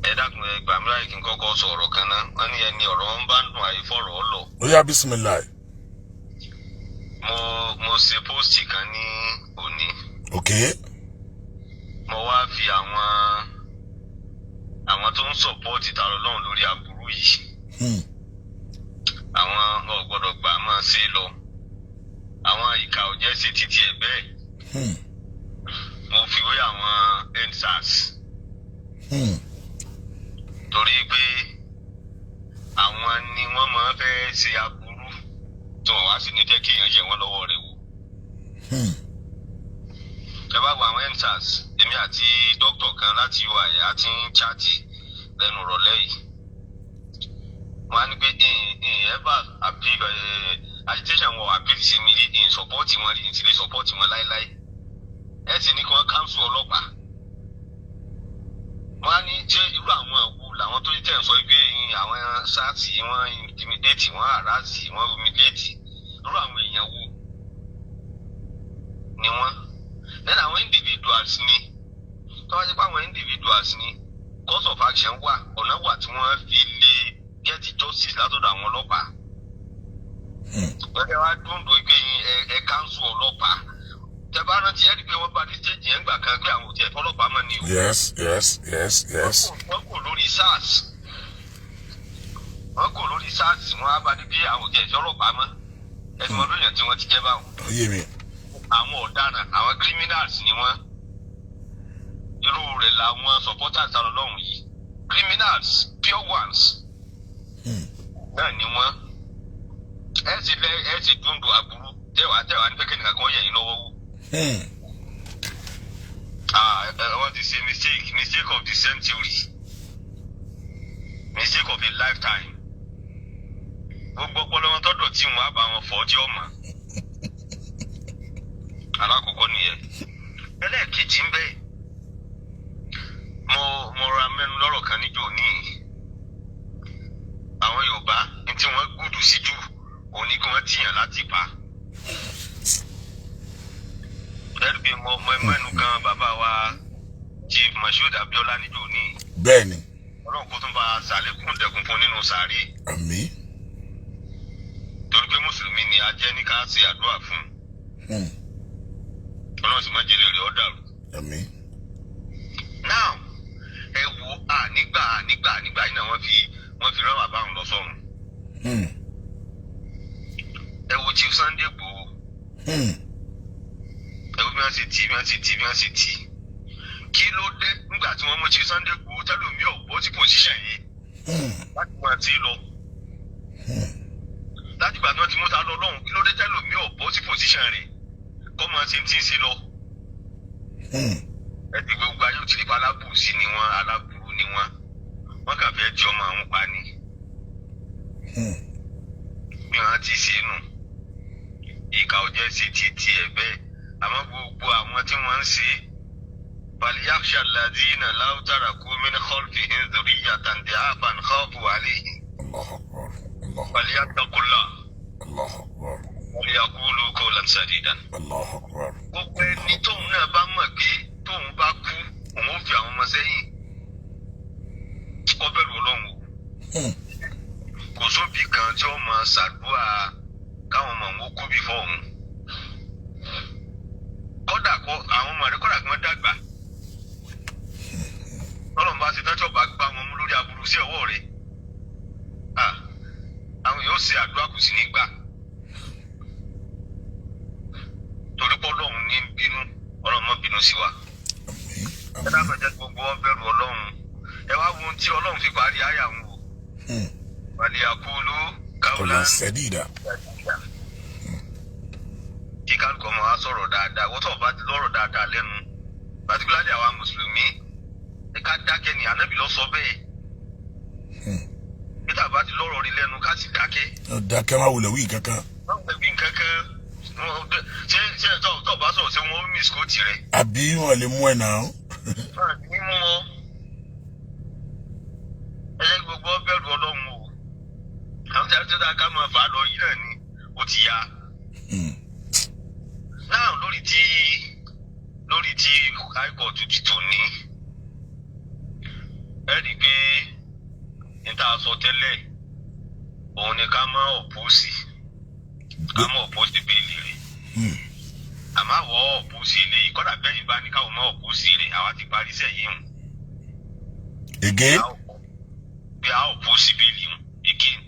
D: ẹ dákun, ẹ gbà mí láyè kí n kọ́kọ́ sọ ọ̀rọ̀ kan náà. Wọ́n ní ẹni ọ̀rọ̀ ń bá dùn àìfọ̀rọ̀ ọ lọ.
A: Ó yá, bisimilahi.
D: Mo ṣe post kan ní òní. Mo wá fi àwọn tó ń support Tani Olohun lórí aburú yìí, àwọn ò gbọ́dọ̀ gbà máa ṣe lọ, àwọn ìkà ò jẹ́ ṣe títí ẹ̀ bẹ́ẹ̀. Mo fi wé àwọn EndSARS torí pé àwọn ni wọ́n máa fẹ́ ṣe aburú tí wọ́n wá sì ní jẹ́ kí èèyàn yẹ̀ wọ́n lọ́wọ́ rẹ̀ wò. Ẹ bá wo àwọn EndSARS, èmi àti dókítà kan láti UI á ti ń chat lẹ́nu ìrọ̀lẹ́ yìí. Wọ́n á ní pé ìyìn ever appeal agitation wọn appeal sí mi rí, ìyìn support wọn rí, ìyìn sì lè support wọn láéláé. Ẹ sì ní kí wọ́n cancel ọlọ́pàá. Wọ́n á ní ṣé irú àwọn òwú làwọn tó tẹ̀ ń sọ pé àwọn SARS wọ́n intimidate, wọ́n harass, wọ́n humiliate, irú àwọn èèyàn wo ni wọ́n? Then àwọn individuals ni, tó wá jẹ́ pé àwọn individuals ni, course of action wà, ọ̀nà wà tí wọ́n fi lè get justice látọ̀dọ̀ àwọn ọlọ́pàá. Wọ́n wá dúndùn pé ẹ cancel ọlọ́pàá. Tẹ bá rántí, ẹ rí i pé wọ́n bá dé stage yẹn gbà kan pé àwọn ò tiẹ̀ fọlọ́pàá mọ́ ni o.
A: Yes.
D: Wọ́n kò lórí SARS, wọ́n kò lórí SARS, wọ́n á bá dé pé àwọn ò tiẹ̀ fi ọlọ́pàá mọ́. Ẹ̀sìn ọdún yẹn tí wọ́n ti jẹ́ báwọn.
A: Ó yé mi.
D: Àwọn ọ̀daràn, àwọn criminals ni wọ́n. Irú rẹ̀ làwọn supporters Tani Olohun yìí, criminals, pure ones náà ni wọ́n. Ẹ sì lẹ ẹ sì dúndùn aburú tẹwàá tẹwàá ní pẹ́kẹ́ nìkan kan yẹ̀ yín lọ́wọ́ wò. Ah, wọ́n ti ṣe mistake, mistake of the century, mistake of a lifetime. Gbogbo ọpọlọ wọn tọdọ tí wọn á bá wọn fọ tí ó mọ. Alákọ̀ọ́kọ́ nìyẹn. Ẹlẹ́ẹ̀kejì ń bẹ, mo ra mẹ́nu lọ́rọ̀ kan níjó ní àwọn Yorùbá ní tí wọ́n gùdù sí jù òun ni kí wọ́n tìyàn láti pa. Ẹ̀rí pé mo mẹ́nu kan bàbá wa Chief Moshood Abiola níjó ní.
A: Bẹ́ẹ̀ni.
D: Ọlọ́run kó tún bá a ṣàlékún dẹkùn fún nínú sàárè.
A: Àmín.
D: Torí pé mùsùlùmí ni a jẹ́, ní ká ṣe àdúrà fún un. Ọlọ́run sì má jẹ́lẹ̀ rẹ̀ ọ́ dàrú.
A: Àmín.
D: Now, ẹ wo, ànígbà ànígbà ànígbà yìí náà wọ́n fi rán bàbá òun lọ sọ́run. Ẹ wo Chief Sunday Igboho. Ẹ wo bí wọ́n ṣe tì, bí wọ́n ṣe tì, bí wọ́n ṣe tì. Kí ló dé nígbà tí wọ́n mú Chief Sunday Igboho tẹ́lómi ò bọ́ sí position yìí láti máa ti lọ? Láti ìgbà tí wọ́n ti mú ta lọ lọ́hùn, kí ló dé tẹ́lómi ò bọ́ sí position rẹ̀ kọ́ máa ṣe ti ń ṣe lọ? Ẹ ti gbogbo ayé ò ti rí pa, alábùsí ni wọ́n, aláburú ni wọ́n, wọ́n kàn fẹ́ tí ọmọ àwọn pa ni. Bí wọ́n ti ṣe nù, ìkà ọ̀jẹ̀ ṣe títí ẹ̀ bẹ́ẹ̀. Àmọ́ gbogbo àwọn tí wọ́n ń ṣe, فليخش الذين لو تركوا من خلفهم ذرية ضعافا خافوا عليهم
A: الله أكبر، الله أكبر.
D: فليتقوا الله
A: الله أكبر.
D: وليقولوا قولا سديدا.
A: الله أكبر.
D: Gbogbo ẹni tóun náà bá mọ̀ pé tóun bá kú, òun ó fi àwọn ọmọ sẹ́yìn, kó bẹ̀rù Ọlọ́run o. Kò sóbì kan tí ó máa ṣàdúrà káwọn ọmọ òun ó kú bí fọ́ òun. Kódà kó àwọn ọmọ rẹ, kódà kí wọ́n dàgbà, tọ́lọ́run bá ṣe tán tí ọba gbá wọn mú lórí aburú sí ọwọ́ rẹ̀, àwọn yóò Ẹ dákun, jẹ́ gbogbo wọn bẹ̀rù Ọlọ́run. Ẹ wá wo ohun tí Ọlọ́run fi parí àyà ń wò. Wàlíyàkúlù
A: Kọlá
D: káwùlán
A: sẹ́díìdà.
D: Kí kálukú ọmọ wa sọ̀rọ̀ dáadáa. Wọ́n tó bá ti lọ́rọ̀ dáadáa lẹ́nu, particularly àwa mùsùlùmí, ẹ ká dákẹ́ ni. Ànábì ló sọ bẹ́ẹ̀. Peter bá ti lọ́rọ̀ rí lẹ́nu, ká sì dákẹ́.
A: Dákẹ́, má wulẹ̀ wí kankan.
D: Wọ́n pẹ̀ bí nǹkan kan ṣé tó bá sọ̀rọ̀, ṣé wọ́n misquote rẹ̀?
A: Àbí wọn lè mú ẹ náà.
D: Ní mú wọn. Ẹ jẹ́ kí gbogbo wọn bẹ̀rù Ọlọ́run o. Àwọn tí a ti dá ká máa fà á lọ yìí náà ni ó ti yá. Náà lórí ti high court ti tòní, ẹ rí i pé n tá a sọ tẹ́lẹ̀ òun ni ká má oppose bail rẹ̀. Àmọ́ àwọ̀ oppose eléyìí kọ́dà bẹ́ẹ̀ yìí bá ní káwọn má oppose rẹ̀, àwa ti parí iṣẹ́ yìí hùn.
A: Again.
D: Bí a oppose bail hùn again,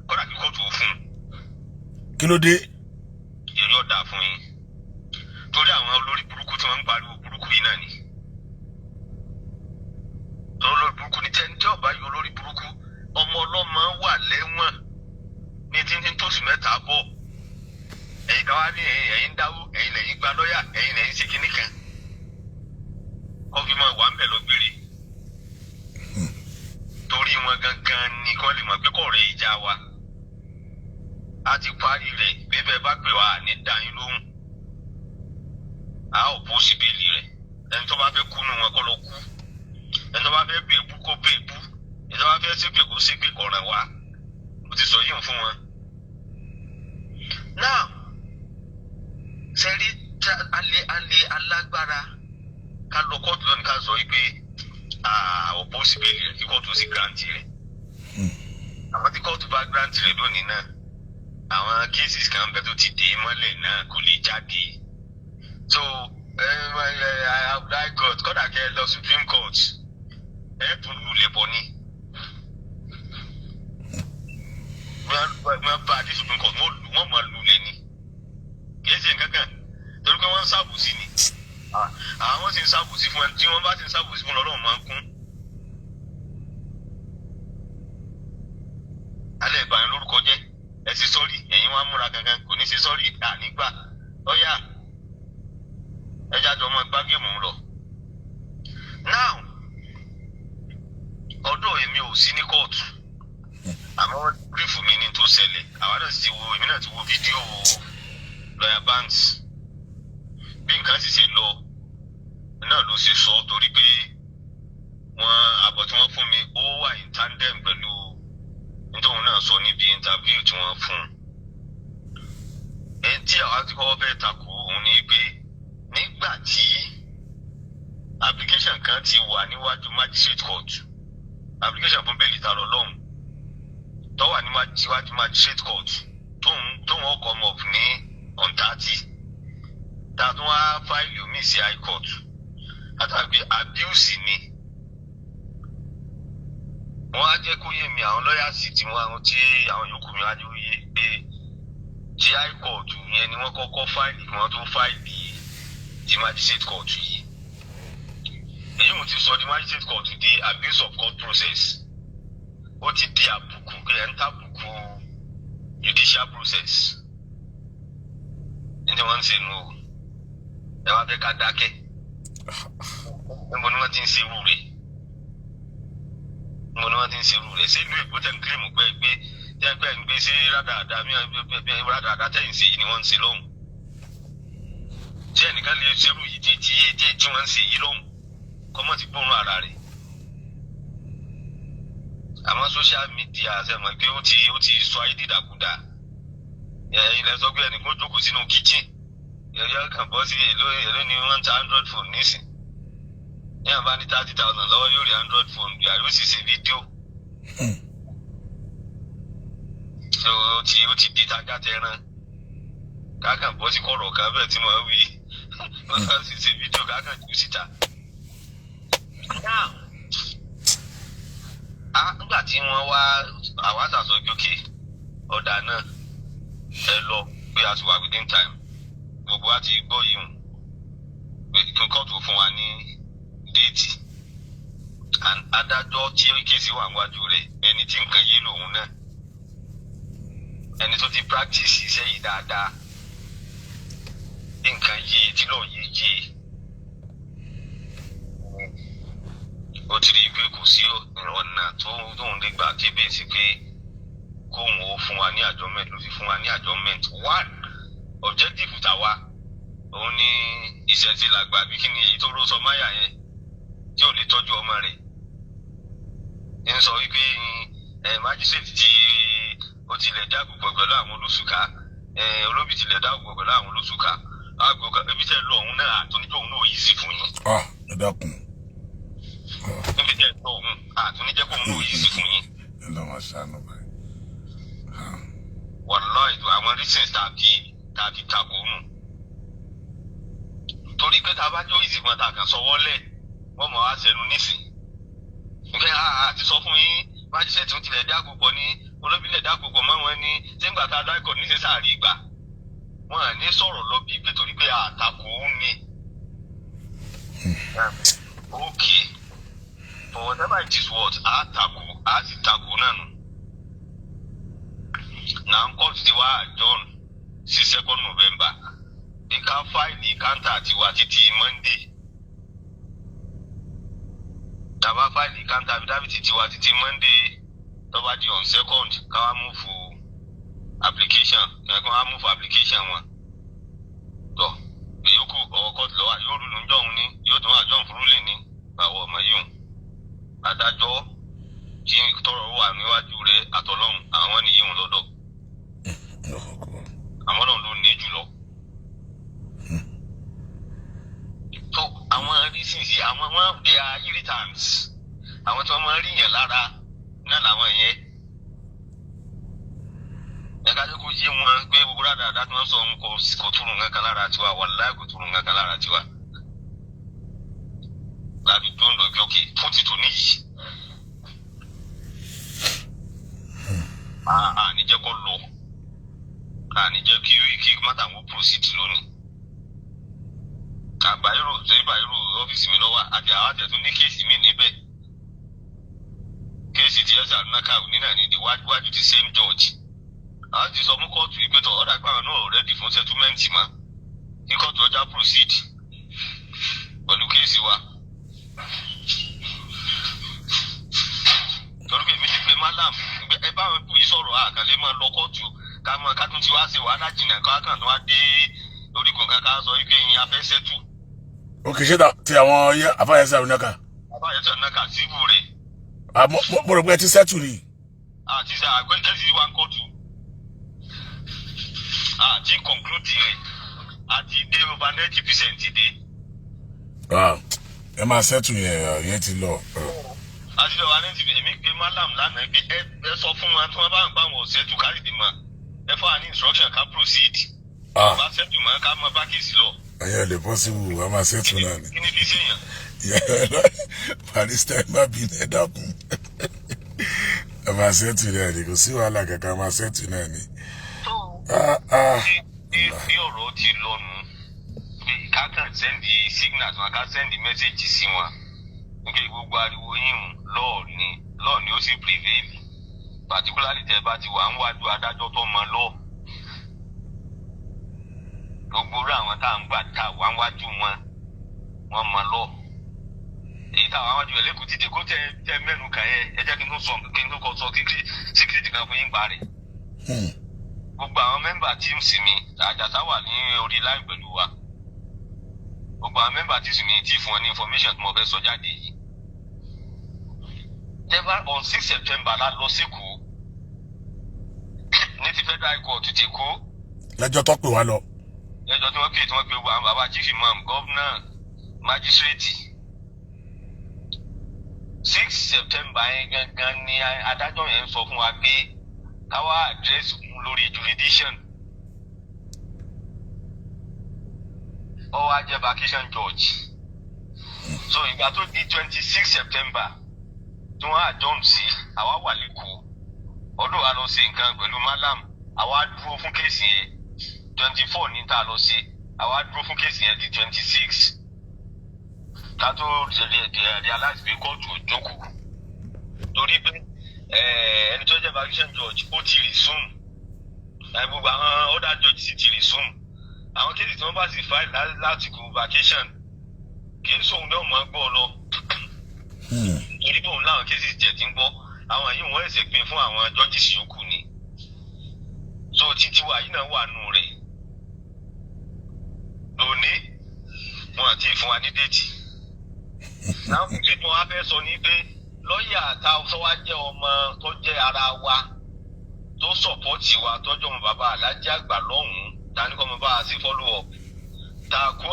D: kọ́dà kí kóòtù ó fún un.
A: Kí ló dé?
D: Èrè ọ̀dà fún yín, torí àwọn olórí burúkú tí wọ́n ń pariwo burúkú yìí náà ni. Torí olórí burúkú ni tẹ́ni tí ọba yọ olórí burúkú. Ọmọ ọlọ́mọ wà lẹ́wọ̀n ní títí tóṣù 3 bọ̀. Ẹ̀yin kan wá ní ẹ̀yin ń dáwó, ẹ̀yin lẹ́yìn gba lọ́ọ̀yà, ẹ̀yin lẹ́yìn ṣe kinní kan, kọ́ fi máa wà ń bẹ̀ lọ gbére. Torí wọn gangan ni kọ́ lè mọ̀ pé kọ̀ rẹ̀ ìjà wa a ti parí rẹ̀. Bíbẹ̀ bá pè wá ní dáyín lóhùn, a oppose bail rẹ̀. Ẹni tó bá fẹ́ kú nù wọn, kó lọ kú. Ẹni tó bá fẹ́ bèbú, kó bèbú. Ẹni tó bá fẹ́ ṣépè, kó ṣépè. Kọ̀ràn wá, mo ti sọ yìí fún wọn. Now, sẹ́rí alẹ́ alẹ́ alágbára ká lọ kóòtù lónìí, ká sọ wípé oppose bail rẹ̀, kí kóòtù sì grant rẹ̀. Àwọn tí kóòtù bá grant rẹ̀ lónìí náà, àwọn cases kan bẹ tó ti dè é mọ́lẹ̀ náà, kò lè jáde. So high court, kódà kẹ́ ẹ lọ Supreme Court, ẹ tún lulẹ̀ bọ̀ ni. Wọ́n bá a dé Supreme Court, wọ́n máa lulẹ̀ ni. Kì í ṣe nǹkan kan, torí pé wọ́n ń ṣàbòsí ni. Àwọn sì ń ṣàbòsí fún ẹni tí wọ́n bá sì ń ṣàbòsí fún, lọ́lọ́run máa ń kún. Alẹ́ ìbàyẹn lórúkọ jẹ́, ẹ ṣe sorry, ẹ̀yin wá múra gangan, kò ní ṣe sorry ànígbà lọ́yà. Ẹ jáde, ọmọ gbá game ń lọ. Now, ọdún èmi ò sí ní kóòtù, àmọ́ wọ́n brief mi ní tó ṣẹlẹ̀. Àwa náà sì ti wo, èmi náà ti wo fídíò lọ́yà Banks. Bí nǹkan sì ṣe lọ náà ló ṣe sọ, torí pé wọ́n àbọ̀ tí wọ́n fún mi, ó wà in tandem pẹ̀lú nítorí náà sọ níbi interview tí wọ́n fún un. Ẹni tí àwa ti kọ́kọ́ fẹ́ takò òun ni pé nígbà tí application kan ti wà níwájú magistrate court, application fún bail ta lọ lọ́hùn tó wà níwájú magistrate court, tóun ó come up ní on 30, tá a tún wá file omi sí high court, látàgbé abuse ni. Wọ́n á jẹ́ kó yé mi, àwọn lọ́yà sì tí wọ́n, àwọn tí àwọn yòókù mi á jẹ́ kó yé pé tí high court yẹn ni wọ́n kọ́kọ́ file kí wọ́n tó file ti magistrate court yìí. Èyí mo ti sọ di magistrate court di abuse of court process. Ó ti di àbùkù pé ẹ̀ ń tàbùkù judicial process ní tí wọ́n ń ṣe nù o. Ẹ wá fẹ́ ká dákẹ́? Níbo ni wọ́n ti ń ṣe irú rẹ̀? Níbo ni wọ́n ti ń ṣe irú rẹ̀? Ṣé ìlú Èkó tẹ̀ ń claim pé gbé tẹ́ pé ń gbé ṣé rádaràda rádaràda tẹ̀yìn ṣe yìí ni wọ́n ń ṣe lọ́hùn? Ṣé ẹnìkan lè ṣerú yìí tí wọ́n ń ṣe yìí lọ́hùn, kọ́mọ́ ti gbóòórùn ara rẹ̀? Àmọ́ social media, ṣe mọ̀ pé ó ti sọ ayé dìdàkudà. Ilẹ̀ sọ pé ẹnìkan jókòó sínú kitchen, ẹ̀yọ́ kan bọ́ sí. Èló ni wọ́n ń ta Android phone nísìn? Ní àbá ní 30,000 lọ́wọ́, yóò rí Android phone bí àyè, ó sì ṣe fídíò. So ó ti di tájà tẹran, kákan bọ́ sí kọ̀rọ̀ kan bẹ́ẹ̀ tí mo wí, wọ́n sì ṣe fídíò, kákan jù síta. Now, nígbà tí wọ́n wá, àwa ṣàṣọ jókè ọ̀dà náà, ẹ lọ pé a ti wà within time. Gbogbo wa ti gbọ́ yìí hùn pé kí kóòtù fún wa ní date. Adájọ́ tí case wà níwájú rẹ̀, ẹni tí nǹkan yé lòun náà, ẹni tó ti practice iṣẹ́ yìí dáadáa, tí nǹkan yé, tí lọ́ọ̀ yé yé, ó ti rí i pé kò sí ọ̀nà tó tóun lè gbà kébè sí pé kóun ó fún wa ní adjournment. Ló fi fún wa ní adjournment. One objective tàwa òun ni ìṣẹ̀tì làgbà bí kí ni èyí tó ró sọ máyà yẹn tí ò lè tọ́jú ọmọ rẹ̀ ń sọ wípé ẹ magistrate tí ó tilẹ̀ dáàbò pẹ̀lú àwọn olóṣùká, ẹ olóbì tilẹ̀ dáàbò pẹ̀lú àwọn olóṣùká àgbò ibi tẹ́ lọ òun náà àtúnjọ òun náà yìí sí fún yín.
A: Ah, ẹ dákun.
D: Níbi tẹ́ lọ òun àtúnjẹ́ kóun náà yìí sí fún yín.
A: Ẹ lọ́ máa ṣàánú báyìí.
D: Wàláì, àwọn reasons tàbí takò nù, torí pé tá a bá jó ìsìnkú tá a kàn sọwọ́ lẹ̀, wọ́n mọ̀ á sẹ́nu nísìn nǹkan àti sọ fún yín. Májísẹ́ẹ̀tì ń tilẹ̀ dáàbò pọ̀ ní olóbílẹ̀ dáàbò pọ̀ mọ́ wọn ní sígbà tá a dá ikọ̀ níṣẹ́ sáàrí ìgbà wọn à ní sọ̀rọ̀ lọ bíi pé torí pé àtakò ń ni. Okay, for whatever it is worth, àtakò á sì takò náà nù. Náà court ti wá adjourn sí 2nd November bí ká file counter tiwa títí Monday. Tàbá file counter affidavit tiwa títí Monday, tó bá di on second, káwá move application kẹ́kọ̀ọ́, á move application wọn tọ ìyókù ọwọ́ court lọ́wọ́ yóò rúlu ń jọ̀hún ní yóò tún adjourn fún ruling ní àwọn ọmọ yìí hùn. Adájọ́ tí tọrọ wà níwájú rẹ̀ àtọlọ́hun, àwọn nìyí hùn lọ́dọ̀ àwọn náà ló ní jùlọ. Tó àwọn reasons àwọn wọn, they are irritants, àwọn tí wọ́n máa ń rí yẹn lára náà làwọn yẹn. Ẹ ká jẹ́ kó yé wọn pé gbogbo dáadáa tí wọ́n sọ ń kò túrù nǹkan kan lára tiwa. Wàláì, kò túrù nǹkan kan lára tiwa. Láti tó ń lọ bí òkè fún títò níyì. À ní jẹ́ kó lọ, à ní jẹ́ kí matter wọn proceed lónìí. Àbáyérò torí báyérò ọ́fíìsì mi lọ́wọ́ àti àwọn àtẹ̀tún ní case mi níbẹ̀. Case ti ẹ̀sà náà nínà ní wájú ti same judge. A ti sọ fún kóòtù yìí pé tọ̀ ọ̀dà pàrọ̀ náà ready fún settlement mọ́, kí kóòtù ọjà proceed pẹ̀lú case wa. Torí pé èmi ti pe malam, ẹ bá wọn kú yìí sọ̀rọ̀, àkànlé máa lọ kóòtù ká mọ ká tún ti wá ṣe wàhálà jìnnà, ká kàn tó wá dé orígun kan ká sọ wípé ìyẹn afẹ́ settle.
A: Ok, ṣé ti àwọn afáyẹsẹ àbínaka?
D: Afáyẹsẹ àbínaka síbù rẹ̀.
A: Mo rò pé ẹ ti settle ni.
D: Àti sẹ àgbẹ̀kẹ́sì wa ń kóòtù àti conclude rẹ̀ àti dé over 90% dé.
A: Ẹ máa settle yẹn, yẹn ti lọ.
D: Àti lọ́wọ́ alẹ́ ti èmi pé malam lánàá pé ẹ sọ fún wọn tí wọ́n bá ń pa àwọn ọ̀sẹ̀ tù kárìdì mọ́, ẹ fún wa ní instruction ká proceed. Bá settle mọ́, ká mọ bá case lọ.
A: Ẹ̀yẹ́ lè possible, a máa settle náà ni.
D: Kí ni fi ṣèyàn?
A: Barrister, ẹ má bínú, ẹ dákun. A máa settle náà ni, kò sí wàhálà kankan, a máa settle náà ni.
D: Bí ọ̀rọ̀ ti lọ nù pé ká kàn send signal tí wọn, ká send message sí wọn nígbà gbogbo ariwo yìí lọ́ọ̀ ni lọ́ọ̀ ni ó sì prevail, particularly tẹ́ bá ti wà ń wájú adájọ́ tó mọ lọ́ọ̀. Gbogbo orí àwọn tá à ń gbà tá wà ń wájú wọn, wọ́n mọ lọ́ọ̀. Èyí táwọn àwọn àjùmọ̀ lẹ́kùn títí kó tẹ mẹ́nu kàn yẹn, ẹ jẹ́ kí n tó sọ, kí n tó kọ sọ secret kan fún yín pa rẹ̀. Gbogbo àwọn member teams mi, Àjàsá wà ní orí line pẹ̀lú wa. Gbogbo àwọn member teams mi ti fún ọ ní information tí mo fẹ́ sọ jáde yìí. Never on 6 September la lọ sékòó ní ti Federal High Court ti kó.
A: Lẹ́jọ́ tó pè wá lọ.
D: Lẹ́jọ́ tí wọ́n pè wá, àwọn bàbá chief imam, governor, magistrate. 6 September yẹn gangan ni adájọ́ yẹn sọ fún wa pé káwá address lórí jurisdiction. Ó wá jẹ́ vacation judge. So ìgbà tó di 26 September tí wọ́n adjourn sí, àwa wà lẹ́kọ̀ọ́ ọdún wa lọ sí nǹkan pẹ̀lú malam. Àwa dúró fún case yẹn 24 ní tá a lọ sí, àwa dúró fún case yẹn di 26 ká tó realize pé kóòtù ò jókòó. Torí pé ẹni tó jẹ́ vacation judge, ó ti resume. Gbogbo àwọn other judges sì ti resume. Àwọn case tí wọ́n bá sì file lásìkò vacation, kì í sóhun náà máa gbọ́ lọ, torí pé òun láwọn cases tiẹ̀ ti ń gbọ́. Àwọn yìí, wọ́n ẹ̀sẹ̀ pín fún àwọn judges yòókù ni. So títí wa yìí náà wà nù rẹ̀ lónìí, wọn àti ìfún wa ní date náà. Fún tí wọn á fẹ́ sọ ni pé lọ́ọ̀yà tá a wá jẹ́ ọmọ tó jẹ́ ara wa, tó support wa, tọ́jú ọmọ bàbá alájà àgbà lọ́hùn-ún, ta ní kọ́ ọmọ bá a ṣe follow up, tá a kó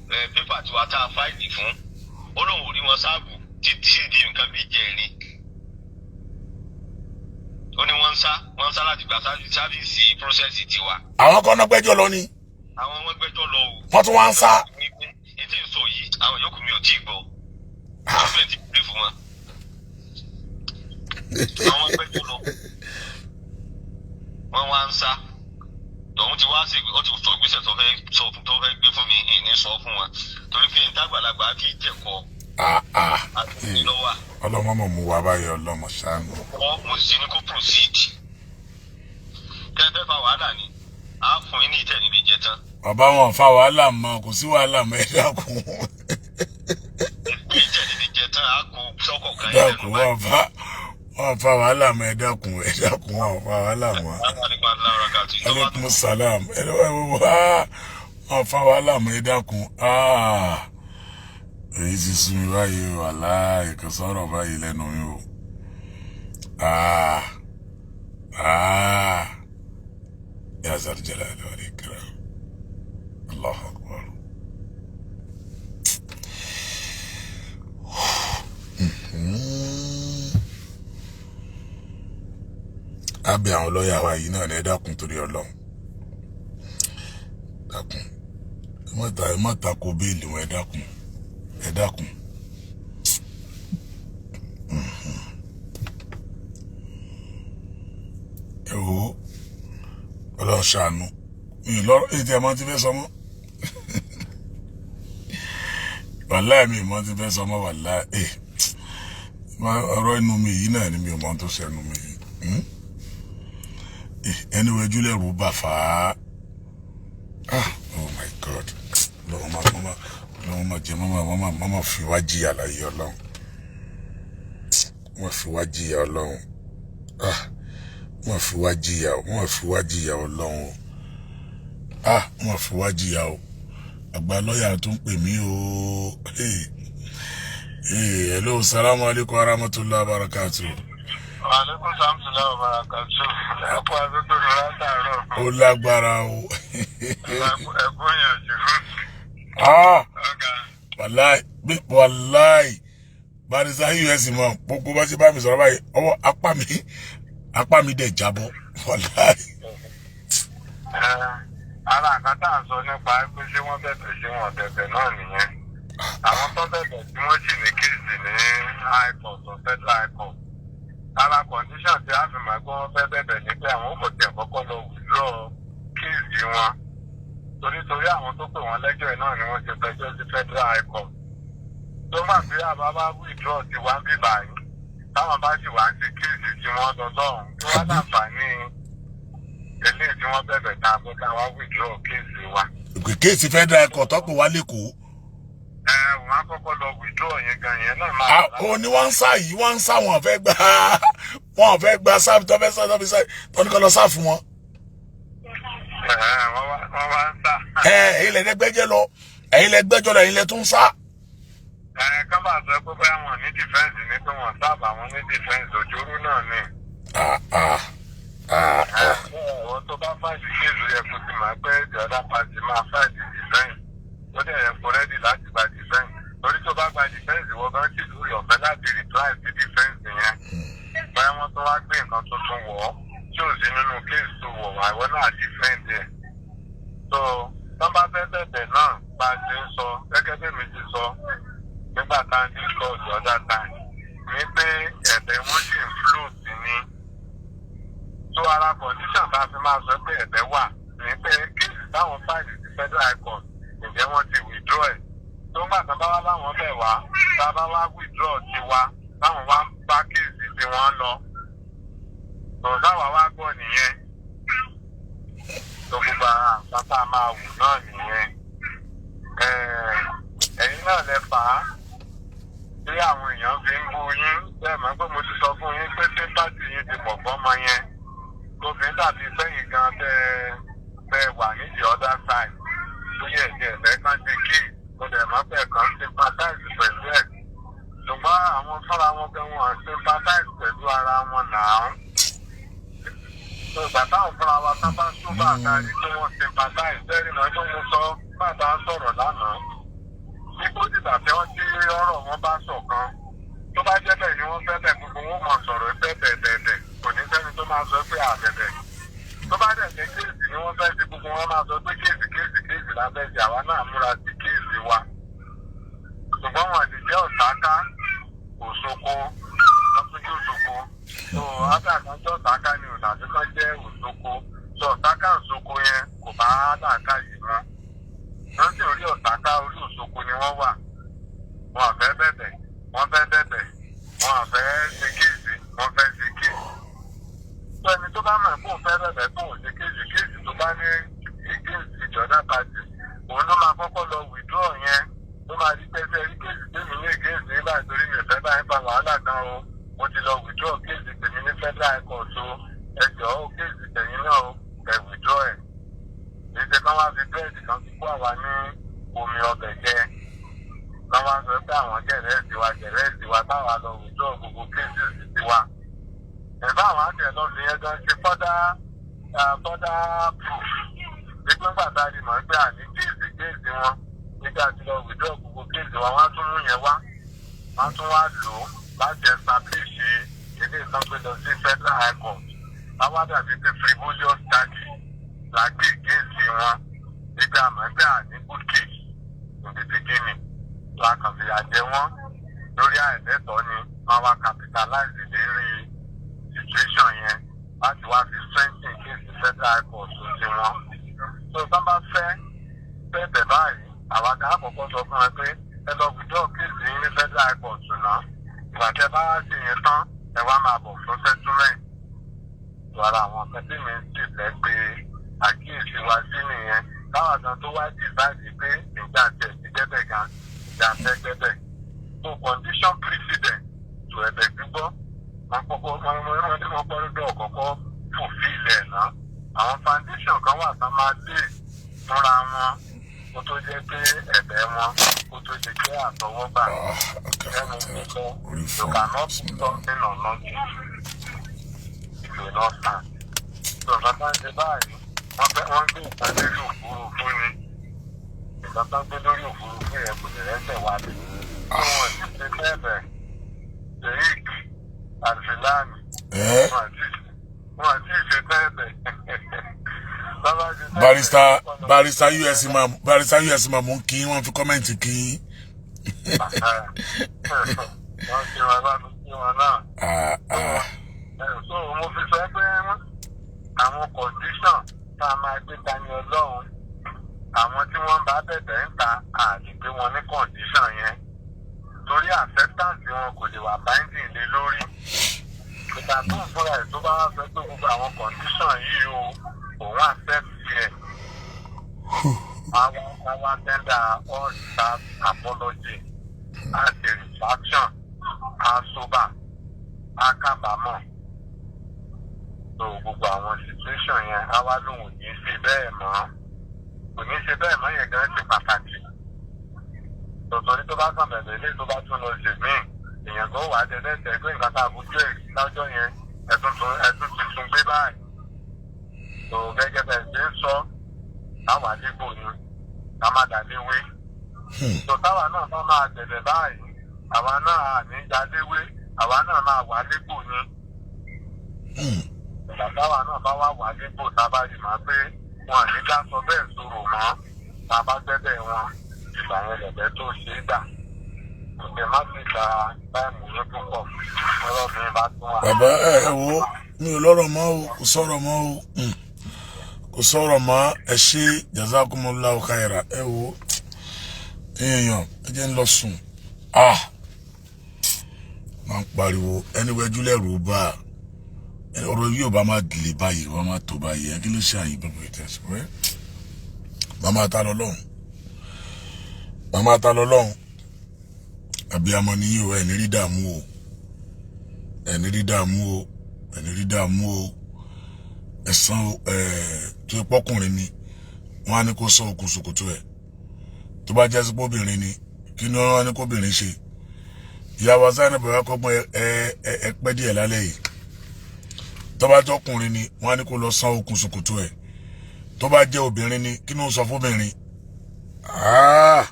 D: paper tiwa tá a file fún, ó lóun ò rí wọn serve títí di nǹkan bíi jẹrin. Ó ní wọ́n ń sá láti gba service process tiwa.
A: Àwọn kan náà gbẹ́jọ́ lọ ni?
D: Àwọn wọn gbẹ́jọ́ lọ o.
A: Wọ́n tún wá ń sá.
D: Ètò ìsọ yìí, àwọn yòókù mi ò tí ì gbọ́. Government ti brief wọn. Àwọn gbẹ́jọ́ lọ, wọ́n wá ń sá. Tòun ti wá sí, ó ti sọ ìgbésẹ̀ tó fẹ́ sọ fún, tó fẹ́ gbé fún mi, ìní sọ fún wọn, torí pé ìtagbàlagbà fi jẹ̀kọ́
A: Ah, ah.
D: àti lọ́wọ́.
A: Ọlọ́mọ mọ̀ mú wa báyìí, ọlọ́mọ ṣàánú.
D: Kọ́ mo sì ní kó proceed. Kẹ́ ẹ fẹ́ fa wàhálà ni, á fún yín ní ìtẹ̀ níbi jẹ tán.
A: Bàbá, wọn fa wàhálà mọ́, kò sí wàhálà mọ́, ẹ dákun.
D: Ní ìtẹ̀ níbi jẹ tán, á kó sọ́kọ̀ kan yín
A: Dákun.
D: lẹ́nu báyìí.
A: Wọn fa wàhálà mọ́, ẹ dákun, ẹ dákun, wọn fa wàhálà mọ́. Aleykum salam. Ẹ wá, wọn fa wàhálà mọ́, ẹ dákun. Ah, èyí ti sú mi báyìí o. Wàláì, kò sọ̀rọ̀ báyìí lẹ́nu mi o. Ah ah, ya zal jalali wal ikram, Allahu akbar. Abẹ àwọn lọ́ọ̀yà wa yìí náà ní, ẹ dákun, torí Ọlọ́run, dákun, ẹ má ta ko bail wọn, ẹ dákun, ẹ dákun. Ẹ wo, Ọlọ́run ṣàánú mi lọ́rọ̀ èyí tí ẹ máa ti fẹ́ sọ mọ́. Wàláì, mi mọ́ ti fẹ́ sọ mọ́. Wàláì, ẹ ọ̀rọ̀ inú mi yìí náà ni mi ò mọ tó ṣẹnu mi yìí. Ẹni wẹjú lẹ́rù bà fà á. Ah, oh my God, lọ́wọ́ máa mama, lọ́wọ́ máa jẹ mama, mama, mama fi wá jìyà láyé. Ọlọ́run, wọ́n fi wá jìyà. Ọlọ́run, ah, wọ́n fi wá jìyà, wọ́n fi wá jìyà. Ọlọ́run o, ah, wọ́n fi wá jìyà o. Àgbà lọ́ọ̀yà tó ń pè mí o. Hey hey, hello, salamu alaykum wa rahmatulah wa barakatuh.
E: Aleykum samsula wa barakatu. Ẹ kú àdúgbò látàárọ̀.
A: Ó lágbára o.
E: Ẹ kú ìyànjú.
A: Ah.
E: Ọ̀gá.
A: Wàláì, wàláì, barrister us mọ gbogbo bá ṣe bá mi sọ̀rọ̀ báyìí, ọwọ́ apá mi dẹ̀ jábọ́, wàláì.
E: Ẹ, ara nǹkan tá à ń sọ nípa pé ṣé wọ́n bẹ̀bẹ̀, ṣé wọ́n bẹ̀bẹ̀ náà nìyẹn. Àwọn tó bẹ̀bẹ̀ tí wọ́n sì ní case ní high court or federal high court. Ara condition tí a fi mọ̀ pé wọ́n fẹ́ bẹ̀bẹ̀ ni pé àwọn ò tẹ̀ kọ́kọ́ lọ withdraw case wọn. Torí àwọn tó pè wọ́n lẹ́jọ́ ẹ̀ náà ni wọ́n ti fẹjọ́ sí federal high court. Tó bá fi àbá bá withdraw ti wá ń bí báyìí, táwọn bá sì wá ń ṣe case tí wọ́n lọ lọ́hùn-ún, kí wọ́n láǹfààní eléyìí tí wọ́n bẹ̀bẹ̀ tá a pé ká wá withdraw case wa.
A: Case federal court tó pè wá lẹ́kọ̀ọ́.
E: Ẹ, wọ́n á kọ́kọ́ lọ withdraw yẹn gan, yẹn náà máa.
A: Ah, ó ní wọ́n ń sá yìí, wọ́n ń sá, wọn fẹ́ gba serve tó fẹ́ sá, tó fẹ́ sá, tó ní kọ́ lọ sá fún wọn.
E: Ẹ, wọ́n wá ń sá.
A: Ẹ, ẹ̀yin lẹ gbẹ́jẹ́ lọ, ẹ̀yin lẹ gbẹ́jọ́ lọ, ẹ̀yin lẹ tún sá.
E: Ẹ, ká bá sọ pé bóyá wọn ní defence ní pé wọn sábà wọn ní defence, òjòrú náà ni.
A: Ah ah ah ah.
E: Àwọn tó bá file case, yẹ kó ti máa pé the other party máa file defence. Ó dẹ̀ yẹ kó ready láti gba defence. Torí tó bá gba defence, ìwọ gan sì lórí ọ̀fẹ́ láti reply sí defence yẹn. Bóyá wọ́n tó wá gbé nǹkan tuntun wọ̀ ọ́ tí ò sí nínú case tó wọ̀ wá, ìwọ náà defend ẹ̀. So tọ́ bá fẹ́ bẹ̀bẹ̀ náà, bá a ṣe ń sọ, gẹ́gẹ́ bí mi ti sọ nígbà tá a ń discuss the other time, ní pé ẹ̀bẹ̀ wọn sì ń float ní. So ara condition tá a fi máa sọ pé ẹ̀bẹ̀ wà ní pé case táwọn file sí federal high court, ǹjẹ́ wọ́n ti withdraw ẹ̀? Tó ń gbà tán bá wá láwọn bẹ̀ wá, tá a bá wá withdraw tiwa, táwọn wá ń bá case tí wọ́n lọ. Tòsáwà wá gbọ́ nìyẹn. Tó gbogbo ara nǹkan tá a máa wù náà nìyẹn. Ẹ̀yin náà lẹ fà á bí àwọn èèyàn fi ń bú yín. Bẹ́ẹ̀ mọ̀ pé mo ti sọ fún yín pé sympathy yín ti pọ̀ fọ́mọ yẹn, tó fi ń dàbí sẹ́yìn gan tẹ́ wà ní the other side, tó yẹ ẹ̀jẹ̀ ẹ̀fẹ́ kan ti kí mo dẹ̀ mọ́ pé kan sympathize pẹ̀lú ẹ̀, ṣùgbọ́n àwọn fúnra wọn gan wọn sympathize pẹ̀lú ara wọn náà. Tó ìgbà táwọn fúnra wa tán bá sún bá àtàrí tí wọ́n sympathize bẹ́ẹ̀ náà tó mú sọ bàbá sọ̀rọ̀ lánàá ipò dìgbà tí wọ́n tí ọ̀rọ̀ wọn bá ṣọ̀kan. Tó bá jẹ́ bẹ́ẹ̀ ni wọ́n fẹ́ bẹ̀, gbogbo wọn mọ̀ sọ̀rọ̀ pé bẹ̀ẹ̀bẹ̀ẹ̀bẹ̀, kò ní sẹ́ni tó máa sọ pé àbẹ̀bẹ̀. Tó bá dẹ̀ jẹ́ case ni wọ́n fẹ́ ti, gbogbo wọn máa sọ pé case, case, case lábẹ́ ti àwa náà múra sí case wa. Ṣùgbọ́n wọn lè jẹ́ ọ̀sáká òṣoko lọ́túnjú òṣoko tó ádàkan jẹ́ ọ̀sáká ni ò tàbí kan jẹ́ òṣoko tó ọ̀sáká òṣoko yẹn kò bá ádàká yìí mọ́. Wọ́n sì orí ọ̀sáká orí òṣoko ni wọ́n wà. Wọn àfẹ́ bẹ̀bẹ̀, wọ́n fẹ́ bẹ̀bẹ̀, wọn àfẹ́ ṣe case, wọ́n fẹ́ ṣe case. Tó ẹni tó bá mọ̀ pé òun fẹ́ bẹ̀bẹ̀ tó òun ṣe case, case tó bá ní against the other party, òun ló máa kọ́kọ́ lọ withdraw yẹn, tó máa rí pẹ́sẹ́ rí case tèmi ní against nígbà torí mi ò fẹ́ báyìí fa wàhálà gan o, mo ti lọ withdraw case tèmi ní federal high court o, ẹ jọ̀ọ́ o, case tẹ̀yìn náà o, ẹ withdraw ẹ̀. Ìṣe kan wá fi búrẹ́dì kan fi kó àwa ní omi ọbẹ̀ jẹ, kan wá sọ pé àwọn jẹ̀rẹ́sì wa, jẹ̀rẹ́sì wa táwa lọ withdraw gbogbo cases tiwa. Ẹ̀fọ́ àwọn àti ẹ̀ lọ fi yẹn gan ṣe further proof nígbà gbàtà ni mọ̀ pé àní case case wọn nígbà tí lọ withdraw gbogbo case wa, wọ́n á tún mú yẹn wá, wọ́n á tún wá lò ó láti establish ilé ìsanpé lọ sí federal high court. Àwa dàbí pé frivolous charges la gbé case wọn nígbà mọ̀ pé àní good case in the beginning, la kàn fìyà jẹ wọ́n lórí àìlẹ́tọ̀ọ́ ni. Wọ́n wá capitalize lérí situation yẹn láti wá fi strengthen case federal high court sí wọn. Tó bá bá fẹ́ bẹ́ẹ̀ báyìí, àwa kan àkọ́kọ́ sọ fún ẹ pé ẹ lọ withdraw case yín ní federal high court náà. Ìgbà tẹ bá wá sí yẹn tán, ẹ wá máa bọ̀ fún settlement. Wàrà àwọn kan tí mi sì fẹ́ pé àkíyèsí wa sí nìyẹn, káwọn kan tó wá decide pé ìgbà tẹ̀ ti débẹ̀ gan ìgbà fẹ́ débẹ̀. So condition precedent to ẹ̀bẹ̀ gbígbọ́, wọ́n kọ́kọ́ wọ́n gbọ́dọ̀ kọ́kọ́ fulfill ẹ̀ náà. Àwọn foundation kan wà tán máa dé fúnra wọn kó tó jẹ́ pé ẹ̀bẹ̀ wọn kó tó jẹ́ pé àtọwọ́gbà. Ẹnu gbígbọ́, you cannot put something on nothing, it will not stand. So nǹkan tó ń ṣe báyìí, wọ́n fẹ́ wọ́n gbé nǹkan lórí òfurufú ni. Nǹkan tó ń gbé lórí òfurufú yẹn kò lè rẹ́sẹ̀ wá lé tí wọ́n ti ṣe bẹ́ẹ̀. Sheik Alfilani, wọ́n àti ṣe bẹ́ẹ̀ bẹ́ẹ̀.
A: Barrister us imam, barrister us imam ń kí wọ́n fi comment kí.
E: Wọ́n ṣe wọn bá mi kí wọn náà.
A: Ah, ah.
E: So mo fi sọ pé àwọn condition tá a máa gbé Tani Ọlọ́run, àwọn tí wọ́n bá bẹ̀bẹ̀ ń ta àlè gbé wọn ní condition yẹn torí acceptance wọn kò lè wà binding lé lórí. Ìgbà tó ń fúnra ẹ̀ tó bá wá sọ pé gbogbo àwọn condition yìí o, òun accept yẹ, àwọn tender all that apology, á ṣe retraction, á sober, á kábàámọ̀. So gbogbo àwọn situation yẹn, á wá lóun ò ní ṣe bẹ́ẹ̀ mọ́, kò ní ṣe bẹ́ẹ̀ mọ́ yẹn gan ṣe pàtàkì. Tòtòrí tó bá kàn bẹ̀rẹ̀ ilé, tó bá tún lọ ṣe míì, èèyàn kan wà á jẹ lẹ́sẹ̀ pé nǹkan tá a fojú ẹ̀ lọ́jọ́ yẹn, ẹ̀tún tuntun gbé báyìí. Tó gẹ́gẹ́ bẹ́ẹ̀ ṣe ń sọ, táwa dégbò ni ká má dàléwé. Tó táwa náà bá máa tẹ̀lẹ̀ báyìí, àwa náà à ní daléwé, àwa náà máa wà légbò ni. Ìgbà táwa náà bá wà wà légbò, tá a bá rí màá pé wọn à ní ká sọ bẹ́ẹ̀ sọ̀rọ̀ mọ́, tá a bá gbẹ́bẹ̀ wọn, ìgbà yẹn lẹ̀bẹ̀ tó ṣe é gbà. Kò tẹ̀ má sì gba time yín púpọ̀, ọ̀rọ̀ mi bá tún wà.
A: Bàbá, ẹ wo, mi ò lọ́rọ̀ mọ́ o, kò sọ̀rọ̀ mọ́ o. Kò sọ̀rọ̀ mọ́. Ẹ ṣe, jazakumullahu khaira. Ẹ wo, èèyàn, ẹ jẹ́ ń lọ sùn. Ah, máa ń Pariwo ẹni wẹjú lẹ́rù bá ọ̀rọ̀ yóò bá má gèlè báyìí, wọ́n má tó báyìí. Ẹ kí ló ṣe àyè bàbá ìtẹ̀sí rẹ? Màmá ta lọ lọ́hùn, màmá ta lọ lọ́hùn. Àbíamọ ni yín o. Ẹ̀ ní rí dààmú o, ẹ̀ ní rí dààmú o, ẹ̀ ní rí dààmú o. Ẹ̀sán ẹ̀ tó pọ́kùnrin ni, wọ́n á ní kó sọ okùn ṣòkòtò ẹ̀. Tó bá jẹ́ sípò obìnrin ni, kí ni wọ́n á ní kóbìnrin ṣe? Ìyàwó Zainab bẹ̀rẹ̀ kọ́gbọ́n. Ẹ ẹ ẹ pẹ́ díẹ̀ lálẹ́ yìí. Tó bá jọkùnrin ni, wọ́n á ní kó lọ san okùn ṣòkòtò ẹ̀. Tó bá jẹ́ obìnrin ni, kí ni ó sọ fóbìnrin? Ah,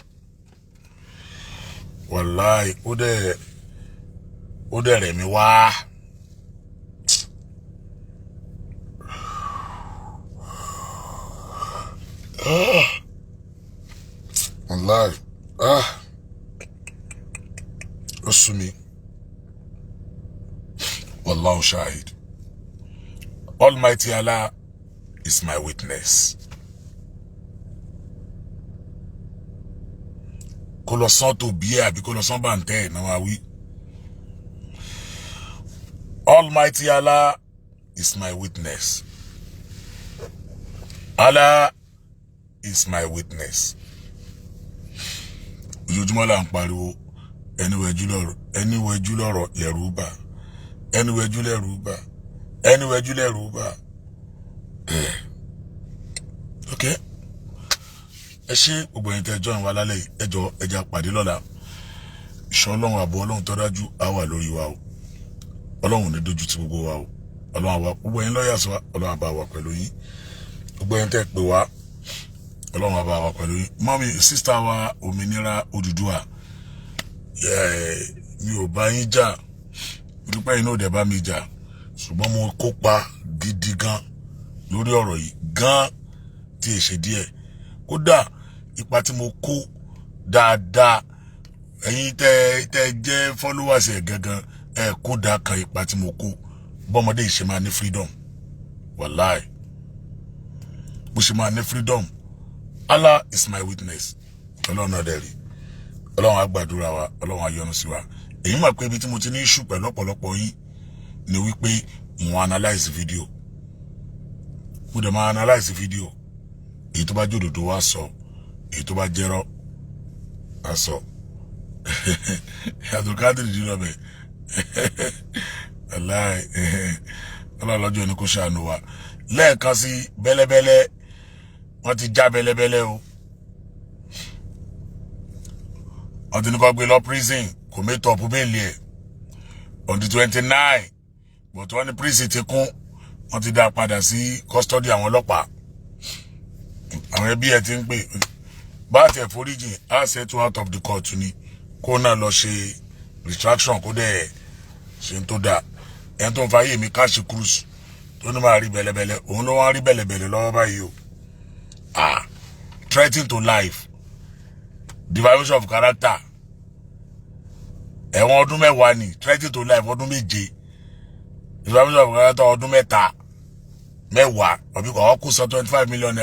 A: wàláì, ó dẹ̀ rẹ̀ mí wá. Wàláì, ah, ó sú mi. Wallahu shahid. Almighty Allah is my witness. Kó lọ sán tó bí ẹ àbí kó lọ sán bàǹtẹ́ ẹ̀ náà wá wí. Almighty Allah is my witness. Allah is my witness. Ojoojúmọ́ là ń pariwo, ẹni wẹjú lọ́rọ̀, ẹni wẹjú lọ́rọ̀ lẹ́rù bà, ẹni wẹjú lẹ́rù bà, ẹni wẹjú lẹ́rù bà. Ok, ẹ ṣé gbogbo ẹ̀yin tẹ́ join wa lálẹ́ yìí. Ẹ jọ̀ọ́, ẹ jẹ́ á pàdé lọ́la. Ìṣọ́ Ọlọ́run, ààbò Ọlọ́run tó dájú á wà lórí wa o. Ọlọ́run ò ní dojú ti gbogbo wa o. Ọlọ́run àwa, gbogbo ẹ̀yin lọ́ọ̀yà sọ, Ọlọ́run àbá wa pẹ̀lú yín. Gbogbo ẹ̀yin tẹ́ pè wá, Ọlọ́run àbá wa pẹ̀lú yín. Mummy, sister wa, òmìnira Odùduwà, mi ò bá yín jà, dúpẹ́ yín náà dẹ̀ bá mi jà, ṣùgbọ́n mo kópa gidi gan lórí ọ̀rọ̀ yìí gan tí ì ṣe díẹ̀. Kódà ipa tí mo kó dáadáa, ẹ̀yin tẹ́ jẹ́ followers ẹ̀ gangan, ẹ̀ kódà kan ipa tí mo kó bọ́mọdé yìí ṣe máa ní freedom. Wàláì, bó ṣe máa ní freedom, Allah is my witness. Ọlọ́run náà dẹ̀ rí. Ọlọ́run á gbàdúrà wa, Ọlọ́run á yọ́nú sí wa. Èyí mọ̀ pé ibi tí mo ti ní issue pẹ̀lú ọ̀pọ̀lọpọ̀ yín ni wípé mo analyse video, mo dẹ̀ máa analyse video. Èyí tó bá jòdòdó wá sọ, èyí tó bá jẹ́rọ́ á sọ. Abdulkadir dínà bẹ̀ aláì. Ọlọ́run lọ́jọ́ ni kò ṣàánú wa. Lẹ́ẹ̀kan sí, bẹ́lẹ́bẹ́lẹ́, wọ́n ti já bẹ́lẹ́bẹ́lẹ́ o. Wọ́n ti ní kó gbé lọ prison, kò meet up bail ẹ̀ on the 29, but wọ́n ní prison ti kún, wọ́n ti dá a padà sí custody àwọn ọlọ́pàá. Àwọn ẹbí ẹ̀ ti ń pè bá tiẹ̀ foríjì, á settle out of the court ni, kó náà lọ ṣe retraction, kó dẹ̀ ṣe ń tó dáa. Ẹni tó ń fa ayé mi catch cruise, tó ní máa rí bẹ̀lẹ̀bẹ̀lẹ̀, òun ló wá rí bẹ̀lẹ̀bẹ̀lẹ̀ lọ́wọ́ báyìí o. Ah, threatening to life, defamation of character, ẹ̀wọ̀n ọdún 10 ni. Threatening to life, ọdún 7. Defamation of character, ọdún 3. 10 ọ̀bí kò kó san ₦25 million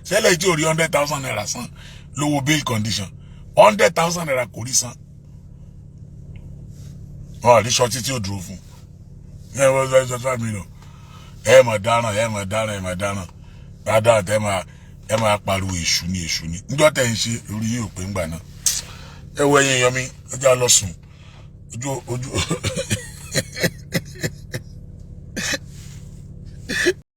A: sẹ́lẹ̀ tí ò rí ₦100,000 san lówó bail condition. ₦100,000 kò rí san. Wọn ò rí sọ títí ò dúró fún ẹ wọ́n 25 million. Ẹ mọ̀ dáràn, ẹ mọ̀ dáràn, ẹ mọ̀ dáràn dáadáa. Tẹ máa ẹ máa pariwo èṣù ni, èṣù ni. Níjọ́ tẹ̀ ń ṣe, orí yìí ò pé ńgbà náà. Ẹ wo, ẹ̀yin èèyàn mi, ẹ jẹ́ á lọ sùn. Ojú ojú.